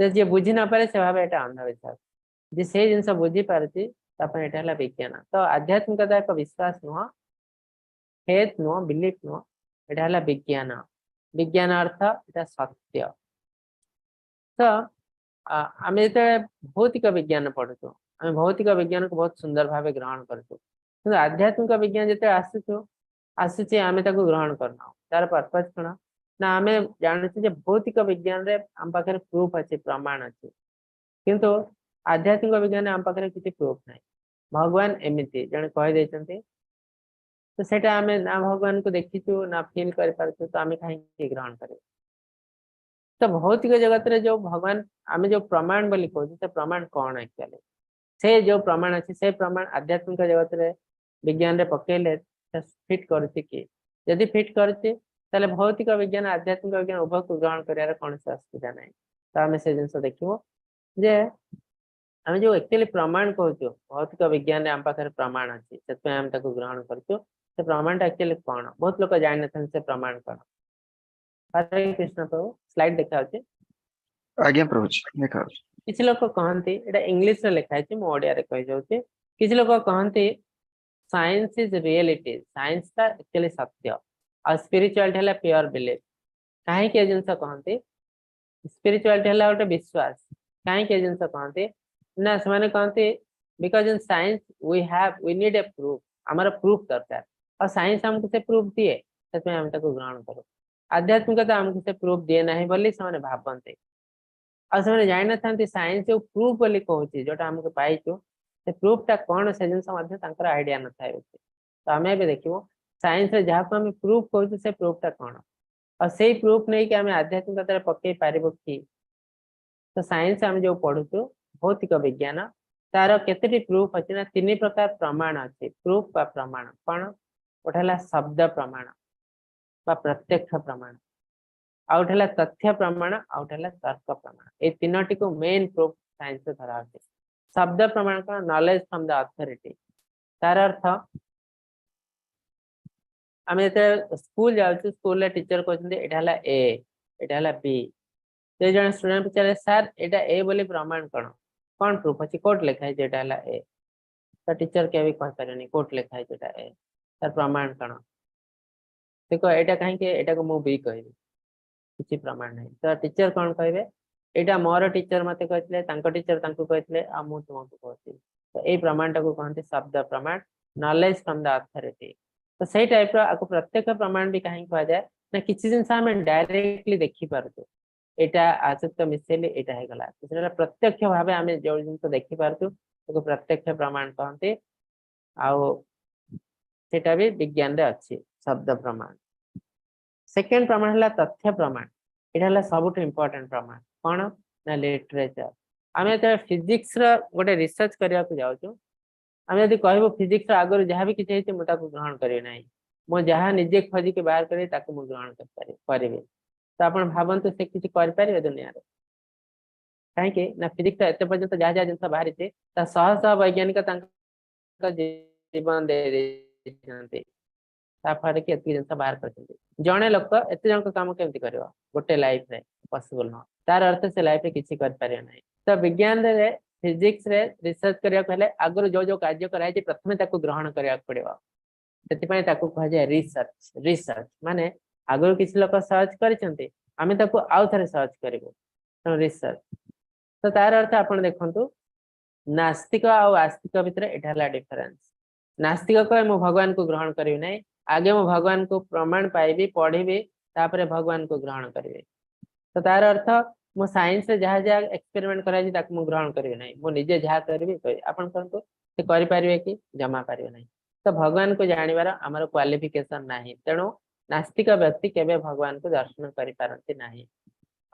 ତ ଯିଏ ବୁଝି ନପାରେ ସେ ଭାବେ ଏଟା ଅନ୍ଧବିଶ୍ୱାସ, ଯିଏ ସେଇ ଜିନିଷ ବୁଝିପାରୁଛି ତା ପାଇଁ ଏଟା ହେଲା ବିଜ୍ଞାନ। ତ ଆଧ୍ୟାତ୍ମିକତା ଏକ ବିଶ୍ୱାସ ନୁହଁ, ଫେଥ୍ ନୁହଁ, ବିଲିଫ ନୁହଁ, ଏଟା ହେଲା ବିଜ୍ଞାନ। ବିଜ୍ଞାନ ଅର୍ଥ ଏଟା ସତ୍ୟ। ତ ଆମେ ଯେତେବେଳେ ଭୌତିକ ବିଜ୍ଞାନ ପଢୁଛୁ, ଆମେ ଭୌତିକ ବିଜ୍ଞାନକୁ ବହୁତ ସୁନ୍ଦର ଭାବେ ଗ୍ରହଣ କରୁଛୁ, କିନ୍ତୁ ଆଧ୍ୟାତ୍ମିକ ବିଜ୍ଞାନ ଯେତେବେଳେ ଆସୁଛି ଆମେ ତାକୁ ଗ୍ରହଣ କରୁନାହୁଁ। ତାର ପର୍ପଜ କଣ ନା ଆମେ ଜାଣୁଛୁ ଯେ ଭୌତିକ ବିଜ୍ଞାନରେ ଆମ ପାଖରେ ପ୍ରୁଫ ଅଛି, ପ୍ରମାଣ ଅଛି, କିନ୍ତୁ ଆଧ୍ୟାତ୍ମିକ ବିଜ୍ଞାନରେ ଆମ ପାଖରେ କିଛି ପ୍ରୁଫ ନାହିଁ। ଭଗବାନ ଏମିତି ଜଣେ କହିଦେଇଛନ୍ତି, ତ ସେଇଟା ଆମେ ନା ଭଗବାନଙ୍କୁ ଦେଖିଛୁ ନା ଫିଲ୍ କରିପାରୁଛୁ, ତ ଆମେ କାହିଁକି ଗ୍ରହଣ କରିବୁ? ତ ଭୌତିକ ଜଗତରେ ଯୋଉ ଭଗବାନ ଆମେ ଯୋଉ ପ୍ରମାଣ ବୋଲି କହୁଛୁ, ସେ ପ୍ରମାଣ କଣ ଆକ୍ଚୁଆଲି? ସେ ଯୋଉ ପ୍ରମାଣ ଅଛି ସେ ପ୍ରମାଣ ଆଧ୍ୟାତ୍ମିକ ଜଗତରେ ବିଜ୍ଞାନରେ ପକେଇଲେ ଫିଟ୍ କରୁଛି କି? ଯଦି ଫିଟ୍ କରୁଛି ତାହେଲେ ଭୌତିକ ବିଜ୍ଞାନ ଆଧ୍ୟାତ୍ମିକ ବିଜ୍ଞାନ ଉଭୟକୁ ଗ୍ରହଣ କରିବାର କୌଣସି ଅସୁବିଧା ନାହିଁ। ତ ଆମେ ସେ ଜିନିଷ ଦେଖିବୁ ଯେ ଆମେ ଯୋଉ ଆକ୍ଚୁଆଲି ପ୍ରମାଣ କହୁଛୁ, ଭୌତିକ ବିଜ୍ଞାନରେ ଆମ ପାଖରେ ପ୍ରମାଣ ଅଛି, ସେଥିପାଇଁ ଆମେ ତାକୁ ଗ୍ରହଣ କରୁଛୁ। ସେ ପ୍ରମାଣଟା ଆକ୍ଚୁଆଲି କଣ, ବହୁତ ଲୋକ ଜାଣିନଥାନ୍ତି ସେ ପ୍ରମାଣ କଣ। ହରେ କୃଷ୍ଣ ପ୍ରଭୁ, ସ୍ଲାଇଡ ଦେଖାଯାଉଛି? ଆଜ୍ଞା ପ୍ରଭୁଜୀ, ଦେଖାଯାଉଛି। କିଛି ଲୋକ କହନ୍ତି, ଏଇଟା ଇଂଲିଶରେ ଲେଖା ହେଇଛି, ମୁଁ ଓଡିଆରେ କହିଯାଉଛି। କିଛି ଲୋକ କହନ୍ତି ସାଇନ୍ସ is reality, science ଟା ଆକ୍ଚୁଆଲି ସତ୍ୟ, ଆଉ ସ୍ପିରିଚୁଆଲିଟି ହେଲା ପିଓର ବିଲିଫ। କାହିଁକି ଏ ଜିନିଷ କହନ୍ତି? ସ୍ପିରିଚୁଆଲିଟି ହେଲା ଗୋଟେ ବିଶ୍ୱାସ। କାହିଁକି ଏ ଜିନିଷ କହନ୍ତି ନା ସେମାନେ କହନ୍ତି because in science we need a proof, ଆମର ପ୍ରୁଫ ଦରକାର, ଆଉ ସାଇନ୍ସ ଆମକୁ ସେ ପ୍ରୁଫ ଦିଏ, ସେଥିପାଇଁ ଆମେ ତାକୁ ଗ୍ରହଣ କରୁ। ଆଧ୍ୟାତ୍ମିକତା ଆମକୁ ସେ ପ୍ରୁଫ ଦିଏ ନାହିଁ ବୋଲି ସେମାନେ ଭାବନ୍ତି। ଆଉ ସେମାନେ ଜାଣିନଥାନ୍ତି ସାଇନ୍ସ ଯୋଉ ପ୍ରୁଫ ବୋଲି କହୁଛି, ଯୋଉଟା ଆମକୁ ପାଇଛୁ, ସେ ପ୍ରୁଫ ଟା କଣ, ସେ ଜିନିଷ ମଧ୍ୟ ତାଙ୍କର ଆଇଡିଆ ନଥାଏ ବେଶୀ। ତ ଆମେ ଏବେ ଦେଖିବୁ ସାଇନ୍ସରେ ଯାହାକୁ ଆମେ ପ୍ରୁଫ କହୁଛୁ ସେ ପ୍ରୁଫ ଟା କଣ, ଆଉ ସେଇ ପ୍ରୁଫ ନେଇକି ଆମେ ଆଧ୍ୟାତ୍ମିକତାରେ ପକେଇ ପାରିବୁ କି? ତ ସାଇନ୍ସ ଆମେ ଯୋଉ ପଢୁଛୁ ଭୌତିକ ବିଜ୍ଞାନ, ତାର କେତେଟି ପ୍ରୁଫ ଅଛି ନା ତିନି ପ୍ରକାର ପ୍ରମାଣ ଅଛି। ପ୍ରୁଫ ବା ପ୍ରମାଣ କଣ? ଗୋଟେ ହେଲା ଶବ୍ଦ ପ୍ରମାଣ ବା ପ୍ରତ୍ୟକ୍ଷ ପ୍ରମାଣ, ଆଉ ଗୋଟେ ହେଲା ତଥ୍ୟ ପ୍ରମାଣ, ଆଉ ଗୋଟେ ହେଲା ତର୍କ ପ୍ରମାଣ। ଏଇ ତିନୋଟିକୁ ମେନ୍ ପ୍ରୁଫ ସାଇନ୍ସରେ ଧରା ହଉଛି। ଶବ୍ଦ ପ୍ରମାଣ କଣ? Knowledge from the authority. ତାର ଅର୍ଥ ଆମେ ଯେତେବେଳେ ସ୍କୁଲ ଯାଉଛୁ, ସ୍କୁଲରେ ଟିଚର କହୁଛନ୍ତି ଏଇଟା ହେଲା ଏ, ଏଇଟା ହେଲା ବି। ସେ ଜଣେ ଷ୍ଟୁଡେଣ୍ଟ ପଚାରିଲେ, ସାର୍ ଏଇଟା ଏ ବୋଲି ପ୍ରମାଣ କଣ, କଣ ପ୍ରୁଫ ଅଛି, କୋଉଠି ଲେଖା ହେଇଛି ଏଇଟା ହେଲା ଏ? ତ ଟିଚର କେବେ କହିପାରିବେନି କୋଉଠି ଲେଖା ହେଇଛି ଏଇଟା ଏ, ତାର ପ୍ରମାଣ କଣ? ଦେଖ ଏଇଟା କାହିଁକି, ଏଇଟାକୁ ମୁଁ ବି କହିବି, କିଛି ପ୍ରମାଣ ନାହିଁ। ତ ଟିଚର କଣ କହିବେ? ଏଇଟା ମୋର ଟିଚର ମତେ କହିଥିଲେ, ତାଙ୍କ ଟିଚର ତାଙ୍କୁ କହିଥିଲେ, ଆଉ ମୁଁ ତୁମକୁ କହୁଛି। ତ ଏଇ ପ୍ରମାଣଟାକୁ କହନ୍ତି ଶବ୍ଦ ପ୍ରମାଣ, ନଲେଜ ଫ୍ରମ the authority. ତ ସେଇ ଟାଇପର ଆକୁ ପ୍ରତ୍ୟକ୍ଷ ପ୍ରମାଣ ବି କାହିଁକି କୁହାଯାଏ ନା କିଛି ଜିନିଷ ଆମେ ଡାଇରେକ୍ଟଲି ଦେଖିପାରୁଛୁ, ଏଇଟା ଆ ସହିତ ମିଶେଇଲେ ଏଇଟା ହେଇଗଲା, ତ ସେଟା ପ୍ରତ୍ୟକ୍ଷ ଭାବେ ଆମେ ଯୋଉ ଜିନିଷ ଦେଖିପାରୁଛୁ ତାକୁ ପ୍ରତ୍ୟକ୍ଷ ପ୍ରମାଣ କହନ୍ତି। ଆଉ ସେଟା ବି ବିଜ୍ଞାନରେ ଅଛି ଶବ୍ଦ ପ୍ରମାଣ। ସେକେଣ୍ଡ ପ୍ରମାଣ ହେଲା ତଥ୍ୟ ପ୍ରମାଣ। ଏଇଟା ହେଲା ସବୁଠୁ ଇମ୍ପୋର୍ଟାଣ୍ଟ ପ୍ରମାଣ। କଣ ନା ଲିଟରେଚର। ଆମେ ଯେତେବେଳେ ଫିଜିକ୍ସ ର ଗୋଟେ ରିସର୍ଚ୍ଚ କରିବାକୁ ଯାଉଛୁ, ଆମେ ଯଦି କହିବୁ ଫିଜିକ୍ସ ର ଆଗରୁ ଯାହା ବି କିଛି ହେଇଛି ମୁଁ ତାକୁ ଗ୍ରହଣ କରିବି ନାହିଁ, ମୁଁ ଯାହା ନିଜେ ଖୋଜିକି ବାହାର କରିବି ତାକୁ ମୁଁ ଗ୍ରହଣ କରିବି, ତ ଆପଣ ଭାବନ୍ତୁ ସେ କିଛି କରିପାରିବେ ଦୁନିଆରେ? କାହିଁକି ନା ଫିଜିକ୍ସ ଏତେ ପର୍ଯ୍ୟନ୍ତ ଯାହା ଯାହା ଜିନିଷ ବାହାରିଛି ତା ଶହ ଶହ ବୈଜ୍ଞାନିକ ତାଙ୍କ ଜୀବନ ଦେଇ ଦେଇଛନ୍ତି, ତା ଫଳରେ କି ଏତିକି ଜିନିଷ ବାହାର କରିଛନ୍ତି। ଜଣେ ଲୋକ ଏତେ ଜଣଙ୍କ କାମ କେମିତି କରିବ ଗୋଟେ ଲାଇଫରେ? ପସିବଲ ନୁହଁ। ତାର ଅର୍ଥ ସେ ଲାଇଫରେ କିଛି କରିପାରିବ ନାହିଁ। ତ ବିଜ୍ଞାନରେ ଫିଜିକ୍ସରେ ରିସର୍ଚ୍ଚ କରିବାକୁ ହେଲେ ଆଗରୁ ଯୋଉ ଯୋଉ କାର୍ଯ୍ୟ କରାଯାଇଛି ପ୍ରଥମେ ତାକୁ ଗ୍ରହଣ କରିବାକୁ ପଡିବ। ସେଥିପାଇଁ ତାକୁ କୁହାଯାଏ ରିସର୍ଚ୍ଚ। ରିସର୍ଚ୍ଚ ମାନେ ଆଗରୁ କିଛି ଲୋକ ସର୍ଚ୍ଚ କରିଛନ୍ତି, ଆମେ ତାକୁ ଆଉ ଥରେ ସର୍ଚ୍ଚ କରିବୁ, ତେଣୁ ରିସର୍ଚ୍ଚ। ତ ତାର ଅର୍ଥ ଆପଣ ଦେଖନ୍ତୁ ନାସ୍ତିକ ଆଉ ଆସ୍ତିକ ଭିତରେ ଏଇଟା ହେଲା ଡିଫରେନ୍ସ। ନାସ୍ତିକ କହେ ମୁଁ ଭଗବାନଙ୍କୁ ଗ୍ରହଣ କରିବି ନାହିଁ, ଆଗେ ମୁଁ ଭଗବାନଙ୍କୁ ପ୍ରମାଣ ପାଇବି, ପଢିବି, ତାପରେ ଭଗବାନଙ୍କୁ ଗ୍ରହଣ କରିବି। ତ ତାର ଅର୍ଥ ମୁଁ ସାଇନ୍ସରେ ଯାହା ଯାହା ଏକ୍ସପେରିମେଣ୍ଟ କରାଯାଇଛି ତାକୁ ମୁଁ ଗ୍ରହଣ କରିବି ନାହିଁ, ମୁଁ ନିଜେ ଯାହା କରିବି କରିବି। ଆପଣ କରନ୍ତୁ, ସେ କରିପାରିବେ କି? ଜମା ପାରିବେ ନାହିଁ। ତ ଭଗବାନଙ୍କୁ ଜାଣିବାର ଆମର କ୍ୱାଲିଫିକେସନ ନାହିଁ। ତେଣୁ ନାସ୍ତିକ ବ୍ୟକ୍ତି କେବେ ଭଗବାନଙ୍କୁ ଦର୍ଶନ କରିପାରନ୍ତି ନାହିଁ।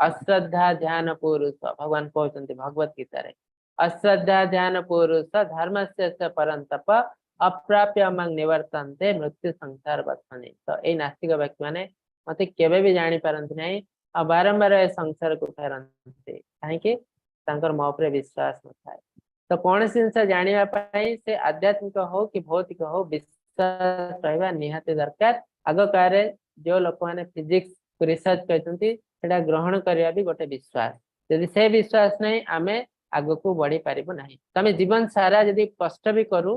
ଅଶ୍ରଦ୍ଧା ଧ୍ୟାନ ପୁରୁଷ, ଭଗବାନ କହୁଛନ୍ତି ଭଗବତ ଗୀତାରେ, ଅଶ୍ରଦ୍ଧା ଧ୍ୟାନ ପୁରୁଷ ଧର୍ମସ୍ୟ ପରନ୍ତପ ଅପ୍ରାପ୍ୟ ମାଂ ନିବର୍ତ୍ତନ୍ତେ ମୃତ୍ୟୁ ସଂସାର ବନ୍ଧନେ। ତ ଏଇ ନାସ୍ତିକ ବ୍ୟକ୍ତି ମାନେ ମତେ କେବେ ବି ଜାଣିପାରନ୍ତି ନାହିଁ ଆଉ ବାରମ୍ବାର ଏ ସଂସାରକୁ ଫେରନ୍ତି। କାହିଁକି? ତାଙ୍କର ମୋ ଉପରେ ବିଶ୍ୱାସ ନଥାଏ। ତ କୌଣସି ଜିନିଷ ଜାଣିବା ପାଇଁ ସେ ଆଧ୍ୟାତ୍ମିକ ହଉ କି ଭୌତିକ ହଉ, ବିଶ୍ୱାସ ରହିବା ନିହାତି ଦରକାର। ଆଗ କାଳରେ ଯୋଉ ଲୋକମାନେ ଫିଜିକ୍ସ ରିସର୍ଚ୍ଚ କରିଛନ୍ତି ସେଟା ଗ୍ରହଣ କରିବା ବି ଗୋଟେ ବିଶ୍ୱାସ। ଯଦି ସେ ବିଶ୍ୱାସ ନାହିଁ ଆମେ ଆଗକୁ ବଢି ପାରିବୁ ନାହିଁ। ତ ଆମେ ଜୀବନ ସାରା ଯଦି କଷ୍ଟ ବି କରୁ,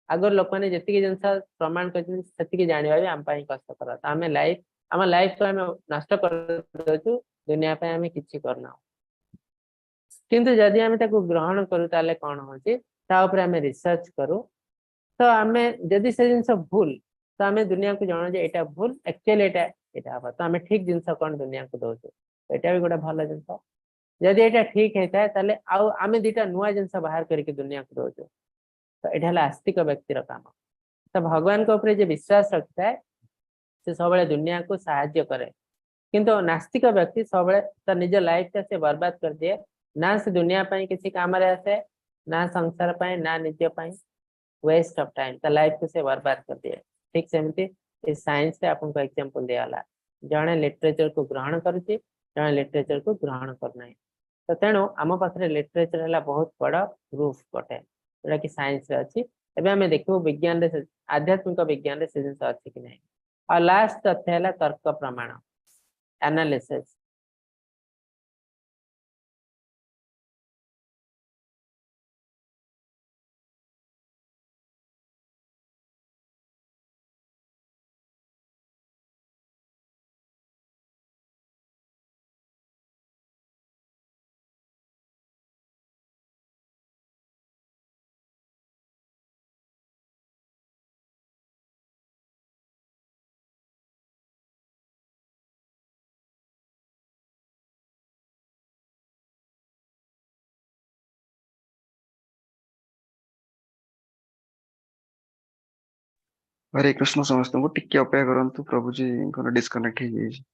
ଆଗରୁ ଲୋକମାନେ ଯେତିକି ଜିନିଷ ପ୍ରମାଣ କରିଛନ୍ତି ସେତିକି ଜାଣିବା ବି ଆମ ପାଇଁ କଷ୍ଟକର। ତ ଆମେ ଲାଇଫ, ଆମ ଲାଇଫକୁ ଆମେ ନଷ୍ଟ କରିଦଉଛୁ, ଦୁନିଆ ପାଇଁ ଆମେ କିଛି କରୁନାହୁଁ। କିନ୍ତୁ ଯଦି ଆମେ ତାକୁ ଗ୍ରହଣ କରୁ ତାହେଲେ କଣ ହଉଛି, ତା ଉପରେ ଆମେ ରିସର୍ଚ୍ଚ କରୁ, ତ ଆମେ ଯଦି ସେ ଜିନିଷ ଭୁଲ ତ ଆମେ ଦୁନିଆକୁ ଜଣାଉ ଯେ ଏଇଟା ଭୁଲ, ଆକ୍ଚୁଆଲି ଏଇଟା ଏଇଟା ହବ। ତ ଆମେ ଠିକ ଜିନିଷ କଣ ଦୁନିଆକୁ ଦଉଛୁ, ଏଇଟା ବି ଗୋଟେ ଭଲ ଜିନିଷ। ଯଦି ଏଇଟା ଠିକ ହେଇଥାଏ ତାହେଲେ ଆଉ ଆମେ ଦିଟା ନୂଆ ଜିନିଷ ବାହାର କରିକି ଦୁନିଆକୁ ଦଉଛୁ। ତ ଏଇଟା ହେଲା ଆସ୍ତିକ ବ୍ୟକ୍ତିର କାମ। ତ ଭଗବାନଙ୍କ ଉପରେ ଯେ ବିଶ୍ୱାସ ରଖିଥାଏ ସେ ସବୁବେଳେ ଦୁନିଆକୁ ସାହାଯ୍ୟ କରେ, କିନ୍ତୁ ନାସ୍ତିକ ବ୍ୟକ୍ତି ସବୁବେଳେ ତା ନିଜ ଲାଇଫଟା ସେ ବର୍ବାଦ କରିଦିଏ। ନା ସେ ଦୁନିଆ ପାଇଁ କିଛି କାମରେ ଆସେ, ନା ସଂସାର ପାଇଁ, ନା ନିଜ ପାଇଁ। ୱେଷ୍ଟ ଅଫ ଟାଇମ, ତା ଲାଇଫକୁ ସେ ବର୍ବାଦ କରିଦିଏ। ଠିକ ସେମିତି ଏ ସାଇନ୍ସରେ ଆପଣଙ୍କୁ ଏକ୍ଜାମ୍ପଲ ଦିଆଗଲା, ଜଣେ ଲିଟରେଚରକୁ ଗ୍ରହଣ କରୁଛି, ଜଣେ ଲିଟରେଚରକୁ ଗ୍ରହଣ କରୁନାହିଁ। ତ ତେଣୁ ଆମ ପାଖରେ ଲିଟରେଚର ହେଲା ବହୁତ ବଡ ପ୍ରୁଫ ଗୋଟେ, ଯୋଉଟା କି ସାଇନ୍ସରେ ଅଛି। ଏବେ ଆମେ ଦେଖିବୁ ବିଜ୍ଞାନରେ, ଆଧ୍ୟାତ୍ମିକ ବିଜ୍ଞାନରେ ସେ ଜିନିଷ ଅଛି କି ନାହିଁ। ଆଉ ଲାଷ୍ଟ ତଥ୍ୟ ହେଲା ତର୍କ ପ୍ରମାଣ, ଆନାଲିସିସ୍। ହରେ କୃଷ୍ଣ ସମସ୍ତଙ୍କୁ, ଟିକେ ଅପେକ୍ଷା କରନ୍ତୁ, ପ୍ରଭୁଜୀଙ୍କର ଡିସକନେକ୍ଟ ହେଇଯାଇଛି।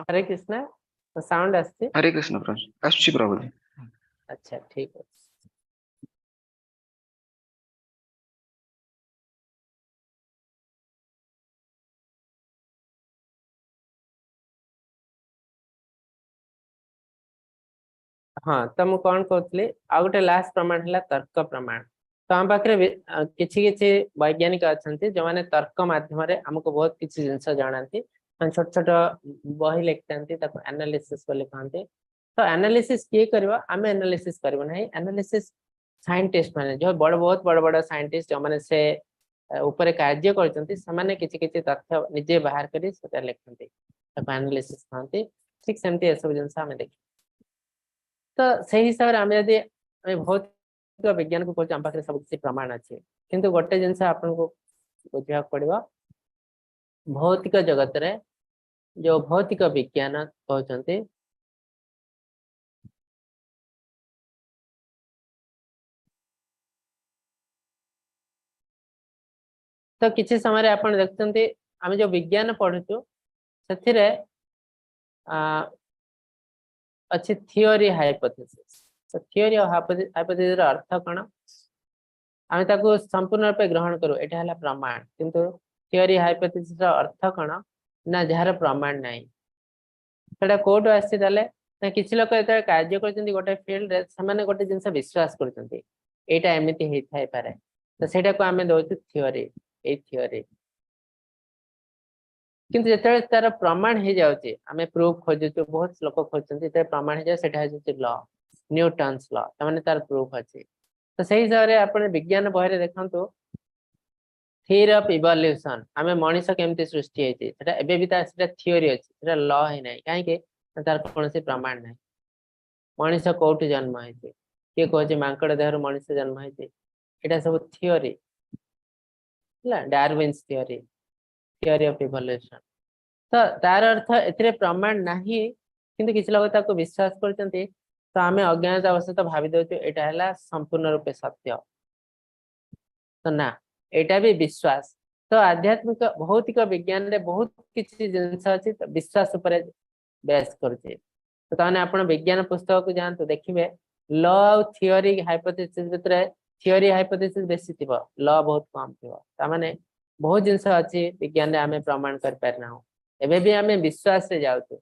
ହରେ କୃଷ୍ଣ, ସାଉଣ୍ଡ ଆସୁଛି? ହରେ କୃଷ୍ଣ ପ୍ରଭୁ, ଆସୁଛି ପ୍ରଭୁଜୀ। ଆଚ୍ଛା ଠିକ ଅଛି। ହଁ, ତ ମୁଁ କଣ କହୁଥିଲି, ଆଉ ଗୋଟେ ଲାଷ୍ଟ ପ୍ରମାଣ ହେଲା ତର୍କ ପ୍ରମାଣ। ତ ଆମ ପାଖରେ କିଛି କିଛି ବୈଜ୍ଞାନିକ ଅଛନ୍ତି ଯୋଉମାନେ ତର୍କ ମାଧ୍ୟମରେ ଆମକୁ ବହୁତ କିଛି ଜିନିଷ ଜଣାନ୍ତି, ମାନେ ଛୋଟ ଛୋଟ ବହି ଲେଖିଥାନ୍ତି, ତାକୁ ଆନାଲିସିସ୍ ବୋଲି କହନ୍ତି। ତ ଆନାଲିସିସ୍ କିଏ କରିବ? ଆମେ ଆନାଲିସିସ୍ କରିବୁ ନାହିଁ। ଆନାଲିସିସ୍ ସାଇଣ୍ଟିଷ୍ଟ ମାନେ, ଯୋଉ ବଡ ବହୁତ ବଡ ବଡ ସାଇଣ୍ଟିଷ୍ଟ, ଯୋଉମାନେ ସେ ଉପରେ କାର୍ଯ୍ୟ କରୁଛନ୍ତି, ସେମାନେ କିଛି କିଛି ତଥ୍ୟ ନିଜେ ବାହାର କରି ସେଟା ଲେଖନ୍ତି, ତାକୁ ଆନାଲିସିସ୍ କହନ୍ତି। ଠିକ ସେମିତି ଏସବୁ ଜିନିଷ ଆମେ ଦେଖିବା। ତ ସେଇ ହିସାବରେ ଆମେ ଯଦି ଆମେ ଭୌତିକ ବିଜ୍ଞାନକୁ କହୁଛୁ, ଆମ ପାଖରେ ସବୁ କିଛି ପ୍ରମାଣ ଅଛି, କିନ୍ତୁ ଗୋଟେ ଜିନିଷ ଆପଣଙ୍କୁ ବୁଝିବାକୁ ପଡିବ, ଭୌତିକ ଜଗତରେ ଯୋଉ ଭୌତିକ ବିଜ୍ଞାନ କହୁଛନ୍ତି, ତ କିଛି ସମୟରେ ଆପଣ ଦେଖୁଛନ୍ତି ଆମେ ଯୋଉ ବିଜ୍ଞାନ ପଢୁଛୁ ସେଥିରେ ଅଛି ଥିଓରି ହାଇପୋଥେସିସ୍। ତ ଥିଓରି ଆଉ ହାଇପୋଥେସିସ୍ ର ଅର୍ଥ କଣ? ଆମେ ତାକୁ ସମ୍ପୂର୍ଣ୍ଣ ରୂପେ ଗ୍ରହଣ କରୁ, ଏଇଟା ହେଲା ପ୍ରମାଣ। କିନ୍ତୁ ଥିଓରି ହାଇପୋଥେସିସ୍ ର ଅର୍ଥ କଣ ନା ଯାହାର ପ୍ରମାଣ ନାହିଁ। ସେଟା କୋଉଠୁ ଆସିଛି ତାହେଲେ? ନା କିଛି ଲୋକ ଯେତେବେଳେ କାର୍ଯ୍ୟ କରୁଛନ୍ତି ଗୋଟେ ଫିଲ୍ଡରେ, ସେମାନେ ଗୋଟେ ଜିନିଷ ବିଶ୍ୱାସ କରୁଛନ୍ତି ଏଇଟା ଏମିତି ହେଇଥାଇପାରେ, ତ ସେଇଟାକୁ ଆମେ ଦଉଛୁ ଥିଓରି, ଏଇ ଥିଓରି। କିନ୍ତୁ ଯେତେବେଳେ ତାର ପ୍ରମାଣ ହେଇଯାଉଛି, ଆମେ ପ୍ରୁଫ ଖୋଜୁଛୁ, ବହୁତ ଲୋକ ଖୋଜୁଛନ୍ତି, ଯେତେବେଳେ ପ୍ରମାଣ ହେଇଯାଏ ସେଟା ହେଇଯାଉଛି ଲ, ନ୍ୟୁଟନ୍ସ ଲ, ତାମାନେ ତାର ପ୍ରୁଫ ଅଛି। ତ ସେଇ ହିସାବରେ ଆପଣ ବିଜ୍ଞାନ ବହିରେ ଦେଖନ୍ତୁ ଥିଓରି ଅଫ ଇଭଲ୍ୟୁସନ, ଆମେ ମଣିଷ କେମିତି ସୃଷ୍ଟି ହେଇଛି, ସେଟା ଏବେ ବି ତାର ସେଟା ଥିଓରି ଅଛି, ସେଟା ଲ ହେଇନାହିଁ। କାହିଁକି? ତାର କୌଣସି ପ୍ରମାଣ ନାହିଁ। ମଣିଷ କୋଉଠି ଜନ୍ମ ହେଇଛି, କିଏ କହୁଛି ମାଙ୍କଡ ଦେହରୁ ମଣିଷ ଜନ୍ମ ହେଇଛି, ଏଇଟା ସବୁ ଥିଓରି ହେଲା, Darwin's theory, theory of evolution. ତ ତାର ଅର୍ଥ ଏଥିରେ ପ୍ରମାଣ ନାହିଁ, କିନ୍ତୁ କିଛି ଲୋକ ତାକୁ ବିଶ୍ୱାସ କରୁଛନ୍ତି। ତ ଆମେ ଅଜ୍ଞାନତା ବଶତଃ ଭାବି ଦଉଛୁ ଏଇଟା ହେଲା ସମ୍ପୂର୍ଣ୍ଣ ରୂପେ ସତ୍ୟ। ତ ନା, ଏଇଟା ବି ବିଶ୍ୱାସ। ତ ଆଧ୍ୟାତ୍ମିକ ଭୌତିକ ବିଜ୍ଞାନରେ ବହୁତ କିଛି ଜିନିଷ ଅଛି ତ ବିଶ୍ୱାସ ଉପରେ ବେସ୍ କରୁଛି। ତ ତାମାନେ ଆପଣ ବିଜ୍ଞାନ ପୁସ୍ତକକୁ ଯାଆନ୍ତୁ, ଦେଖିବେ ଲ ଆଉ ଥିଓରି ହାଇପୋଥେସିସ୍ ଭିତରେ ଥିଓରି ହାଇପୋଥେସିସ୍ ବେଶୀ ଥିବ, ଲ ବହୁତ କମ ଥିବ। ତାମାନେ ବହୁତ ଜିନିଷ ଅଛି ବିଜ୍ଞାନରେ ଆମେ ପ୍ରମାଣ କରିପାରିନାହୁଁ, ଏବେ ବି ଆମେ ବିଶ୍ୱାସରେ ଯାଉଛୁ,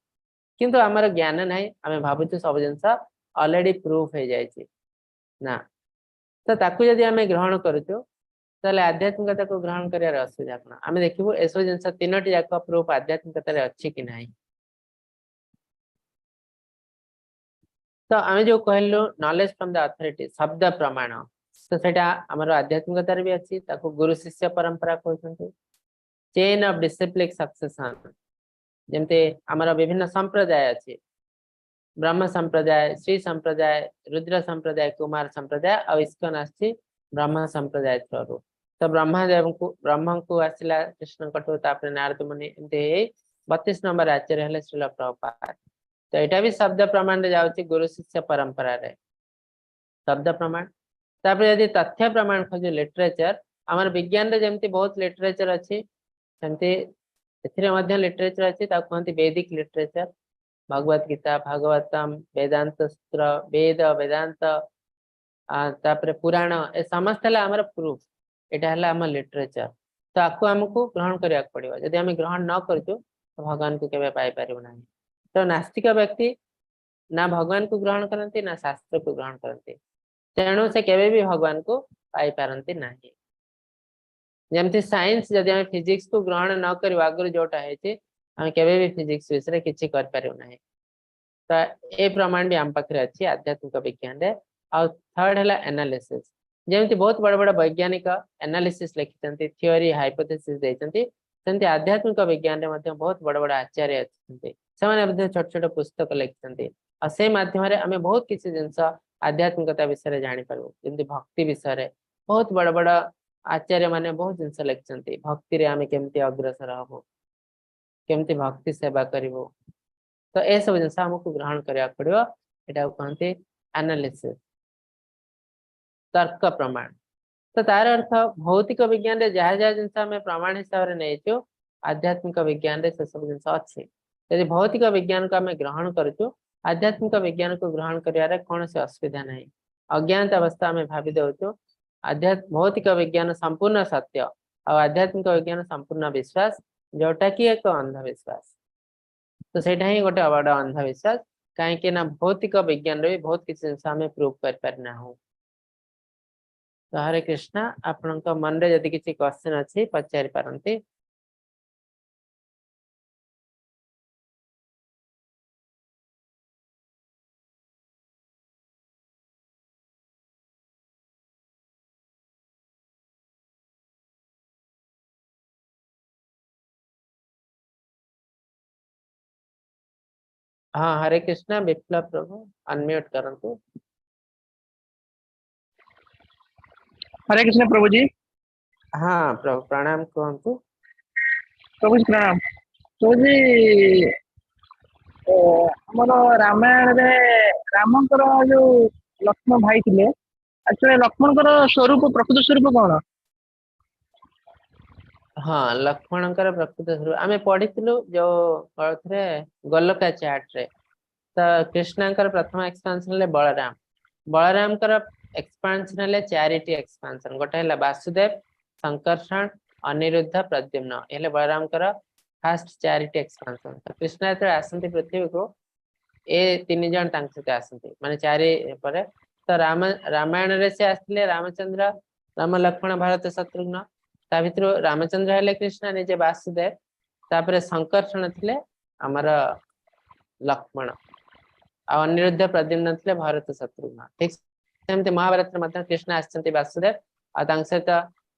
କିନ୍ତୁ ଆମର ଜ୍ଞାନ ନାହିଁ, ଆମେ ଭାବୁଛୁ ସବୁ ଜିନିଷ ଅଲରେଡି ପ୍ରୁଫ ହେଇଯାଇଛି। ନା, ତ ତାକୁ ଯଦି ଆମେ ଗ୍ରହଣ କରୁଛୁ ତାହେଲେ ଆଧ୍ୟାତ୍ମିକତାକୁ ଗ୍ରହଣ କରିବାର ଅସୁବିଧା କଣ? ଆମେ ଦେଖିବୁ ଏସବୁ ଜିନିଷ ତିନୋଟି ଯାକ ପ୍ରୁଫ ଆଧ୍ୟାତ୍ମିକତାରେ ଅଛି କି ନାହିଁ। ତ ଆମେ ଯୋଉ କହିଲୁ ନଲେଜ ଫ୍ରମ the authority, ଶବ୍ଦ ପ୍ରମାଣ, ତ ସେଇଟା ଆମର ଆଧ୍ୟାତ୍ମିକତାରେ ବି ଅଛି, ତାକୁ ଗୁରୁ ଶିଷ୍ୟ ପରମ୍ପରା କହୁଛନ୍ତି। ଚେନ୍ ଅଫ ଡିସିପ୍ଲିକ ସକ୍ସେସନ, ଯେମିତି ଆମର ବିଭିନ୍ନ ସମ୍ପ୍ରଦାୟ ଅଛି, ବ୍ରହ୍ମ ସମ୍ପ୍ରଦାୟ, ଶ୍ରୀ ସମ୍ପ୍ରଦାୟ, ରୁଦ୍ର ସମ୍ପ୍ରଦାୟ, କୁମାର ସମ୍ପ୍ରଦାୟ, ଆଉ ଇସ୍କନ ଆସିଛି ବ୍ରହ୍ମ ସମ୍ପ୍ରଦାୟ ଥ୍ରୋରୁ। ତ ବ୍ରହ୍ମାଦେବଙ୍କୁ, ବ୍ରହ୍ମଙ୍କୁ ଆସିଲା କୃଷ୍ଣଙ୍କଠୁ, ତାପରେ ନାରଦ ମୁନି, ଏମିତି ହେଇ 32 ନମ୍ବର ଆଚାର୍ଯ୍ୟ ହେଲେ ଶ୍ରୀଲ ପ୍ରଭୁପାଦ। ତ ଏଇଟା ବି ଶବ୍ଦ ପ୍ରମାଣରେ ଯାଉଛି ଗୁରୁ ଶିଷ୍ୟ ପରମ୍ପରାରେ, ଶବ୍ଦ ପ୍ରମାଣ। ତାପରେ ଯଦି ତଥ୍ୟ ପ୍ରମାଣ ଖୋଜୁ ଲିଟରେଚର, ଆମର ବିଜ୍ଞାନରେ ଯେମିତି ବହୁତ ଲିଟରେଚର ଅଛି, ସେମିତି ଏଥିରେ ମଧ୍ୟ ଲିଟରେଚର ଅଛି, ତାକୁ କୁହନ୍ତି ବେଦିକ ଲିଟରେଚର। ଭଗବତ ଗୀତା, ଭାଗବତମ, ବେଦାନ୍ତ ସୂତ୍ର, ବେଦ, ବେଦାନ୍ତ, ତାପରେ ପୁରାଣ, ଏ ସମସ୍ତ ହେଲା ଆମର ପ୍ରୁଫ। ଏଇଟା ହେଲା ଆମ ଲିଟରେଚର। ତ ଆକୁ ଆମକୁ ଗ୍ରହଣ କରିବାକୁ ପଡିବ। ଯଦି ଆମେ ଗ୍ରହଣ ନ କରୁଛୁ ତ ଭଗବାନଙ୍କୁ କେବେ ପାଇପାରିବୁ ନାହିଁ। ତ ନାସ୍ତିକ ବ୍ୟକ୍ତି ନା ଭଗବାନଙ୍କୁ ଗ୍ରହଣ କରନ୍ତି ନା ଶାସ୍ତ୍ରକୁ ଗ୍ରହଣ କରନ୍ତି, ତେଣୁ ସେ କେବେ ବି ଭଗବାନଙ୍କୁ ପାଇପାରନ୍ତି ନାହିଁ। ଯେମିତି ସାଇନ୍ସ, ଯଦି ଆମେ ଫିଜିକ୍ସକୁ ଗ୍ରହଣ ନ କରିବୁ, ଆଗରୁ ଯୋଉଟା ହେଇଛି, ଆମେ କେବେ ବି ଫିଜିକ୍ସ ବିଷୟରେ କିଛି କରିପାରିବୁ ନାହିଁ। ତ ଏ ପ୍ରମାଣ ବି ଆମ ପାଖରେ ଅଛି ଆଧ୍ୟାତ୍ମିକ ବିଜ୍ଞାନରେ। ଆଉ ଥର୍ଡ ହେଲା ଆନାଲିସିସ୍। ଯେମିତି ବହୁତ ବଡ ବଡ ବୈଜ୍ଞାନିକ ଆନାଲିସିସ୍ ଲେଖିଛନ୍ତି, ଥିଓରି ହାଇପୋଥେସିସ୍ ଦେଇଛନ୍ତି, ସେମିତି ଆଧ୍ୟାତ୍ମିକ ବିଜ୍ଞାନରେ ମଧ୍ୟ ବହୁତ ବଡ ବଡ ଆଚାର୍ଯ୍ୟ ଅଛନ୍ତି, ସେମାନେ ମଧ୍ୟ ଛୋଟ ଛୋଟ ପୁସ୍ତକ ଲେଖିଛନ୍ତି। ଆଉ ସେ ମାଧ୍ୟମରେ ଆମେ ବହୁତ କିଛି ଜିନିଷ ଆଧ୍ୟାତ୍ମିକତା ବିଷୟରେ ଜାଣିପାରିବୁ। ଯେମିତି ଭକ୍ତି ବିଷୟରେ ବହୁତ ବଡ ବଡ ଆଚାର୍ଯ୍ୟ ମାନେ ବହୁତ ଜିନିଷ ଲେଖିଛନ୍ତି, ଭକ୍ତିରେ ଆମେ କେମିତି ଅଗ୍ରସର ହବୁ, କେମିତି ଭକ୍ତି ସେବା କରିବୁ। ତ ଏସବୁ ଜିନିଷ ଆମକୁ ଗ୍ରହଣ କରିବାକୁ ପଡିବ। ଏଟାକୁ କହନ୍ତି ଆନାଲିସିସ୍, ତର୍କ ପ୍ରମାଣ। ତ ତାର ଅର୍ଥ ଭୌତିକ ବିଜ୍ଞାନରେ ଯାହା ଯାହା ଜିନିଷ ଆମେ ପ୍ରମାଣ ହିସାବରେ ନେଇଛୁ, ଆଧ୍ୟାତ୍ମିକ ବିଜ୍ଞାନରେ ସେସବୁ ଜିନିଷ ଅଛି। ଯଦି ଭୌତିକ ବିଜ୍ଞାନକୁ ଆମେ ଗ୍ରହଣ କରୁଛୁ, ଆଧ୍ୟାତ୍ମିକ ବିଜ୍ଞାନକୁ ଗ୍ରହଣ କରିବାରେ କୌଣସି ଅସୁବିଧା ନାହିଁ। ଅଜ୍ଞାନତା ଅବସ୍ଥା ଆମେ ଭାବି ଦଉଛୁ ଭୌତିକ ବିଜ୍ଞାନ ସମ୍ପୂର୍ଣ୍ଣ ସତ୍ୟ ଆଉ ଆଧ୍ୟାତ୍ମିକ ବିଜ୍ଞାନ ସମ୍ପୂର୍ଣ୍ଣ ବିଶ୍ୱାସ, ଯୋଉଟା କି ଏକ ଅନ୍ଧବିଶ୍ୱାସ। ତ ସେଇଟା ହିଁ ଗୋଟେ ବଡ ଅନ୍ଧବିଶ୍ୱାସ, କାହିଁକି ନା ଭୌତିକ ବିଜ୍ଞାନରେ ବି ବହୁତ କିଛି ଜିନିଷ ଆମେ ପ୍ରୁଭ କରିପାରିନାହୁଁ। ତ ହରେ କୃଷ୍ଣ, ଆପଣଙ୍କ ମନରେ ଯଦି କିଛି କ୍ୱେଶ୍ଚନ ଅଛି ପଚାରି ପାରନ୍ତି। ହଁ, ହରେ କୃଷ୍ଣ ବିପ୍ଲବ ପ୍ରଭୁ, ଅନମ୍ୟୁଟ କରନ୍ତୁ। ହରେ କୃଷ୍ଣ ପ୍ରଭୁଜୀ। ହଁ ପ୍ରଭୁ, ପ୍ରଣାମ, କୁହନ୍ତୁ। ପ୍ରଭୁଜୀ ପ୍ରଣାମ। ପ୍ରଭୁଜୀ, ଆମର ରାମାୟଣରେ ରାମଙ୍କର ଯୋଉ ଲକ୍ଷ୍ମଣ ଭାଇ ଥିଲେ, ଆକ୍ଚୁଆଲି ଲକ୍ଷ୍ମଣଙ୍କର ସ୍ୱରୂପ, ପ୍ରକୃତ ସ୍ୱରୂପ କଣ? ହଁ, ଲକ୍ଷ୍ମଣଙ୍କର ପ୍ରକୃତ ସ୍ୱରୂପ ଆମେ ପଢିଥିଲୁ ଯୋଉ କୋଉଥିରେ, ଗୋଲକା ଚାଟ ରେ। ତ କୃଷ୍ଣଙ୍କର ପ୍ରଥମ ଏକ୍ସପାନସନ ହେଲେ ବଳରାମ। ବଳରାମଙ୍କର ଏକ୍ସପାନସନ ହେଲେ ଚାରିଟି ଏକ୍ସପାନସନ। ଗୋଟେ ହେଲା ବାସୁଦେବ, ଶଙ୍କର୍ଷଣ, ଅନିରୁଦ୍ଧ, ପ୍ରଦ୍ୟୁମ୍ନ। ଏ ହେଲେ ବଳରାମଙ୍କର ଫାଷ୍ଟ ଚାରିଟି ଏକ୍ସପାନସନ। ତ କୃଷ୍ଣ ଯେତେବେଳେ ଆସନ୍ତି ପୃଥିବୀକୁ, ଏ ତିନି ଜଣ ତାଙ୍କ ସହିତ ଆସନ୍ତି, ମାନେ ଚାରି ପରେ। ତ ରାମାୟଣରେ ସେ ଆସିଥିଲେ ରାମଚନ୍ଦ୍ର, ରାମ, ଲକ୍ଷ୍ମଣ, ଭରତ, ଶତ୍ରୁଘ୍ନ। ତା ଭିତରୁ ରାମଚନ୍ଦ୍ର ହେଲେ କୃଷ୍ଣ ନିଜେ ବାସୁଦେବ। ତାପରେ ଶଙ୍କର୍ଷଣ ଥିଲେ ଆମର ଲକ୍ଷ୍ମଣ, ଆଉ ଅନିରୁଦ୍ଧ, ପ୍ରଦ୍ୟୁମ୍ନ ଥିଲେ ଭରତ, ଶତ୍ରୁଘ୍ନ। ଠିକ ସେମିତି ମହାଭାରତରେ ମଧ୍ୟ କୃଷ୍ଣ ଆସିଛନ୍ତି ବାସୁଦେବ, ଆଉ ତାଙ୍କ ସହିତ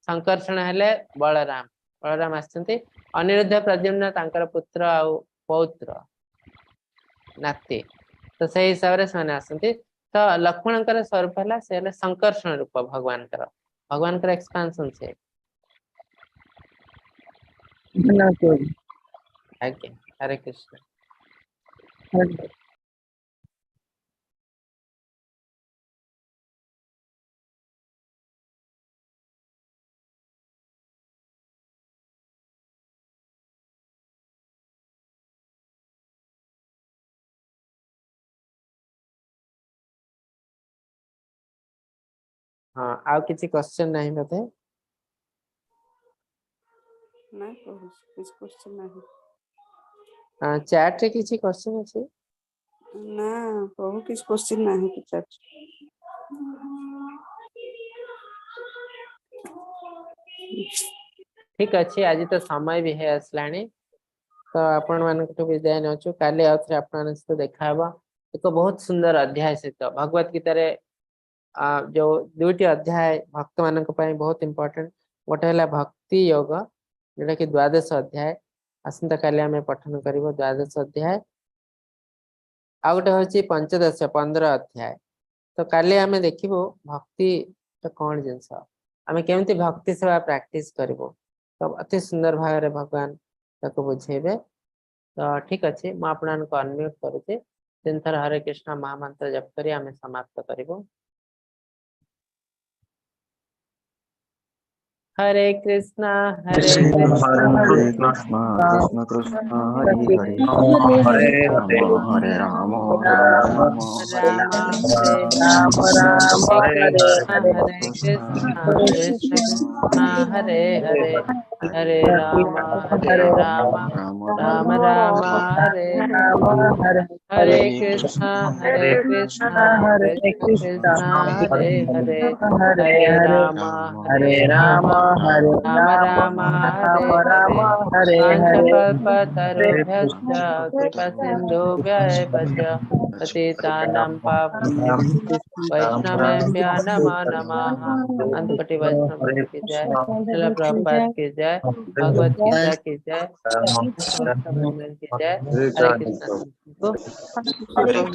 ଶଙ୍କର୍ଷଣ ହେଲେ ବଳରାମ, ବଳରାମ ଆସିଛନ୍ତି। ଅନିରୁଦ୍ଧ, ପ୍ରଦ୍ୟୁମ୍ନ ତାଙ୍କର ପୁତ୍ର ଆଉ ପୌତ୍ର, ନାତି। ତ ସେଇ ହିସାବରେ ସେମାନେ ଆସନ୍ତି। ତ ଲକ୍ଷ୍ମଣଙ୍କର ସ୍ୱରୂପ ହେଲା, ସେ ହେଲେ ଶଙ୍କର୍ଷଣ ରୂପ ଭଗବାନଙ୍କର, ଭଗବାନଙ୍କର ଏକ୍ସପାନସନ ସେ। ଧନ୍ୟବାଦ ପ୍ରଭୁଜୀ। ଆଜ୍ଞା, ହରେ କୃଷ୍ଣ। ହରେ କୃଷ୍ଣ। ହଁ, ଆଉ କିଛି କ୍ୱେଶ୍ଚନ ନାହିଁ ବୋଧେ? ନାଇଁ ପ୍ରଭୁ, କିଛି କ୍ୱେଶ୍ଚନ ନାହିଁ। ଚାଟ ରେ କିଛି କ୍ୱେଶ୍ଚନ ଅଛି? ନା ପ୍ରଭୁ, କିଛି କ୍ୱେଶ୍ଚନ ନାହିଁ ଚାଟ। ଠିକ ଅଛି, ଆଜି ତ ସମୟ ବି ହେଇ ଆସିଲାଣି, ତ ଆପଣ ମାନଙ୍କଠୁ ବିଦାୟ ନେଉଛୁ। କାଲି ଆଉ ଥରେ ଆପଣମାନଙ୍କ ସହିତ ଦେଖାହବ ଏକ ବହୁତ ସୁନ୍ଦର ଅଧ୍ୟାୟ ସହିତ। ଭଗବତ ଗୀତାରେ ଯୋଉ ଦୁଇଟି ଅଧ୍ୟାୟ ଭକ୍ତ ମାନଙ୍କ ପାଇଁ ବହୁତ ଇମ୍ପୋର୍ଟାଣ୍ଟ, ଗୋଟେ ହେଲା ଭକ୍ତି ଯୋଗ, ଯୋଉଟା କି ଦ୍ୱାଦଶ ଅଧ୍ୟାୟ, ଆସନ୍ତା କାଲି ଆମେ ପଠନ କରିବୁ ଦ୍ୱାଦଶ ଅଧ୍ୟାୟ। ଆଉ ଗୋଟେ ହଉଛି ପଞ୍ଚଦଶ, 15 ଅଧ୍ୟାୟ। ତ କାଲି ଆମେ ଦେଖିବୁ ଭକ୍ତି କଣ ଜିନିଷ, ଆମେ କେମିତି ଭକ୍ତି ସେବା ପ୍ରାକ୍ଟିସ କରିବୁ। ତ ଅତି ସୁନ୍ଦର ଭାବରେ ଭଗବାନ ତାକୁ ବୁଝେଇବେ। ତ ଠିକ ଅଛି, ମୁଁ ଆପଣମାନଙ୍କୁ ଅନମ୍ୟୁଟ କରୁଛି। ତିନିଥର ହରେ କୃଷ୍ଣ ମହାମନ୍ତ୍ର ଜପ କରି ଆମେ ସମାପ୍ତ କରିବୁ। ହରେ କୃଷ୍ଣ ହରେ କୃଷ୍ଣ ହରେ କୃଷ୍ଣ କୃଷ୍ଣ କୃଷ୍ଣ ହରେ ହରେ, ହରେ ରାମ ହରେ ରାମ ରାମ ରାମ ହରେ ରାମ ହରେ। ହରେ ରାମ ରାମ ହରେ ହରେ କୃଷ୍ଣ ହରେ, ହରେ କୃଷ୍ଣ କୃଷ୍ଣ କୃଷ୍ଣ ହରେ ହରେ, ହରେ ରାମ ହରେ ରାମ ରାମ ରାମ ରାମ ହରେ ରାମ ହରେ ହରେ କୃଷ୍ଣ ହରେ କୃଷ୍ଣ ହରେ କୃଷ୍ଣ କୃଷ୍ଣ କୃଷ୍ଣ ହରେ ହରେ, ହରେ ହରେ ହରେ, ରାମ ହରେ ହରେ ରାମ ରାମ ହରେ ରାମ ରାମ ରାମ ହରେ ରାମ ହରେ। ରାମ ହରେ ହରେ। वाञ्छाकल्पतरुभ्यश्च कृपासिन्धुभ्य एव च पतितानां पावनेभ्यो वैष्णवेभ्यो नमो नमः। अंतकोटि वैष्णव की जय, श्रील प्रभुपाद की जय, भगवत गीता की जय, की जय। हरे कृष्ण। हरे।